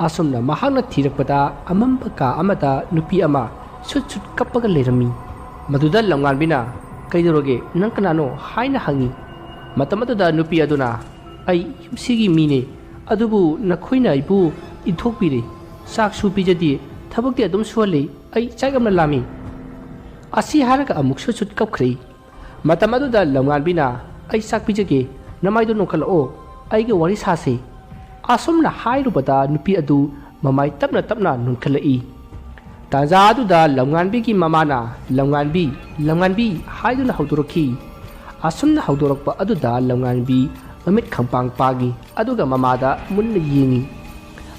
ꯑꯁꯨꯝꯅ ꯃꯍꯥꯛꯅ ꯊꯤꯔꯛꯄꯗ, ꯑꯃꯝꯕ ꯀꯥ ꯑꯃꯗ ꯅꯨꯄꯤ ꯑꯃ ꯁꯨꯠ ꯁꯨꯠ ꯀꯞꯄꯒ ꯂꯩꯔꯝꯃꯤ꯫ ꯃꯗꯨꯗ ꯂꯝꯉꯥꯟꯕꯤꯅ, "ꯀꯩꯗꯧꯔꯒꯦ? ꯅꯪ ꯀꯅꯥꯅꯣ?" ꯍꯥꯏꯅ ꯍꯪꯉꯤ꯫ ꯃꯇꯝ ꯑꯗꯨꯗ ꯅꯨꯄꯤ ꯑꯗꯨꯅ, "ꯑꯩ ꯌꯨꯝꯁꯤꯒꯤ ꯃꯤꯅꯦ, ꯑꯗꯨꯕꯨ ꯅꯈꯣꯏꯅ ꯑꯩꯕꯨ ꯏꯟꯊꯣꯛꯄꯤꯔꯦ꯫ ꯆꯥꯛꯁꯨ ꯄꯤꯖꯗꯦ, ꯊꯕꯛꯇꯤ ꯑꯗꯨꯝ ꯁꯨꯍꯜꯂꯤ꯫ ꯑꯩ ꯆꯥꯛ ꯌꯥꯝꯅ ꯂꯥꯝꯃꯤ꯫" ꯑꯁꯤ ꯍꯥꯏꯔꯒ ꯑꯃꯨꯛ ꯁꯨꯠ ꯁꯨꯠ ꯀꯞꯈ꯭ꯔꯦ꯫ ꯃꯇꯝ ꯑꯗꯨꯗ ꯂꯝꯉꯥꯟꯕꯤꯅ, "ꯑꯩ ꯆꯥꯛ ꯄꯤꯖꯒꯦ, ꯅꯃꯥꯏꯗꯣ ꯅꯣꯟꯈꯠꯂꯛꯑꯣ, ꯑꯩꯒ ꯋꯥꯔꯤ ꯁꯥꯁꯤ꯫" ꯑꯁꯨꯝꯅ ꯍꯥꯏꯔꯨꯕꯗ ꯅꯨꯄꯤ ꯑꯗꯨ ꯃꯃꯥꯏ ꯇꯞꯅ ꯇꯞꯅ ꯅꯣꯟꯈꯠꯂꯛꯏ꯫ ꯇꯥꯟꯖꯥ ꯑꯗꯨꯗ ꯂꯝꯉꯥꯟꯕꯤꯒꯤ ꯃꯃꯥꯅ, "ꯂꯝꯉꯥꯟꯕꯤ, ꯂꯝꯉꯥꯟꯕꯤ" ꯍꯥꯏꯗꯨꯅ ꯍꯧꯗꯣꯔꯛꯈꯤ꯫ ꯑꯁꯨꯝꯅ ꯍꯧꯗꯣꯔꯛꯄ ꯑꯗꯨꯗ ꯂꯝꯉꯥꯟꯕꯤ ꯃꯃꯤꯠ ꯈꯪꯄꯥꯡ ꯄꯥꯡꯉꯤ, ꯑꯗꯨꯒ ꯃꯃꯥꯗ ꯃꯨꯟꯅ ꯌꯦꯡꯉꯤ꯫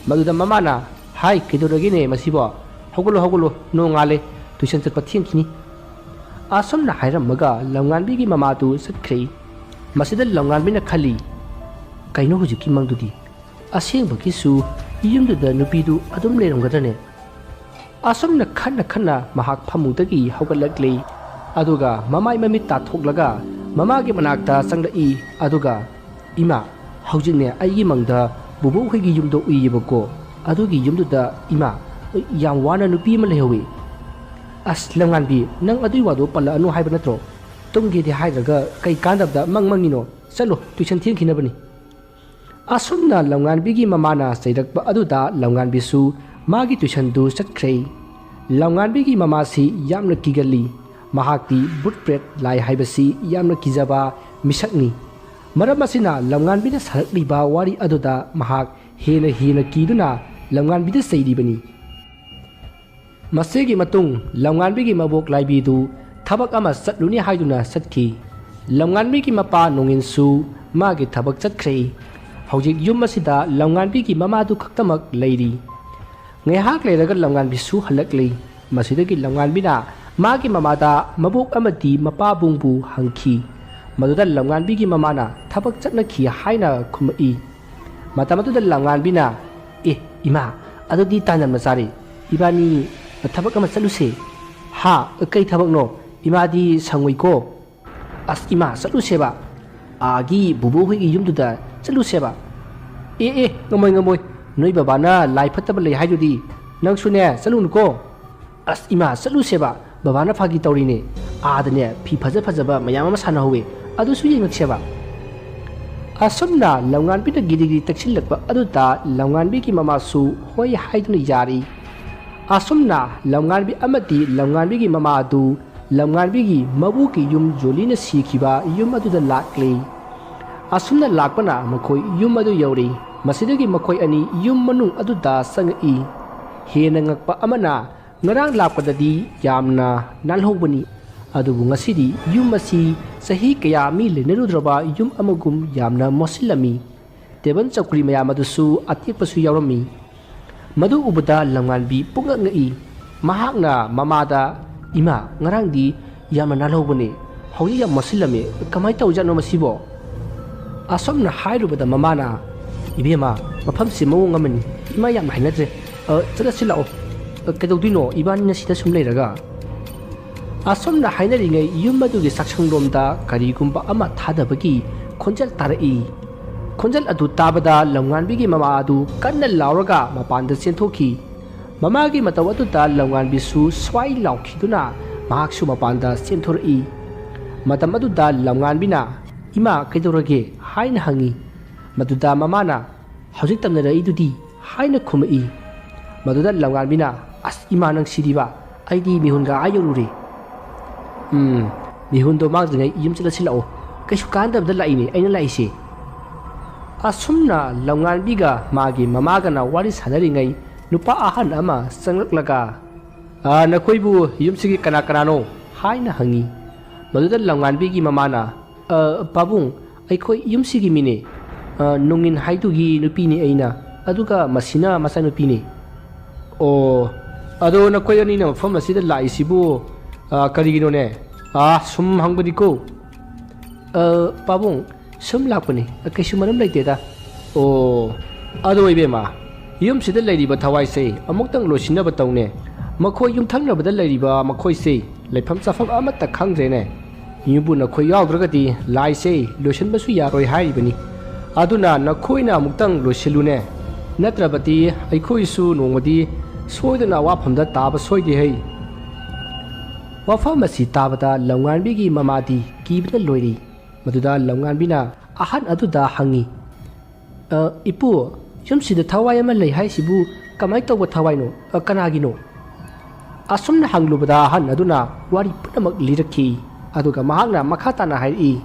ꯃꯗꯨꯗ ꯃꯃꯥꯅ, "ꯍꯥꯏ, ꯀꯩꯗꯧꯔꯒꯦꯅꯦ ꯃꯁꯤꯕꯣ? ꯍꯧꯒꯠꯂꯣ, ꯍꯧꯒꯠꯂꯣ, ꯅꯣꯡꯉꯥꯜꯂꯦ, ꯇꯨꯏꯁꯟ ꯆꯠꯄ ꯊꯦꯡꯈꯤꯅꯤ꯫" ꯑꯁꯨꯝꯅ ꯍꯥꯏꯔꯝꯃꯒ ꯂꯝꯉꯥꯟꯕꯤꯒꯤ ꯃꯃꯥꯗꯨ ꯆꯠꯈ꯭ꯔꯦ꯫ ꯃꯁꯤꯗ ꯂꯝꯉꯥꯟꯕꯤꯅ ꯈꯜꯂꯤ, "ꯀꯩꯅꯣ ꯍꯧꯖꯤꯛꯀꯤ ꯃꯪꯗꯨꯗꯤ? ꯑꯁꯦꯡꯕꯒꯤꯁꯨ ꯌꯨꯝꯗꯨꯗ ꯅꯨꯄꯤꯗꯨ ꯑꯗꯨꯝ ꯂꯩꯔꯝꯒꯗ꯭ꯔꯅꯦ?" ꯑꯁꯨꯝꯅ ꯈꯟꯅ ꯈꯟꯅ ꯃꯍꯥꯛ ꯐꯃꯨꯡꯗꯒꯤ ꯍꯧꯒꯠꯂꯛꯂꯦ꯫ ꯑꯗꯨꯒ ꯃꯃꯥꯏ ꯃꯃꯤꯠ ꯇꯥꯊꯣꯛꯂꯒ ꯃꯃꯥꯒꯤ ꯃꯅꯥꯛꯇ ꯆꯪꯂꯛꯏ꯫ ꯑꯗꯨꯒ, "ꯏꯃꯥ, ꯍꯧꯖꯤꯛꯅꯦ ꯑꯩꯒꯤ ꯃꯪꯗ ꯕꯨꯕꯣꯛ ꯍꯣꯏꯒꯤ ꯌꯨꯝꯗꯣ ꯎꯏꯌꯦꯕꯀꯣ꯫ ꯑꯗꯨꯒꯤ ꯌꯨꯝꯗꯨꯗ, ꯏꯃꯥ, ꯌꯥꯝ ꯋꯥꯅ ꯅꯨꯄꯤ ꯑꯃ ꯂꯩꯍꯧꯋꯤ꯫" "ꯑꯁ, ꯂꯝꯉꯥꯟꯕꯤ, ꯅꯪ ꯑꯗꯨꯏ ꯋꯥꯗꯣ ꯄꯜꯂꯛꯑꯅꯨ ꯍꯥꯏꯕ ꯅꯠꯇ꯭ꯔꯣ? ꯇꯨꯝꯒꯦꯗꯤ ꯍꯥꯏꯗ꯭ꯔꯒ ꯀꯩ ꯀꯥꯟꯗꯕꯗ ꯃꯪ ꯃꯪꯉꯤꯅꯣ? ꯆꯠꯂꯣ, ꯇꯨꯏꯁꯟ ꯊꯦꯡꯈꯤꯅꯕꯅꯤ꯫" ꯑꯁꯨꯝꯅ ꯂꯝꯉꯥꯟꯕꯤꯒꯤ ꯃꯃꯥꯅ ꯆꯩꯔꯛꯄ ꯑꯗꯨꯗ ꯂꯝꯉꯥꯟꯕꯤꯁꯨ ꯃꯥꯒꯤ ꯇꯨꯏꯁꯟꯗꯨ ꯆꯠꯈ꯭ꯔꯦ꯫ ꯂꯝꯉꯥꯟꯕꯤꯒꯤ ꯃꯃꯥꯁꯤ ꯌꯥꯝꯅ ꯀꯤꯒꯜꯂꯤ꯫ ꯃꯍꯥꯛꯇꯤ ꯚꯨꯠ ꯄ꯭ꯔꯦꯠ ꯂꯥꯏ ꯍꯥꯏꯕꯁꯤ ꯌꯥꯝꯅ ꯀꯤꯖꯕ ꯃꯤꯁꯛꯅꯤ꯫ ꯃꯔꯝ ꯑꯁꯤꯅ ꯂꯝꯉꯥꯟꯕꯤꯅ ꯁꯥꯔꯛꯂꯤꯕ ꯋꯥꯔꯤ ꯑꯗꯨꯗ ꯃꯍꯥꯛ ꯍꯦꯟꯅ ꯍꯦꯟꯅ ꯀꯤꯗꯨꯅ ꯂꯝꯉꯥꯟꯕꯤꯗ ꯆꯩꯔꯤꯕꯅꯤ꯫ ꯃꯁꯤꯒꯤ ꯃꯇꯨꯡ ꯂꯝꯉꯥꯟꯕꯤꯒꯤ ꯃꯕꯣꯛ ꯂꯥꯏꯕꯤꯗꯨ ꯊꯕꯛ ꯑꯃ ꯆꯠꯂꯨꯅꯤ ꯍꯥꯏꯗꯨꯅ ꯆꯠꯈꯤ꯫ ꯂꯝꯉꯥꯟꯕꯤꯒꯤ ꯃꯄꯥ ꯅꯣꯡꯉꯤꯟꯁꯨ ꯃꯥꯒꯤ ꯊꯕꯛ ꯆꯠꯈ꯭ꯔꯦ꯫ ꯍꯧꯖꯤꯛ ꯌꯨꯝ ꯑꯁꯤꯗ ꯂꯝꯉꯥꯟꯕꯤꯒꯤ ꯃꯃꯥꯗꯨ ꯈꯛꯇꯃꯛ ꯂꯩꯔꯤ꯫ ꯉꯥꯏꯍꯥꯛ ꯂꯩꯔꯒ ꯂꯝꯉꯥꯟꯕꯤꯁꯨ ꯍꯜꯂꯛꯂꯦ꯫ ꯃꯁꯤꯗꯒꯤ ꯂꯝꯉꯥꯟꯕꯤꯅ ꯃꯥꯒꯤ ꯃꯃꯥꯗ ꯃꯕꯣꯛ ꯑꯃꯗꯤ ꯃꯄꯥꯕꯨꯡꯕꯨ ꯍꯪꯈꯤ꯫ ꯃꯗꯨꯗ ꯂꯝꯉꯥꯟꯕꯤꯒꯤ ꯃꯃꯥꯅ ꯊꯕꯛ ꯆꯠꯅꯈꯤ ꯍꯥꯏꯅ ꯈꯨꯝꯃꯛꯏ꯫ ꯃꯇꯝ ꯑꯗꯨꯗ ꯂꯝꯉꯥꯟꯕꯤꯅ, "ꯑꯦ, ꯏꯃꯥ, ꯑꯗꯨꯗꯤ ꯇꯥꯟꯖꯟꯕ ꯆꯥꯔꯦ, ꯏꯕꯥꯅꯤ ꯊꯕꯛ ꯑꯃ ꯆꯠꯂꯨꯁꯦ"꯫ "ꯍꯥ? ꯀꯩ ꯊꯕꯛꯅꯣ? ꯏꯃꯥꯗꯤ ꯁꯪꯉꯣꯏꯀꯣ"꯫ "ꯑꯁ ꯏꯃꯥ, ꯆꯠꯂꯨꯁꯦꯕ, ꯑꯥꯒꯤ ꯕꯨꯕꯣꯛ ꯍꯣꯏꯒꯤ ꯌꯨꯝꯗꯨꯗ ꯆꯠꯂꯨꯁꯦꯕ"꯫ "ꯑꯦ ꯑꯦ, ꯉꯝꯃꯣꯏ ꯉꯝꯃꯣꯏ, ꯅꯣꯏ ꯕꯕꯥꯅ ꯂꯥꯏ ꯐꯠꯇꯕ ꯂꯩ ꯍꯥꯏꯗꯨꯗꯤ, ꯅꯪꯁꯨꯅꯦ ꯆꯠꯂꯨꯅꯨꯀꯣ"꯫ "ꯑꯁ ꯏꯃꯥ, ꯆꯠꯂꯨꯁꯦꯕ, ꯕꯕꯥꯅ ꯐꯥꯒꯤ ꯇꯧꯔꯤꯅꯦ, ꯑꯥꯗꯅꯦ ꯐꯤ ꯐꯖ ꯐꯖꯕ ꯃꯌꯥꯝ ꯑꯃ ꯁꯥꯟꯅꯍꯧꯋꯦ, ꯑꯗꯨꯁꯨ ꯌꯦꯡꯉꯛꯁꯦꯕ"꯫ ꯑꯁꯨꯝꯅ ꯂꯝꯉꯥꯟꯕꯤꯅ ꯒꯤꯔꯤ ꯒꯤꯔꯤ ꯇꯛꯁꯤꯜꯂꯛꯄ ꯑꯗꯨꯗ ꯂꯝꯉꯥꯟꯕꯤꯒꯤ ꯃꯃꯥꯁꯨ ꯍꯣꯏ ꯍꯥꯏꯗꯨꯅ ꯌꯥꯔꯤ꯫ ꯑꯁꯨꯝꯅ ꯂꯝꯉꯥꯟꯕꯤ ꯑꯃꯗꯤ ꯂꯝꯉꯥꯟꯕꯤꯒꯤ ꯃꯃꯥ ꯑꯗꯨ ꯂꯝꯉꯥꯟꯕꯤꯒꯤ ꯃꯕꯨꯒꯤ ꯌꯨꯝ ꯖꯣꯂꯤꯅ ꯁꯤꯈꯤꯕ ꯌꯨꯝ ꯑꯗꯨꯗ ꯂꯥꯛꯂꯤ꯫ ꯑꯁꯨꯝꯅ ꯂꯥꯛꯄꯅ ꯃꯈꯣꯏ ꯌꯨꯝ ꯑꯗꯨ ꯌꯧꯔꯤ꯫ ꯃꯁꯤꯗꯒꯤ ꯃꯈꯣꯏ ꯑꯅꯤ ꯌꯨꯝ ꯃꯅꯨꯡ ꯑꯗꯨꯗ ꯆꯪꯉꯛꯏ꯫ ꯍꯦꯟꯅ ꯉꯛꯄ ꯑꯃꯅ, ꯉꯔꯥꯡ ꯂꯥꯛꯄꯗꯗꯤ ꯌꯥꯝꯅ ꯅꯥꯜꯍꯧꯕꯅꯤ, ꯑꯗꯨꯕꯨ ꯉꯁꯤꯗꯤ ꯌꯨꯝ ꯑꯁꯤ ꯆꯍꯤ ꯀꯌꯥ ꯃꯤ ꯂꯩꯅꯔꯨꯗ꯭ꯔꯕ ꯌꯨꯝ ꯑꯃꯒꯨꯝ ꯌꯥꯝꯅ ꯃꯣꯠꯁꯤꯜꯂꯝꯃꯤ꯫ ꯇꯦꯕꯜ ꯆꯧꯀ꯭ꯔꯤ ꯃꯌꯥꯝ ꯑꯗꯨꯁꯨ ꯑꯇꯦꯛꯄꯁꯨ ꯌꯥꯎꯔꯝꯃꯤ꯫ ꯃꯗꯨ ꯎꯕꯗ ꯂꯝꯉꯥꯟꯕꯤ ꯄꯨꯡꯉꯛ ꯉꯛꯏ꯫ ꯃꯍꯥꯛꯅ ꯃꯃꯥꯗ, "ꯏꯃꯥ, ꯉꯔꯥꯡꯗꯤ ꯌꯥꯝꯅ ꯅꯥꯜꯍꯧꯕꯅꯦ, ꯍꯧꯖꯤꯛ ꯌꯥꯝ ꯃꯣꯠꯁꯤꯜꯂꯝꯃꯦ, ꯀꯃꯥꯏꯅ ꯇꯧꯔꯤꯖꯥꯠꯅꯣ ꯃꯁꯤꯕꯣ?" ꯑꯁꯨꯝꯅ ꯍꯥꯏꯔꯨꯕꯗ ꯃꯃꯥꯅ, "ꯏꯕꯦꯝꯃ, ꯃꯐꯝꯁꯦ ꯃꯑꯣꯡ ꯑꯃꯅꯤ, ꯏꯃꯥ ꯌꯥꯝ ꯍꯩꯅꯗ꯭ꯔꯦ꯫ ꯑ, ꯆꯠꯂꯁꯤ ꯂꯥꯛꯑꯣ꯫ ꯑ, ꯀꯩꯗꯧꯗꯣꯏꯅꯣ ꯏꯕꯥꯅꯤꯅ ꯁꯤꯗ ꯁꯨꯝ ꯂꯩꯔꯒ?" ꯑꯁꯨꯝꯅ ꯍꯥꯏꯅꯔꯤꯉꯩ ꯌꯨꯝ ꯑꯗꯨꯒꯤ ꯆꯥꯛꯁꯪꯂꯣꯝꯗ ꯀꯔꯤꯒꯨꯝꯕ ꯑꯃ ꯊꯥꯗꯕꯒꯤ ꯈꯣꯟꯖꯦꯜ ꯇꯥꯔꯛꯏ꯫ ꯈꯣꯟꯖꯦꯜ ꯑꯗꯨ ꯇꯥꯕꯗ ꯂꯝꯉꯥꯟꯕꯤꯒꯤ ꯃꯃꯥ ꯑꯗꯨ ꯀꯟꯅ ꯂꯥꯎꯔꯒ ꯃꯄꯥꯟꯗ ꯆꯦꯟꯊꯣꯛꯈꯤ꯫ ꯃꯃꯥꯒꯤ ꯃꯇꯧ ꯑꯗꯨꯗ ꯂꯝꯉꯥꯟꯕꯤꯁꯨ ꯁ꯭ꯋꯥꯏ ꯂꯥꯎꯈꯤꯗꯨꯅ ꯃꯍꯥꯛꯁꯨ ꯃꯄꯥꯟꯗ ꯆꯦꯟꯊꯣꯔꯛꯏ꯫ ꯃꯇꯝ ꯑꯗꯨꯗ ꯂꯝꯉꯥꯟꯕꯤꯅ, "ꯏꯃꯥ, ꯀꯩꯗꯧꯔꯒꯦ?" ꯍꯥꯏꯅ ꯍꯪꯉꯤ꯫ ꯃꯗꯨꯗ ꯃꯃꯥꯅ, "ꯍꯧꯖꯤꯛ ꯇꯝꯅꯔꯛꯏꯗꯨꯗꯤ?" ꯍꯥꯏꯅ ꯈꯨꯝꯃꯛꯏ꯫ ꯃꯗꯨꯗ ꯂꯝꯉꯥꯟꯕꯤꯅ, "ꯑꯁ ꯏꯃꯥ, ꯅꯪ ꯁꯤꯗꯤꯕ, ꯑꯩꯗꯤ ꯃꯤꯍꯨꯟꯒ ꯑꯥ ꯌꯧꯔꯨꯔꯦ꯫ ꯎꯝ, ꯃꯤꯍꯨꯟꯗꯣ ꯃꯥꯡꯗ꯭ꯔꯤꯉꯩ ꯌꯨꯝ ꯆꯠꯂꯁꯤ ꯂꯥꯛꯑꯣ, ꯀꯩꯁꯨ ꯀꯥꯟꯗꯕꯗ ꯂꯥꯛꯏꯅꯦ ꯑꯩꯅ ꯂꯥꯛꯏꯁꯦ"꯫ ꯑꯁꯨꯝꯅ ꯂꯝꯉꯥꯟꯕꯤꯒ ꯃꯥꯒꯤ ꯃꯃꯥꯒꯅ ꯋꯥꯔꯤ ꯁꯥꯟꯅꯔꯤꯉꯩ ꯅꯨꯄꯥ ꯑꯍꯟ ꯑꯃ ꯆꯪꯂꯛꯂꯒ, "ꯑ, ꯅꯈꯣꯏꯕꯨ ꯌꯨꯝꯁꯤꯒꯤ ꯀꯅꯥ ꯀꯅꯥꯅꯣ?" ꯍꯥꯏꯅ ꯍꯪꯉꯤ꯫ ꯃꯗꯨꯗ ꯂꯝꯉꯥꯟꯕꯤꯒꯤ ꯃꯃꯥꯅ, "ꯑ, ꯄꯥꯕꯨꯡ, ꯑꯩꯈꯣꯏ ꯌꯨꯝꯁꯤꯒꯤ ꯃꯤꯅꯦ꯫ ꯑ, ꯅꯣꯡꯉꯤꯟ ꯍꯥꯏꯗꯨꯒꯤ ꯅꯨꯄꯤꯅꯤ ꯑꯩꯅ, ꯑꯗꯨꯒ ꯃꯁꯤꯅ ꯃꯆꯥꯅꯨꯄꯤꯅꯤ"꯫ "ꯑꯣ, ꯑꯗꯣ ꯅꯈꯣꯏ ꯑꯅꯤꯅ ꯃꯐꯝ ꯑꯁꯤꯗ ꯂꯥꯛꯏꯁꯤꯕꯨ, ꯑ, ꯀꯔꯤꯒꯤꯅꯣꯅꯦ? ꯑ, ꯁꯨꯝ ꯍꯪꯕꯅꯤꯀꯣ"꯫ "ꯑ, ꯄꯥꯕꯨꯡ, ꯁꯨꯝ ꯂꯥꯛꯄꯅꯤ꯫ ꯑ, ꯀꯩꯁꯨ ꯃꯔꯝ ꯂꯩꯇꯦꯗ꯫" "ꯑꯣ, ꯑꯗꯣ ꯏꯕꯦꯝꯃ, ꯌꯨꯝꯁꯤꯗ ꯂꯩꯔꯤꯕ ꯊꯋꯥꯏꯁꯦ ꯑꯃꯨꯛꯇꯪ ꯂꯣꯏꯁꯤꯟꯅꯕ ꯇꯧꯅꯦ꯫ ꯃꯈꯣꯏ ꯌꯨꯝꯊꯪꯅꯕꯗ ꯂꯩꯔꯤꯕ ꯃꯈꯣꯏꯁꯦ ꯂꯩꯐꯝ ꯆꯥꯐꯝ ꯑꯃꯠꯇ ꯈꯪꯗ꯭ꯔꯦꯅꯦ꯫ ꯌꯨꯝꯕꯨ ꯅꯈꯣꯏ ꯌꯥꯎꯗ꯭ꯔꯒꯗꯤ ꯂꯥꯏꯁꯦ ꯂꯣꯏꯁꯤꯟꯕꯁꯨ ꯌꯥꯔꯣꯏ ꯍꯥꯏꯔꯤꯕꯅꯤ꯫ ꯑꯗꯨꯅ ꯅꯈꯣꯏꯅ ꯑꯃꯨꯛꯇꯪ ꯂꯣꯏꯁꯤꯜꯂꯨꯅꯦ꯫ ꯅꯠꯇ꯭ꯔꯕꯗꯤ ꯑꯩꯈꯣꯏꯁꯨ ꯅꯣꯡꯃꯗꯤ ꯁꯣꯏꯗꯅ ꯑꯋꯥꯐꯝꯗ ꯇꯥꯕ ꯁꯣꯏꯗꯦ ꯍꯩ꯫" ꯋꯥꯐꯝ ꯑꯁꯤ ꯇꯥꯕꯗ ꯂꯝꯉꯥꯟꯕꯤꯒꯤ ꯃꯃꯥꯗꯤ ꯀꯤꯕꯅ ꯂꯣꯏꯔꯤ꯫ ꯃꯗꯨꯗ ꯂꯝꯉꯥꯟꯕꯤꯅ ꯑꯍꯟ ꯑꯗꯨꯗ ꯍꯪꯉꯤ, "ꯑ, ꯏꯄꯨ, ꯌꯨꯝꯁꯤꯗ ꯊꯋꯥꯏ ꯑꯃ ꯂꯩ ꯍꯥꯏꯁꯤꯕꯨ ꯀꯃꯥꯏ ꯇꯧꯕ ꯊꯋꯥꯏꯅꯣ? ꯑ, ꯀꯅꯥꯒꯤꯅꯣ?" ꯑꯁꯨꯝꯅ ꯍꯪꯂꯨꯕꯗ ꯑꯍꯟ ꯑꯗꯨꯅ ꯋꯥꯔꯤ ꯄꯨꯝꯅꯃꯛ ꯂꯤꯔꯛꯈꯤ꯫ ꯑꯗꯨꯒ ꯃꯍꯥꯛꯅ ꯃꯈꯥ ꯇꯥꯅ ꯍꯥꯏꯔꯛꯏ,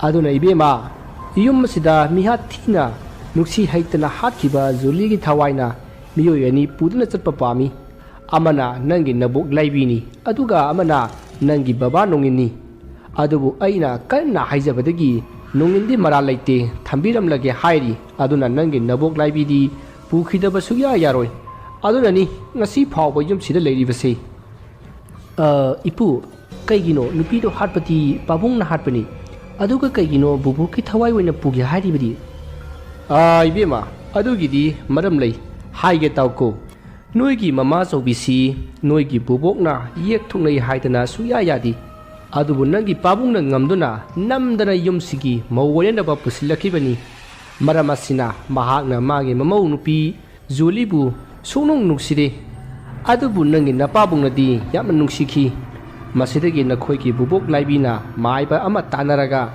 "ꯑꯗꯨꯅ ꯏꯕꯦꯝꯃ, ꯌꯨꯝ ꯑꯁꯤꯗ ꯃꯤꯍꯥꯠ ꯊꯤꯅ ꯅꯨꯡꯁꯤ ꯍꯩꯇꯅ ꯍꯥꯠꯈꯤꯕ ꯖꯨꯂꯤꯒꯤ ꯊꯋꯥꯏꯅ ꯃꯤꯑꯣꯏ ꯑꯅꯤ ꯄꯨꯗꯨꯅ ꯆꯠꯄ ꯄꯥꯝꯃꯤ꯫ ꯑꯃꯅ ꯅꯪꯒꯤ ꯅꯕꯣꯛ ꯂꯥꯏꯕꯤꯅꯤ, ꯑꯗꯨꯒ ꯑꯃꯅ ꯅꯪꯒꯤ ꯕꯕꯥ ꯅꯣꯡꯏꯟꯅꯤ꯫ ꯑꯗꯨꯕꯨ ꯑꯩꯅ ꯀꯟꯅ ꯍꯥꯏꯖꯕꯗꯒꯤ ꯅꯣꯡꯏꯟꯗꯤ ꯃꯔꯥꯜ ꯂꯩꯇꯦ, ꯊꯝꯕꯤꯔꯝꯂꯒꯦ ꯍꯥꯏꯔꯤ꯫ ꯑꯗꯨꯅ ꯅꯪꯒꯤ ꯅꯕꯣꯛ ꯂꯥꯏꯕꯤꯗꯤ ꯄꯨꯈꯤꯗꯕ ꯁꯨꯛꯌꯥ ꯌꯥꯔꯣꯏ꯫ ꯑꯗꯨꯅꯅꯤ ꯉꯁꯤ ꯐꯥꯎꯕ ꯌꯨꯝꯁꯤꯗ ꯂꯩꯔꯤꯕꯁꯦ꯫" "ꯑ, ꯏꯄꯨ, ꯀꯩꯒꯤꯅꯣ ꯅꯨꯄꯤꯗꯣ ꯍꯥꯠꯄꯗꯤ ꯄꯥꯕꯨꯡꯅ ꯍꯥꯠꯄꯅꯤ? ꯑꯗꯨꯒ ꯀꯩꯒꯤꯅꯣ ꯕꯨꯕꯣꯛꯀꯤ ꯊꯋꯥꯏ ꯑꯣꯏꯅ ꯄꯨꯒꯦ ꯍꯥꯏꯔꯤꯕꯗꯤ?" "ꯑ, ꯏꯕꯦꯝꯃ, ꯑꯗꯨꯒꯤꯗꯤ ꯃꯔꯝ ꯂꯩ, ꯍꯥꯏꯒꯦ ꯇꯥꯎꯀꯣ꯫ ꯅꯣꯏꯒꯤ ꯃꯃꯥ ꯆꯧꯕꯤꯁꯤ ꯅꯣꯏꯒꯤ ꯕꯨꯕꯣꯛꯅ ꯌꯦꯛ ꯊꯣꯛꯅꯩ ꯍꯥꯏꯗꯅ ꯁꯨꯛꯌꯥ ꯌꯥꯗꯦ꯫ ꯑꯗꯨꯕꯨ ꯅꯪꯒꯤ ꯄꯥꯕꯨꯡꯅ ꯉꯝꯗꯨꯅ ꯅꯝꯗꯅ ꯌꯨꯝꯁꯤꯒꯤ ꯃꯧ ꯑꯣꯏꯅꯅꯕ ꯄꯨꯁꯤꯜꯂꯛꯈꯤꯕꯅꯤ꯫ ꯃꯔꯝ ꯑꯁꯤꯅ ꯃꯍꯥꯛꯅ ꯃꯥꯒꯤ ꯃꯃꯧ ꯅꯨꯄꯤ ꯖꯨꯂꯤꯕꯨ ꯁꯨꯡꯅꯨꯡ ꯅꯨꯡꯁꯤꯗꯦ꯫ ꯑꯗꯨꯕꯨ ꯅꯪꯒꯤ ꯅꯄꯥꯕꯨꯡꯅꯗꯤ ꯌꯥꯝꯅ ꯅꯨꯡꯁꯤꯈꯤ꯫ ꯃꯁꯤꯗꯒꯤ ꯅꯈꯣꯏꯒꯤ ꯕꯨꯕꯣꯛ ꯂꯥꯏꯕꯤꯅ ꯃꯥꯏꯕ ꯑꯃ ꯇꯥꯟꯅꯔꯒ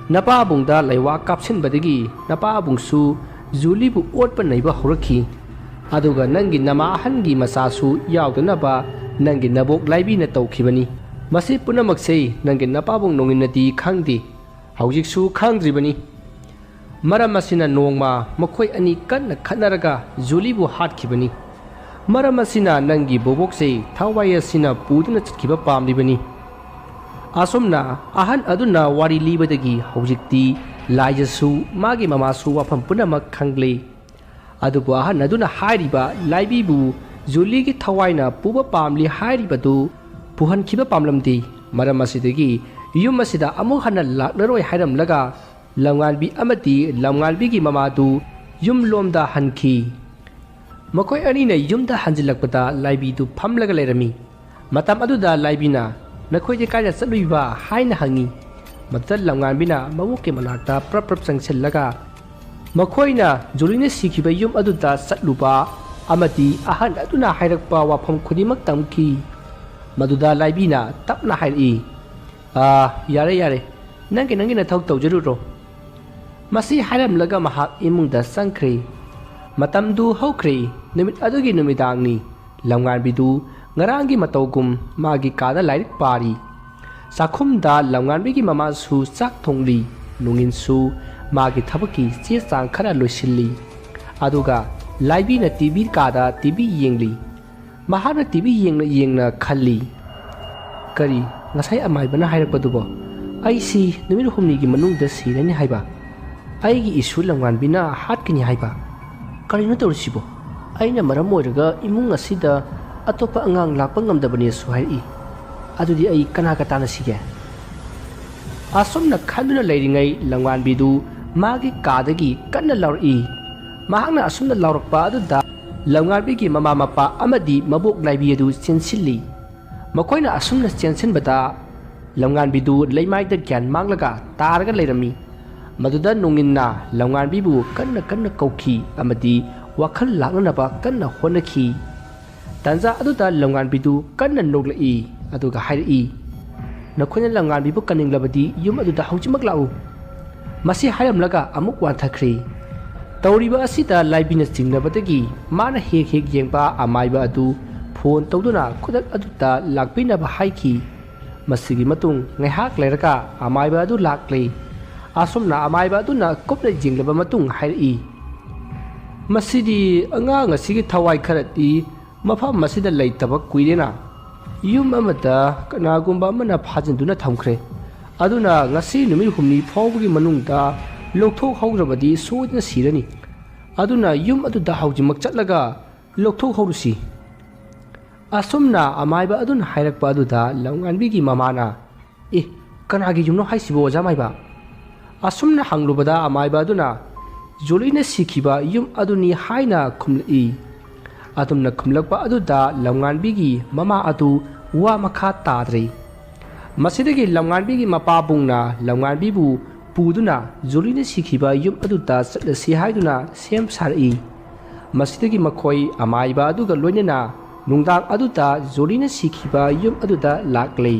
ꯅꯄꯥꯕꯨꯡꯗ ꯂꯩꯋꯥ ꯀꯥꯞꯁꯤꯟꯕꯗꯒꯤ ꯅꯄꯥꯕꯨꯡꯁꯨ ꯖꯨꯂꯤꯕꯨ ꯑꯣꯠꯄ ꯅꯩꯕ ꯍꯧꯔꯛꯈꯤ꯫ ꯑꯗꯨꯒ ꯅꯪꯒꯤ ꯅꯃꯥ ꯑꯍꯟꯒꯤ ꯃꯆꯥꯁꯨ ꯌꯥꯎꯗꯅꯕ ꯅꯪꯒꯤ ꯅꯕꯣꯛ ꯂꯥꯏꯕꯤꯅ ꯇꯧꯈꯤꯕꯅꯤ꯫ ꯃꯁꯤ ꯄꯨꯝꯅꯃꯛꯁꯦ ꯅꯪꯒꯤ ꯅꯄꯥꯕꯨꯡ ꯅꯣꯡꯏꯟꯅꯗꯤ ꯈꯪꯗꯦ, ꯍꯧꯖꯤꯛꯁꯨ ꯈꯪꯗ꯭ꯔꯤꯕꯅꯤ꯫ ꯃꯔꯝ ꯑꯁꯤꯅ ꯅꯣꯡꯃ ꯃꯈꯣꯏ ꯑꯅꯤ ꯀꯟꯅ ꯈꯠꯅꯔꯒ ꯖꯨꯂꯤꯕꯨ ꯍꯥꯠꯈꯤꯕꯅꯤ꯫ ꯃꯔꯝ ꯑꯁꯤꯅ ꯅꯪꯒꯤ ꯕꯣꯕꯣꯛꯁꯦ ꯊꯋꯥꯏ ꯑꯁꯤꯅ ꯄꯨꯗꯨꯅ ꯆꯠꯈꯤꯕ ꯄꯥꯝꯂꯤꯕꯅꯤ꯫" ꯑꯁꯨꯝꯅ ꯑꯍꯟ ꯑꯗꯨꯅ ꯋꯥꯔꯤ ꯂꯤꯕꯗꯒꯤ ꯍꯧꯖꯤꯛꯇꯤ ꯂꯥꯏꯖꯁꯨ ꯃꯥꯒꯤ ꯃꯃꯥꯁꯨ ꯋꯥꯐꯝ ꯄꯨꯝꯅꯃꯛ ꯈꯪꯂꯦ꯫ ꯑꯗꯨꯕꯨ ꯑꯍꯟ ꯑꯗꯨꯅ ꯍꯥꯏꯔꯤꯕ ꯂꯥꯏꯕꯤꯕꯨ ꯖꯨꯂꯤꯒꯤ ꯊꯋꯥꯏꯅ ꯄꯨꯕ ꯄꯥꯝꯂꯤ ꯍꯥꯏꯔꯤꯕꯗꯨ ꯄꯨꯍꯟꯈꯤꯕ ꯄꯥꯝꯂꯝꯗꯦ꯫ ꯃꯔꯝ ꯑꯁꯤꯗꯒꯤ ꯌꯨꯝ ꯑꯁꯤꯗ ꯑꯃꯨꯛ ꯍꯟꯅ ꯂꯥꯛꯂꯔꯣꯏ ꯍꯥꯏꯔꯝꯂꯒ ꯂꯝꯉꯥꯟꯕꯤ ꯑꯃꯗꯤ ꯂꯝꯉꯥꯟꯕꯤꯒꯤ ꯃꯃꯥꯗꯨ ꯌꯨꯝꯂꯣꯝꯗ ꯍꯟꯈꯤ꯫ ꯃꯈꯣꯏ ꯑꯅꯤꯅ ꯌꯨꯝꯗ ꯍꯟꯖꯤꯜꯂꯛꯄꯗ ꯂꯥꯏꯕꯤꯗꯨ ꯐꯝꯂꯒ ꯂꯩꯔꯝꯃꯤ꯫ ꯃꯇꯝ ꯑꯗꯨꯗ ꯂꯥꯏꯕꯤꯅ, "ꯅꯈꯣꯏꯗꯤ ꯀꯥꯏꯗ ꯆꯠꯂꯨꯏꯕ?" ꯍꯥꯏꯅ ꯍꯪꯉꯤ꯫ ꯃꯗꯨꯗ ꯂꯝꯉꯥꯟꯕꯤꯅ ꯃꯕꯣꯛꯀꯤ ꯃꯅꯥꯛꯇ ꯄ꯭ꯔꯞ ꯄ꯭ꯔꯞ ꯆꯪꯁꯤꯜꯂꯒ ꯃꯈꯣꯏꯅ ꯖꯣꯂꯤꯅ ꯁꯤꯈꯤꯕ ꯌꯨꯝ ꯑꯗꯨꯗ ꯆꯠꯂꯨꯕ ꯑꯃꯗꯤ ꯑꯍꯜ ꯑꯗꯨꯅ ꯍꯥꯏꯔꯛꯄ ꯋꯥꯐꯝ ꯈꯨꯗꯤꯡꯃꯛ ꯇꯝꯈꯤ꯫ ꯃꯗꯨꯗ ꯂꯥꯏꯕꯤꯅ ꯇꯞꯅ ꯍꯥꯏꯔꯛꯏ, "ꯑꯥ, ꯌꯥꯔꯦ, ꯌꯥꯔꯦ, ꯅꯪꯒꯤ, ꯅꯪꯒꯤ ꯅꯊꯧ ꯇꯧꯖꯔꯨꯔꯣ"꯫ ꯃꯁꯤ ꯍꯥꯏꯔꯝꯂꯒ ꯃꯍꯥꯛ ꯏꯃꯨꯡꯗ ꯆꯪꯈ꯭ꯔꯦ꯫ ꯃꯇꯝꯗꯨ ꯍꯧꯈ꯭ꯔꯦ꯫ ꯅꯨꯃꯤꯠ ꯑꯗꯨꯒꯤ ꯅꯨꯃꯤꯗꯥꯡꯅꯤ꯫ ꯂꯝꯉꯥꯟꯕꯤꯗꯨ ꯉꯔꯥꯡꯒꯤ ꯃꯇꯧꯒꯨꯝ ꯃꯥꯒꯤ ꯀꯥꯗ ꯂꯥꯏꯔꯤꯛ ꯄꯥꯔꯤ꯫ ꯆꯥꯛꯈꯨꯝꯗ ꯂꯝꯉꯥꯟꯕꯤꯒꯤ ꯃꯃꯥꯁꯨ ꯆꯥꯛ ꯊꯣꯡꯂꯤ꯫ ꯅꯨꯡꯉꯤꯟꯁꯨ ꯃꯥꯒꯤ ꯊꯕꯛꯀꯤ ꯆꯦ ꯆꯥꯡ ꯈꯔ ꯂꯣꯏꯁꯤꯜꯂꯤ꯫ ꯑꯗꯨꯒ ꯂꯥꯏꯕꯤꯅ ꯇꯤ ꯚꯤ ꯀꯥꯗ ꯇꯤ ꯚꯤ ꯌꯦꯡꯂꯤ꯫ ꯃꯍꯥꯛꯅ ꯇꯤ ꯚꯤ ꯌꯦꯡꯅ ꯌꯦꯡꯅ ꯈꯜꯂꯤ, "ꯀꯔꯤ, ꯉꯁꯥꯏ ꯑꯃꯥꯏꯕꯅ ꯍꯥꯏꯔꯛꯄꯗꯨꯕꯣ? ꯑꯩꯁꯤ ꯅꯨꯃꯤꯠ ꯍꯨꯝꯅꯤꯒꯤ ꯃꯅꯨꯡꯗ ꯁꯤꯔꯅꯤ ꯍꯥꯏꯕ? ꯑꯩꯒꯤ ꯏꯁꯨ ꯂꯝꯉꯥꯟꯕꯤꯅ ꯍꯥꯠꯀꯅꯤ ꯍꯥꯏꯕ? ꯀꯔꯤꯅꯣ ꯇꯧꯔꯤꯁꯤꯕꯣ? ꯑꯩꯅ ꯃꯔꯝ ꯑꯣꯏꯔꯒ ꯏꯃꯨꯡ ꯑꯁꯤꯗ ꯑꯇꯣꯞꯄ ꯑꯉꯥꯡ ꯂꯥꯛꯄ ꯉꯝꯗꯕꯅꯦꯁꯨ ꯍꯥꯏꯔꯛꯏ꯫ ꯑꯗꯨꯗꯤ ꯑꯩ ꯀꯅꯥꯒ ꯇꯥꯟꯅꯁꯤꯒꯦ?" ꯑꯁꯨꯝꯅ ꯈꯟꯗꯨꯅ ꯂꯩꯔꯤꯉꯩ ꯂꯝꯉꯥꯟꯕꯤꯗꯨ ꯃꯥꯒꯤ ꯀꯥꯗꯒꯤ ꯀꯟꯅ ꯂꯥꯎꯔꯛꯏ꯫ ꯃꯍꯥꯛꯅ ꯑꯁꯨꯝꯅ ꯂꯥꯎꯔꯛꯄ ꯑꯗꯨꯗ ꯂꯝꯉꯥꯟꯕꯤꯒꯤ ꯃꯃꯥ ꯃꯄꯥ ꯑꯃꯗꯤ ꯃꯕꯣꯛ ꯂꯥꯏꯕꯤ ꯑꯗꯨ ꯆꯦꯟꯁꯤꯜꯂꯤ꯫ ꯃꯈꯣꯏꯅ ꯑꯁꯨꯝꯅ ꯆꯦꯟꯁꯤꯟꯕꯗ ꯂꯝꯉꯥꯟꯕꯤꯗꯨ ꯂꯩꯃꯥꯏꯗ ꯒ꯭ꯌꯥꯟ ꯃꯥꯡꯂꯒ ꯇꯥꯔꯒ ꯂꯩꯔꯝꯃꯤ꯫ ꯃꯗꯨꯗ ꯅꯣꯡꯉꯤꯟꯅ ꯂꯝꯉꯥꯟꯕꯤꯕꯨ ꯀꯟꯅ ꯀꯟꯅ ꯀꯧꯈꯤ ꯑꯃꯗꯤ ꯋꯥꯈꯜ ꯂꯥꯛꯅꯅꯕ ꯀꯟꯅ ꯍꯣꯠꯅꯈꯤ꯫ ꯇꯥꯟꯖꯥ ꯑꯗꯨꯗ ꯂꯝꯉꯥꯟꯕꯤꯗꯨ ꯀꯟꯅ ꯅꯣꯛꯂꯛꯏ, ꯑꯗꯨꯒ ꯍꯥꯏꯔꯛꯏ, "ꯅꯈꯣꯏꯅ ꯂꯝꯉꯥꯟꯕꯤꯕꯨ ꯀꯟꯅꯤꯡꯂꯕꯗꯤ ꯌꯨꯝ ꯑꯗꯨꯗ ꯍꯧꯖꯤꯛꯃꯛ ꯂꯥꯛꯎ"꯫ ꯃꯁꯤ ꯍꯥꯏꯔꯝꯂꯒ ꯑꯃꯨꯛ ꯋꯥꯟꯊꯈ꯭ꯔꯦ꯫ ꯇꯧꯔꯤꯕ ꯑꯁꯤꯗ ꯂꯥꯏꯕꯤꯅ ꯆꯤꯡꯅꯕꯗꯒꯤ ꯃꯥꯅ ꯍꯦꯛ ꯍꯦꯛ ꯌꯦꯡꯕ ꯑꯃꯥꯏꯕ ꯑꯗꯨ ꯐꯣꯟ ꯇꯧꯗꯨꯅ ꯈꯨꯗꯛ ꯑꯗꯨꯗ ꯂꯥꯛꯄꯤꯅꯕ ꯍꯥꯏꯈꯤ꯫ ꯃꯁꯤꯒꯤ ꯃꯇꯨꯡ ꯉꯥꯏꯍꯥꯛ ꯂꯩꯔꯒ ꯑꯃꯥꯏꯕ ꯑꯗꯨ ꯂꯥꯛꯂꯦ꯫ ꯑꯁꯨꯝꯅ ꯑꯃꯥꯏꯕ ꯑꯗꯨꯅ ꯀꯨꯞꯅ ꯌꯦꯡꯂꯕ ꯃꯇꯨꯡ ꯍꯥꯏꯔꯛꯏ, "ꯃꯁꯤꯗꯤ ꯑꯉꯥꯡ ꯑꯁꯤꯒꯤ ꯊꯋꯥꯏ ꯈꯔꯗꯤ ꯃꯐꯝ ꯑꯁꯤꯗ ꯂꯩꯇꯕ ꯀꯨꯏꯔꯦꯅ꯫ ꯌꯨꯝ ꯑꯃꯗ ꯀꯅꯥꯒꯨꯝꯕ ꯑꯃꯅ ꯐꯥꯖꯤꯟꯗꯨꯅ ꯊꯝꯈ꯭ꯔꯦ꯫ ꯑꯗꯨꯅ ꯉꯁꯤ ꯅꯨꯃꯤꯠ ꯍꯨꯝꯅꯤ ꯐꯥꯎꯕꯒꯤ ꯃꯅꯨꯡꯗ ꯂꯧꯊꯣꯛꯍꯧꯗ꯭ꯔꯕꯗꯤ ꯁꯣꯏꯗꯅ ꯁꯤꯔꯅꯤ꯫ ꯑꯗꯨꯅ ꯌꯨꯝ ꯑꯗꯨꯗ ꯍꯧꯖꯤꯛꯃꯛ ꯆꯠꯂꯒ ꯂꯧꯊꯣꯛꯍꯧꯔꯨꯁꯤ"꯫ ꯑꯁꯨꯝꯅ ꯑꯃꯥꯏꯕ ꯑꯗꯨꯅ ꯍꯥꯏꯔꯛꯄ ꯑꯗꯨꯗ ꯂꯝꯉꯥꯟꯕꯤꯒꯤ ꯃꯃꯥꯅ, "ꯑꯦ, "ꯀꯅꯥꯒꯤ ꯌꯨꯝꯅꯣ ꯍꯥꯏꯁꯤꯕꯨ, ꯑꯣꯖꯥ ꯃꯥꯏꯕ?" ꯑꯁꯨꯝꯅ ꯍꯪꯂꯨꯕꯗ ꯑꯃꯥꯏꯕ ꯑꯗꯨꯅ, "ꯖꯣꯂꯤꯅ ꯁꯤꯈꯤꯕ ꯌꯨꯝ ꯑꯗꯨꯅꯤ" ꯍꯥꯏꯅ ꯈꯨꯝꯂꯛꯏ꯫ ꯑꯗꯨꯝꯅ ꯈꯨꯝꯂꯛꯄ ꯑꯗꯨꯗ ꯂꯝꯉꯥꯟꯕꯤꯒꯤ ꯃꯃꯥ ꯑꯗꯨ ꯋꯥ ꯃꯈꯥ ꯇꯥꯗ꯭ꯔꯦ꯫ ꯃꯁꯤꯗꯒꯤ ꯂꯝꯉꯥꯟꯕꯤꯒꯤ ꯃꯄꯥꯕꯨꯡꯅ ꯂꯝꯉꯥꯟꯕꯤꯕꯨ ꯄꯨꯗꯨꯅ ꯖꯣꯂꯤꯅ ꯁꯤꯈꯤꯕ ꯌꯨꯝ ꯑꯗꯨꯗ ꯆꯠꯂꯁꯤ ꯍꯥꯏꯗꯨꯅ ꯁꯦꯝ ꯁꯥꯔꯛꯏ꯫ ꯃꯁꯤꯗꯒꯤ ꯃꯈꯣꯏ ꯑꯃꯥꯏꯕ ꯑꯗꯨꯒ ꯂꯣꯏꯅꯅ ꯅꯨꯡꯗꯥꯡ ꯑꯗꯨꯗ ꯖꯣꯂꯤꯅ ꯁꯤꯈꯤꯕ ꯌꯨꯝ ꯑꯗꯨꯗ ꯂꯥꯛꯂꯦ꯫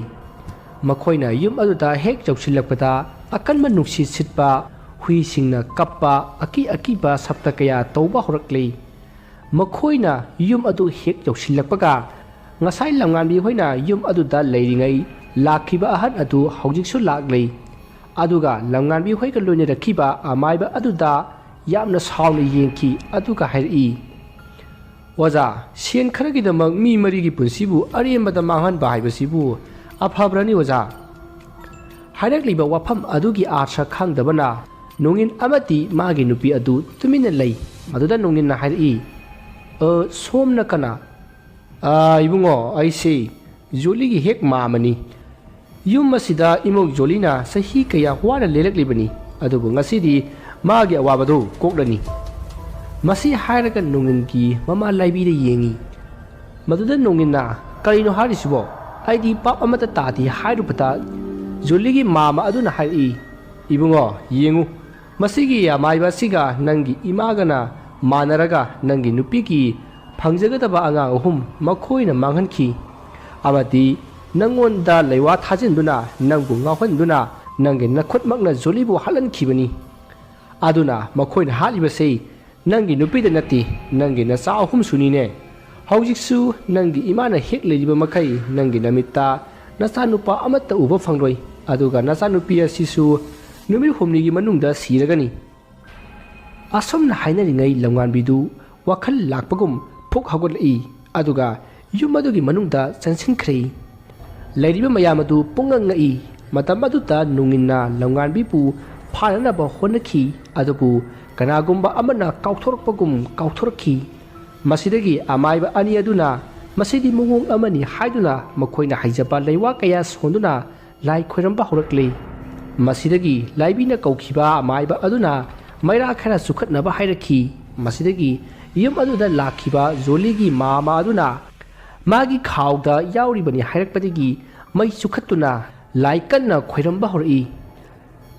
ꯃꯈꯣꯏꯅ ꯌꯨꯝ ꯑꯗꯨꯗ ꯍꯦꯛ ꯌꯧꯁꯤꯜꯂꯛꯄꯗ, ꯑꯀꯟꯕ ꯅꯨꯡꯁꯤꯠ ꯁꯤꯠꯄ, ꯍꯨꯏꯁꯤꯡꯅ ꯀꯞꯄ, ꯑꯀꯤ ꯑꯀꯤꯕ ꯁꯞꯇ ꯀꯌꯥ ꯇꯧꯕ ꯍꯧꯔꯛꯂꯦ꯫ ꯃꯈꯣꯏꯅ ꯌꯨꯝ ꯑꯗꯨ ꯍꯦꯛ ꯌꯧꯁꯤꯜꯂꯛꯄꯒ, ꯉꯁꯥꯏ ꯂꯝꯉꯥꯟꯕꯤ ꯍꯣꯏꯅ ꯌꯨꯝ ꯑꯗꯨꯗ ꯂꯩꯔꯤꯉꯩ ꯂꯥꯛꯈꯤꯕ ꯑꯍꯟ ꯑꯗꯨ ꯍꯧꯖꯤꯛꯁꯨ ꯂꯥꯛꯂꯦ꯫ ꯑꯗꯨꯒ ꯂꯝꯉꯥꯟꯕꯤ ꯍꯣꯏꯒ ꯂꯣꯏꯅꯔꯛꯈꯤꯕ ꯑꯃꯥꯏꯕ ꯑꯗꯨꯗ ꯌꯥꯝꯅ ꯁꯥꯎꯅ ꯌꯦꯡꯈꯤ, ꯑꯗꯨꯒ ꯍꯥꯏꯔꯛꯏ, "ꯑꯣꯖꯥ, ꯁꯦꯟ ꯈꯔꯒꯤꯗꯃꯛ ꯃꯤ ꯃꯔꯤꯒꯤ ꯄꯨꯟꯁꯤꯕꯨ ꯑꯔꯦꯝꯕꯗ ꯃꯥꯡꯍꯟꯕ ꯍꯥꯏꯕꯁꯤꯕꯨ ꯑꯐꯕ꯭ꯔꯅꯤ, ꯑꯣꯖꯥ?" ꯍꯥꯏꯔꯛꯂꯤꯕ ꯋꯥꯐꯝ ꯑꯗꯨꯒꯤ ꯑꯥꯔꯊ ꯈꯪꯗꯕꯅ ꯅꯣꯡꯏꯟ ꯑꯃꯗꯤ ꯃꯥꯒꯤ ꯅꯨꯄꯤ ꯑꯗꯨ ꯇꯨꯃꯤꯟꯅ ꯂꯩ꯫ ꯃꯗꯨꯗ ꯅꯣꯡꯏꯟꯅ ꯍꯥꯏꯔꯛꯏ, "ꯑ, ꯁꯣꯝꯅ ꯀꯅꯥ?" "ꯑ, ꯏꯕꯨꯡꯉꯣ, ꯑꯩꯁꯤ ꯖꯣꯂꯤꯒꯤ ꯍꯦꯛ ꯃꯥꯝꯃꯅꯤ꯫ ꯌꯨꯝ ꯑꯁꯤꯗ ꯏꯃꯧ ꯖꯣꯂꯤꯅ ꯆꯍꯤ ꯀꯌꯥ ꯋꯥꯅ ꯂꯦꯜꯂꯛꯂꯤꯕꯅꯤ, ꯑꯗꯨꯕꯨ ꯉꯁꯤꯗꯤ ꯃꯥꯒꯤ ꯑꯋꯥꯕꯗꯨ ꯀꯣꯛꯂꯅꯤ꯫" ꯃꯁꯤ ꯍꯥꯏꯔꯒ ꯅꯣꯡꯏꯟꯒꯤ ꯃꯃꯥ ꯂꯥꯏꯕꯤꯗ ꯌꯦꯡꯉꯤ꯫ ꯃꯗꯨꯗ ꯅꯣꯡꯏꯟꯅ, "ꯀꯔꯤꯅꯣ ꯍꯥꯏꯔꯤꯁꯤꯕꯣ? ꯑꯩꯗꯤ ꯄꯥꯞ ꯑꯃꯠꯇ ꯇꯥꯗꯦ" ꯍꯥꯏꯔꯨꯕꯗ ꯖꯣꯂꯤꯒꯤ ꯃꯥꯝꯃ ꯑꯗꯨꯅ ꯍꯥꯏꯔꯛꯏ, "ꯏꯕꯨꯡꯉꯣ, ꯌꯦꯡꯉꯨ, ꯃꯁꯤꯒꯤ ꯑꯃꯥꯏꯕ ꯑꯁꯤꯒ ꯅꯪꯒꯤ ꯏꯃꯥꯒꯅ ꯃꯥꯟꯅꯔꯒ ꯅꯪꯒꯤ ꯅꯨꯄꯤꯒꯤ ꯐꯪꯖꯒꯗꯕ ꯑꯉꯥꯡ ꯑꯍꯨꯝ ꯃꯈꯣꯏꯅ ꯃꯥꯡꯍꯟꯈꯤ, ꯑꯃꯗꯤ ꯅꯪꯉꯣꯟꯗ ꯂꯩꯋꯥ ꯊꯥꯖꯤꯟꯗꯨꯅ ꯅꯪꯕꯨ ꯉꯥꯎꯍꯟꯗꯨꯅ ꯅꯪꯒꯤ ꯅꯈꯨꯠꯃꯛꯅ ꯖꯣꯂꯤꯕꯨ ꯍꯥꯠꯍꯟꯈꯤꯕꯅꯤ꯫ ꯑꯗꯨꯅ ꯃꯈꯣꯏꯅ ꯍꯥꯠꯂꯤꯕꯁꯤ ꯅꯪꯒꯤ ꯅꯨꯄꯤꯗ ꯅꯠꯇꯦ, ꯅꯪꯒꯤ ꯅꯆꯥ ꯑꯍꯨꯝꯁꯨꯅꯤꯅꯦ꯫ ꯍꯧꯖꯤꯛꯁꯨ ꯅꯪꯒꯤ ꯏꯃꯥꯅ ꯍꯦꯛ ꯂꯩꯔꯤꯕ ꯃꯈꯩ ꯅꯪꯒꯤ ꯅꯃꯤꯠꯇ ꯅꯆꯥꯅꯨꯄꯥ ꯑꯃꯠꯇ ꯎꯕ ꯐꯪꯂꯣꯏ, ꯑꯗꯨꯒ ꯅꯆꯥꯅꯨꯄꯤ ꯑꯁꯤꯁꯨ ꯅꯨꯃꯤꯠ ꯍꯨꯝꯅꯤꯒꯤ ꯃꯅꯨꯡꯗ ꯁꯤꯔꯒꯅꯤ꯫" ꯑꯁꯨꯝꯅ ꯍꯥꯏꯅꯔꯤꯉꯩ ꯂꯝꯉꯥꯟꯕꯤꯗꯨ ꯋꯥꯈꯜ ꯂꯥꯛꯄꯒꯨꯝ ꯐꯨꯛ ꯍꯧꯒꯠꯂꯛꯏ, ꯑꯗꯨꯒ ꯌꯨꯝ ꯑꯗꯨꯒꯤ ꯃꯅꯨꯡꯗ ꯆꯪꯁꯤꯟꯈ꯭ꯔꯦ꯫ ꯂꯩꯔꯤꯕ ꯃꯌꯥꯝ ꯑꯗꯨ ꯄꯨꯡꯉꯛ ꯉꯛꯏ꯫ ꯃꯇꯝ ꯑꯗꯨꯗ ꯅꯣꯡꯏꯟꯅ ꯂꯝꯉꯥꯟꯕꯤꯕꯨ ꯐꯥꯅꯅꯕ ꯍꯣꯠꯅꯈꯤ, ꯑꯗꯨꯕꯨ ꯀꯅꯥꯒꯨꯝꯕ ꯑꯃꯅ ꯀꯥꯎꯊꯣꯔꯛꯄꯒꯨꯝ ꯀꯥꯎꯊꯣꯔꯛꯈꯤ꯫ ꯃꯁꯤꯗꯒꯤ ꯑꯃꯥꯏꯕ ꯑꯅꯤ ꯑꯗꯨꯅ "ꯃꯁꯤꯗꯤ ꯃꯑꯣꯡ ꯑꯃꯅꯤ" ꯍꯥꯏꯗꯨꯅ ꯃꯈꯣꯏꯅ ꯍꯩꯖꯕ ꯂꯩꯋꯥ ꯀꯌꯥ ꯁꯣꯟꯗꯨꯅ ꯂꯥꯏ ꯈꯣꯏꯔꯝꯕ ꯍꯧꯔꯛꯂꯦ꯫ ꯃꯁꯤꯗꯒꯤ ꯂꯥꯏꯕꯤꯅ ꯀꯧꯈꯤꯕ ꯑꯃꯥꯏꯕ ꯑꯗꯨꯅ ꯃꯩꯔꯥ ꯈꯔ ꯆꯨꯈꯠꯅꯕ ꯍꯥꯏꯔꯛꯈꯤ꯫ ꯃꯁꯤꯗꯒꯤ ꯌꯨꯝ ꯑꯗꯨꯗ ꯂꯥꯛꯈꯤꯕ ꯖꯣꯂꯤꯒꯤ ꯃꯃꯥ ꯑꯗꯨꯅ ꯃꯥꯒꯤ ꯈꯥꯎꯗ ꯌꯥꯎꯔꯤꯕꯅꯤ ꯍꯥꯏꯔꯛꯄꯗꯒꯤ ꯃꯩ ꯆꯨꯈꯠꯇꯨꯅ ꯂꯥꯏ ꯀꯟꯅ ꯈꯣꯏꯔꯝꯕ ꯍꯧꯔꯛꯏ꯫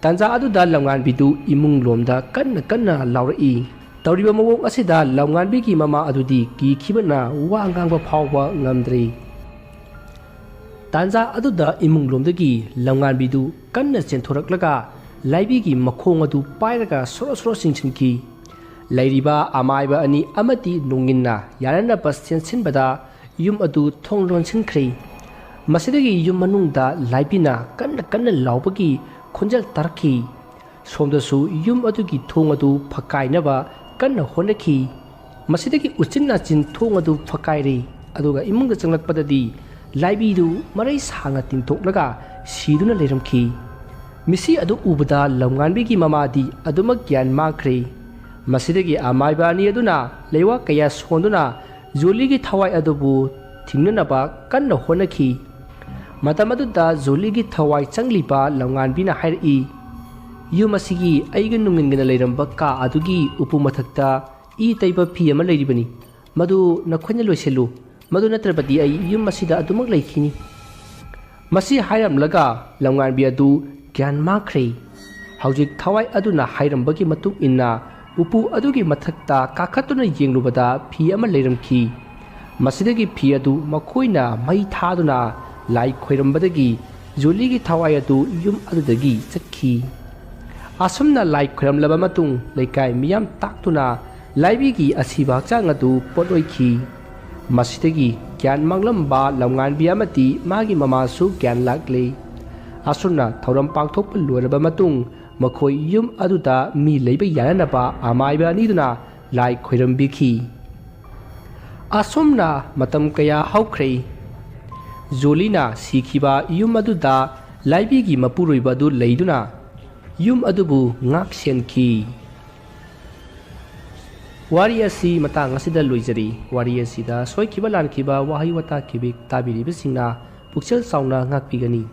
ꯇꯥꯟꯖꯥ ꯑꯗꯨꯗ ꯂꯝꯉꯥꯟꯕꯤꯗꯨ ꯏꯃꯨꯡ ꯂꯣꯝꯗ ꯀꯟꯅ ꯀꯟꯅ ꯂꯥꯎꯔꯛꯏ꯫ ꯇꯧꯔꯤꯕ ꯃꯑꯣꯡ ꯑꯁꯤꯗ ꯂꯝꯉꯥꯟꯕꯤꯒꯤ ꯃꯃꯥ ꯑꯗꯨꯗꯤ ꯀꯤꯈꯤꯕꯅ ꯋꯥ ꯉꯥꯡꯕ ꯐꯥꯎꯕ ꯉꯝꯗ꯭ꯔꯦ꯫ ꯇꯥꯟꯖꯥ ꯑꯗꯨꯗ ꯏꯃꯨꯡ ꯂꯣꯝꯗꯒꯤ ꯂꯝꯉꯥꯟꯕꯤꯗꯨ ꯀꯟꯅ ꯆꯦꯟꯊꯣꯔꯛꯂꯒ ꯂꯥꯏꯕꯤꯒꯤ ꯃꯈꯣꯡ ꯑꯗꯨ ꯄꯥꯏꯔꯒ ꯁꯣꯔꯣ ꯁꯣꯔꯣ ꯆꯤꯡꯁꯤꯟꯈꯤ꯫ ꯂꯩꯔꯤꯕ ꯑꯃꯥꯏꯕ ꯑꯅꯤ ꯑꯃꯗꯤ ꯅꯣꯡꯉꯤꯟꯅ ꯌꯥꯅꯅꯕ ꯆꯦꯟꯁꯤꯟꯕꯗ ꯌꯨꯝ ꯑꯗꯨ ꯊꯣꯡ ꯂꯣꯟꯁꯤꯟꯈ꯭ꯔꯦ꯫ ꯃꯁꯤꯗꯒꯤ ꯌꯨꯝ ꯃꯅꯨꯡꯗ ꯂꯥꯏꯕꯤꯅ ꯀꯟꯅ ꯀꯟꯅ ꯂꯥꯎꯕꯒꯤ ꯈꯣꯟꯖꯦꯜ ꯇꯥꯔꯛꯈꯤ꯫ ꯁꯣꯝꯗꯁꯨ ꯌꯨꯝ ꯑꯗꯨꯒꯤ ꯊꯣꯡ ꯑꯗꯨ ꯐꯛꯀꯥꯏꯅꯕ ꯀꯟꯅ ꯍꯣꯠꯅꯈꯤ꯫ ꯃꯁꯤꯗꯒꯤ ꯎꯆꯤꯟ ꯅꯥꯆꯤꯟ ꯊꯣꯡ ꯑꯗꯨ ꯐꯛꯀꯥꯏꯔꯦ, ꯑꯗꯨꯒ ꯏꯃꯨꯡꯗ ꯆꯪꯂꯛꯄꯗꯗꯤ ꯂꯥꯏꯕꯤꯗꯨ ꯃꯔꯩ ꯁꯥꯡꯅ ꯇꯤꯡꯊꯣꯛꯂꯒ ꯁꯤꯗꯨꯅ ꯂꯩꯔꯝꯈꯤ꯫ ꯃꯤꯁꯤ ꯑꯗꯨ ꯎꯕꯗ ꯂꯝꯉꯥꯟꯕꯤꯒꯤ ꯃꯃꯥꯗꯤ ꯑꯗꯨꯃꯛ ꯒ꯭ꯌꯥꯟ ꯃꯥꯡꯈ꯭ꯔꯦ꯫ ꯃꯁꯤꯗꯒꯤ ꯑꯃꯥꯏꯕ ꯑꯅꯤ ꯑꯗꯨꯅ ꯂꯩꯋꯥ ꯀꯌꯥ ꯁꯣꯟꯗꯨꯅ ꯖꯣꯂꯤꯒꯤ ꯊꯋꯥꯏ ꯑꯗꯨꯕꯨ ꯊꯤꯡꯅꯅꯕ ꯀꯟꯅ ꯍꯣꯠꯅꯈꯤ꯫ ꯃꯇꯝ ꯑꯗꯨꯗ ꯖꯣꯂꯤꯒꯤ ꯊꯋꯥꯏ ꯆꯪꯂꯤꯕ ꯂꯝꯉꯥꯟꯕꯤꯅ ꯍꯥꯏꯔꯛꯏ, "ꯌꯨꯝ ꯑꯁꯤꯒꯤ ꯑꯩꯒ ꯅꯨꯡꯉꯥꯏꯅ ꯂꯩꯔꯝꯕ ꯀꯥ ꯑꯗꯨꯒꯤ ꯎꯄꯨ ꯃꯊꯛꯇ ꯏ ꯇꯩꯕ ꯐꯤ ꯑꯃ ꯂꯩꯔꯤꯕꯅꯤ꯫ ꯃꯗꯨ ꯅꯈꯣꯏꯅ ꯂꯣꯏꯁꯤꯜꯂꯨ꯫ ꯃꯗꯨ ꯅꯠꯇ꯭ꯔꯕꯗꯤ ꯑꯩ ꯌꯨꯝ ꯑꯁꯤꯗ ꯑꯗꯨꯃꯛ ꯂꯩꯈꯤꯅꯤ꯫" ꯃꯁꯤ ꯍꯥꯏꯔꯝꯂꯒ ꯂꯝꯉꯥꯟꯕꯤ ꯑꯗꯨ ꯒ꯭ꯌꯥꯟ ꯃꯥꯡꯈ꯭ꯔꯦ꯫ ꯍꯧꯖꯤꯛ ꯊꯋꯥꯏ ꯑꯗꯨꯅ ꯍꯥꯏꯔꯝꯕꯒꯤ ꯃꯇꯨꯡ ꯏꯟꯅ ꯎꯄꯨ ꯑꯗꯨꯒꯤ ꯃꯊꯛꯇ ꯀꯥꯈꯠꯇꯨꯅ ꯌꯦꯡꯂꯨꯕꯗ ꯐꯤ ꯑꯃ ꯂꯩꯔꯝꯈꯤ꯫ ꯃꯁꯤꯗꯒꯤ ꯐꯤ ꯑꯗꯨ ꯃꯈꯣꯏꯅ ꯃꯩ ꯊꯥꯗꯨꯅ ꯂꯥꯏ ꯈꯣꯏꯔꯝꯕꯗꯒꯤ ꯖꯣꯂꯤꯒꯤ ꯊꯋꯥꯏ ꯑꯗꯨ ꯌꯨꯝ ꯑꯗꯨꯗꯒꯤ ꯆꯠꯈꯤ꯫ ꯑꯁꯨꯝꯅ ꯂꯥꯏ ꯈꯣꯏꯔꯝꯂꯕ ꯃꯇꯨꯡ ꯂꯩꯀꯥꯏ ꯃꯤꯌꯥꯝ ꯇꯥꯛꯇꯨꯅ ꯂꯥꯏꯕꯤꯒꯤ ꯑꯁꯤꯕ ꯍꯛꯆꯥꯡ ꯑꯗꯨ ꯄꯣꯠꯂꯣꯏꯈꯤ꯫ ꯃꯁꯤꯗꯒꯤ ꯒ꯭ꯌꯥꯟ ꯃꯥꯡꯂꯝꯕ ꯂꯝꯉꯥꯟꯕꯤ ꯑꯃꯗꯤ ꯃꯥꯒꯤ ꯃꯃꯥꯁꯨ ꯒ꯭ꯌꯥꯟ ꯂꯥꯛꯂꯦ꯫ ꯑꯁꯨꯝꯅ ꯊꯧꯔꯝ ꯄꯥꯡꯊꯣꯛꯄ ꯂꯣꯏꯔꯕ ꯃꯇꯨꯡ ꯃꯈꯣꯏ ꯌꯨꯝ ꯑꯗꯨꯗ ꯃꯤ ꯂꯩꯕ ꯌꯥꯅꯅꯕ ꯑꯃꯥꯏꯕ ꯑꯅꯤꯗꯨꯅ ꯂꯥꯏ ꯈꯣꯏꯔꯝꯕꯤꯈꯤ꯫ ꯑꯁꯨꯝꯅ ꯃꯇꯝ ꯀꯌꯥ ꯍꯧꯈ꯭ꯔꯦ꯫ ꯖꯣꯂꯤꯅ ꯁꯤꯈꯤꯕ ꯌꯨꯝ ꯑꯗꯨꯗ ꯂꯥꯏꯕꯤꯒꯤ ꯃꯄꯨꯔꯣꯏꯕ ꯑꯗꯨ ꯂꯩꯗꯨꯅ ꯌꯨꯝ ꯑꯗꯨꯕꯨ ꯉꯥꯛ ꯁꯦꯟꯈꯤ꯫ ꯋꯥꯔꯤ ꯑꯁꯤ ꯃꯇꯥꯡ ꯑꯁꯤꯗ ꯂꯣꯏꯖꯔꯤ꯫ ꯋꯥꯔꯤ ꯑꯁꯤꯗ ꯁꯣꯏꯈꯤꯕ ꯂꯥꯟꯈꯤꯕ ꯋꯥꯍꯩ ꯋꯥꯇꯥ ꯈꯤꯕꯤꯛ ꯇꯥꯕꯤꯔꯤꯕꯁꯤꯡꯅ ꯄꯨꯛꯆꯦꯜ ꯆꯥꯎꯅ ꯉꯥꯛꯄꯤꯒꯅꯤ꯫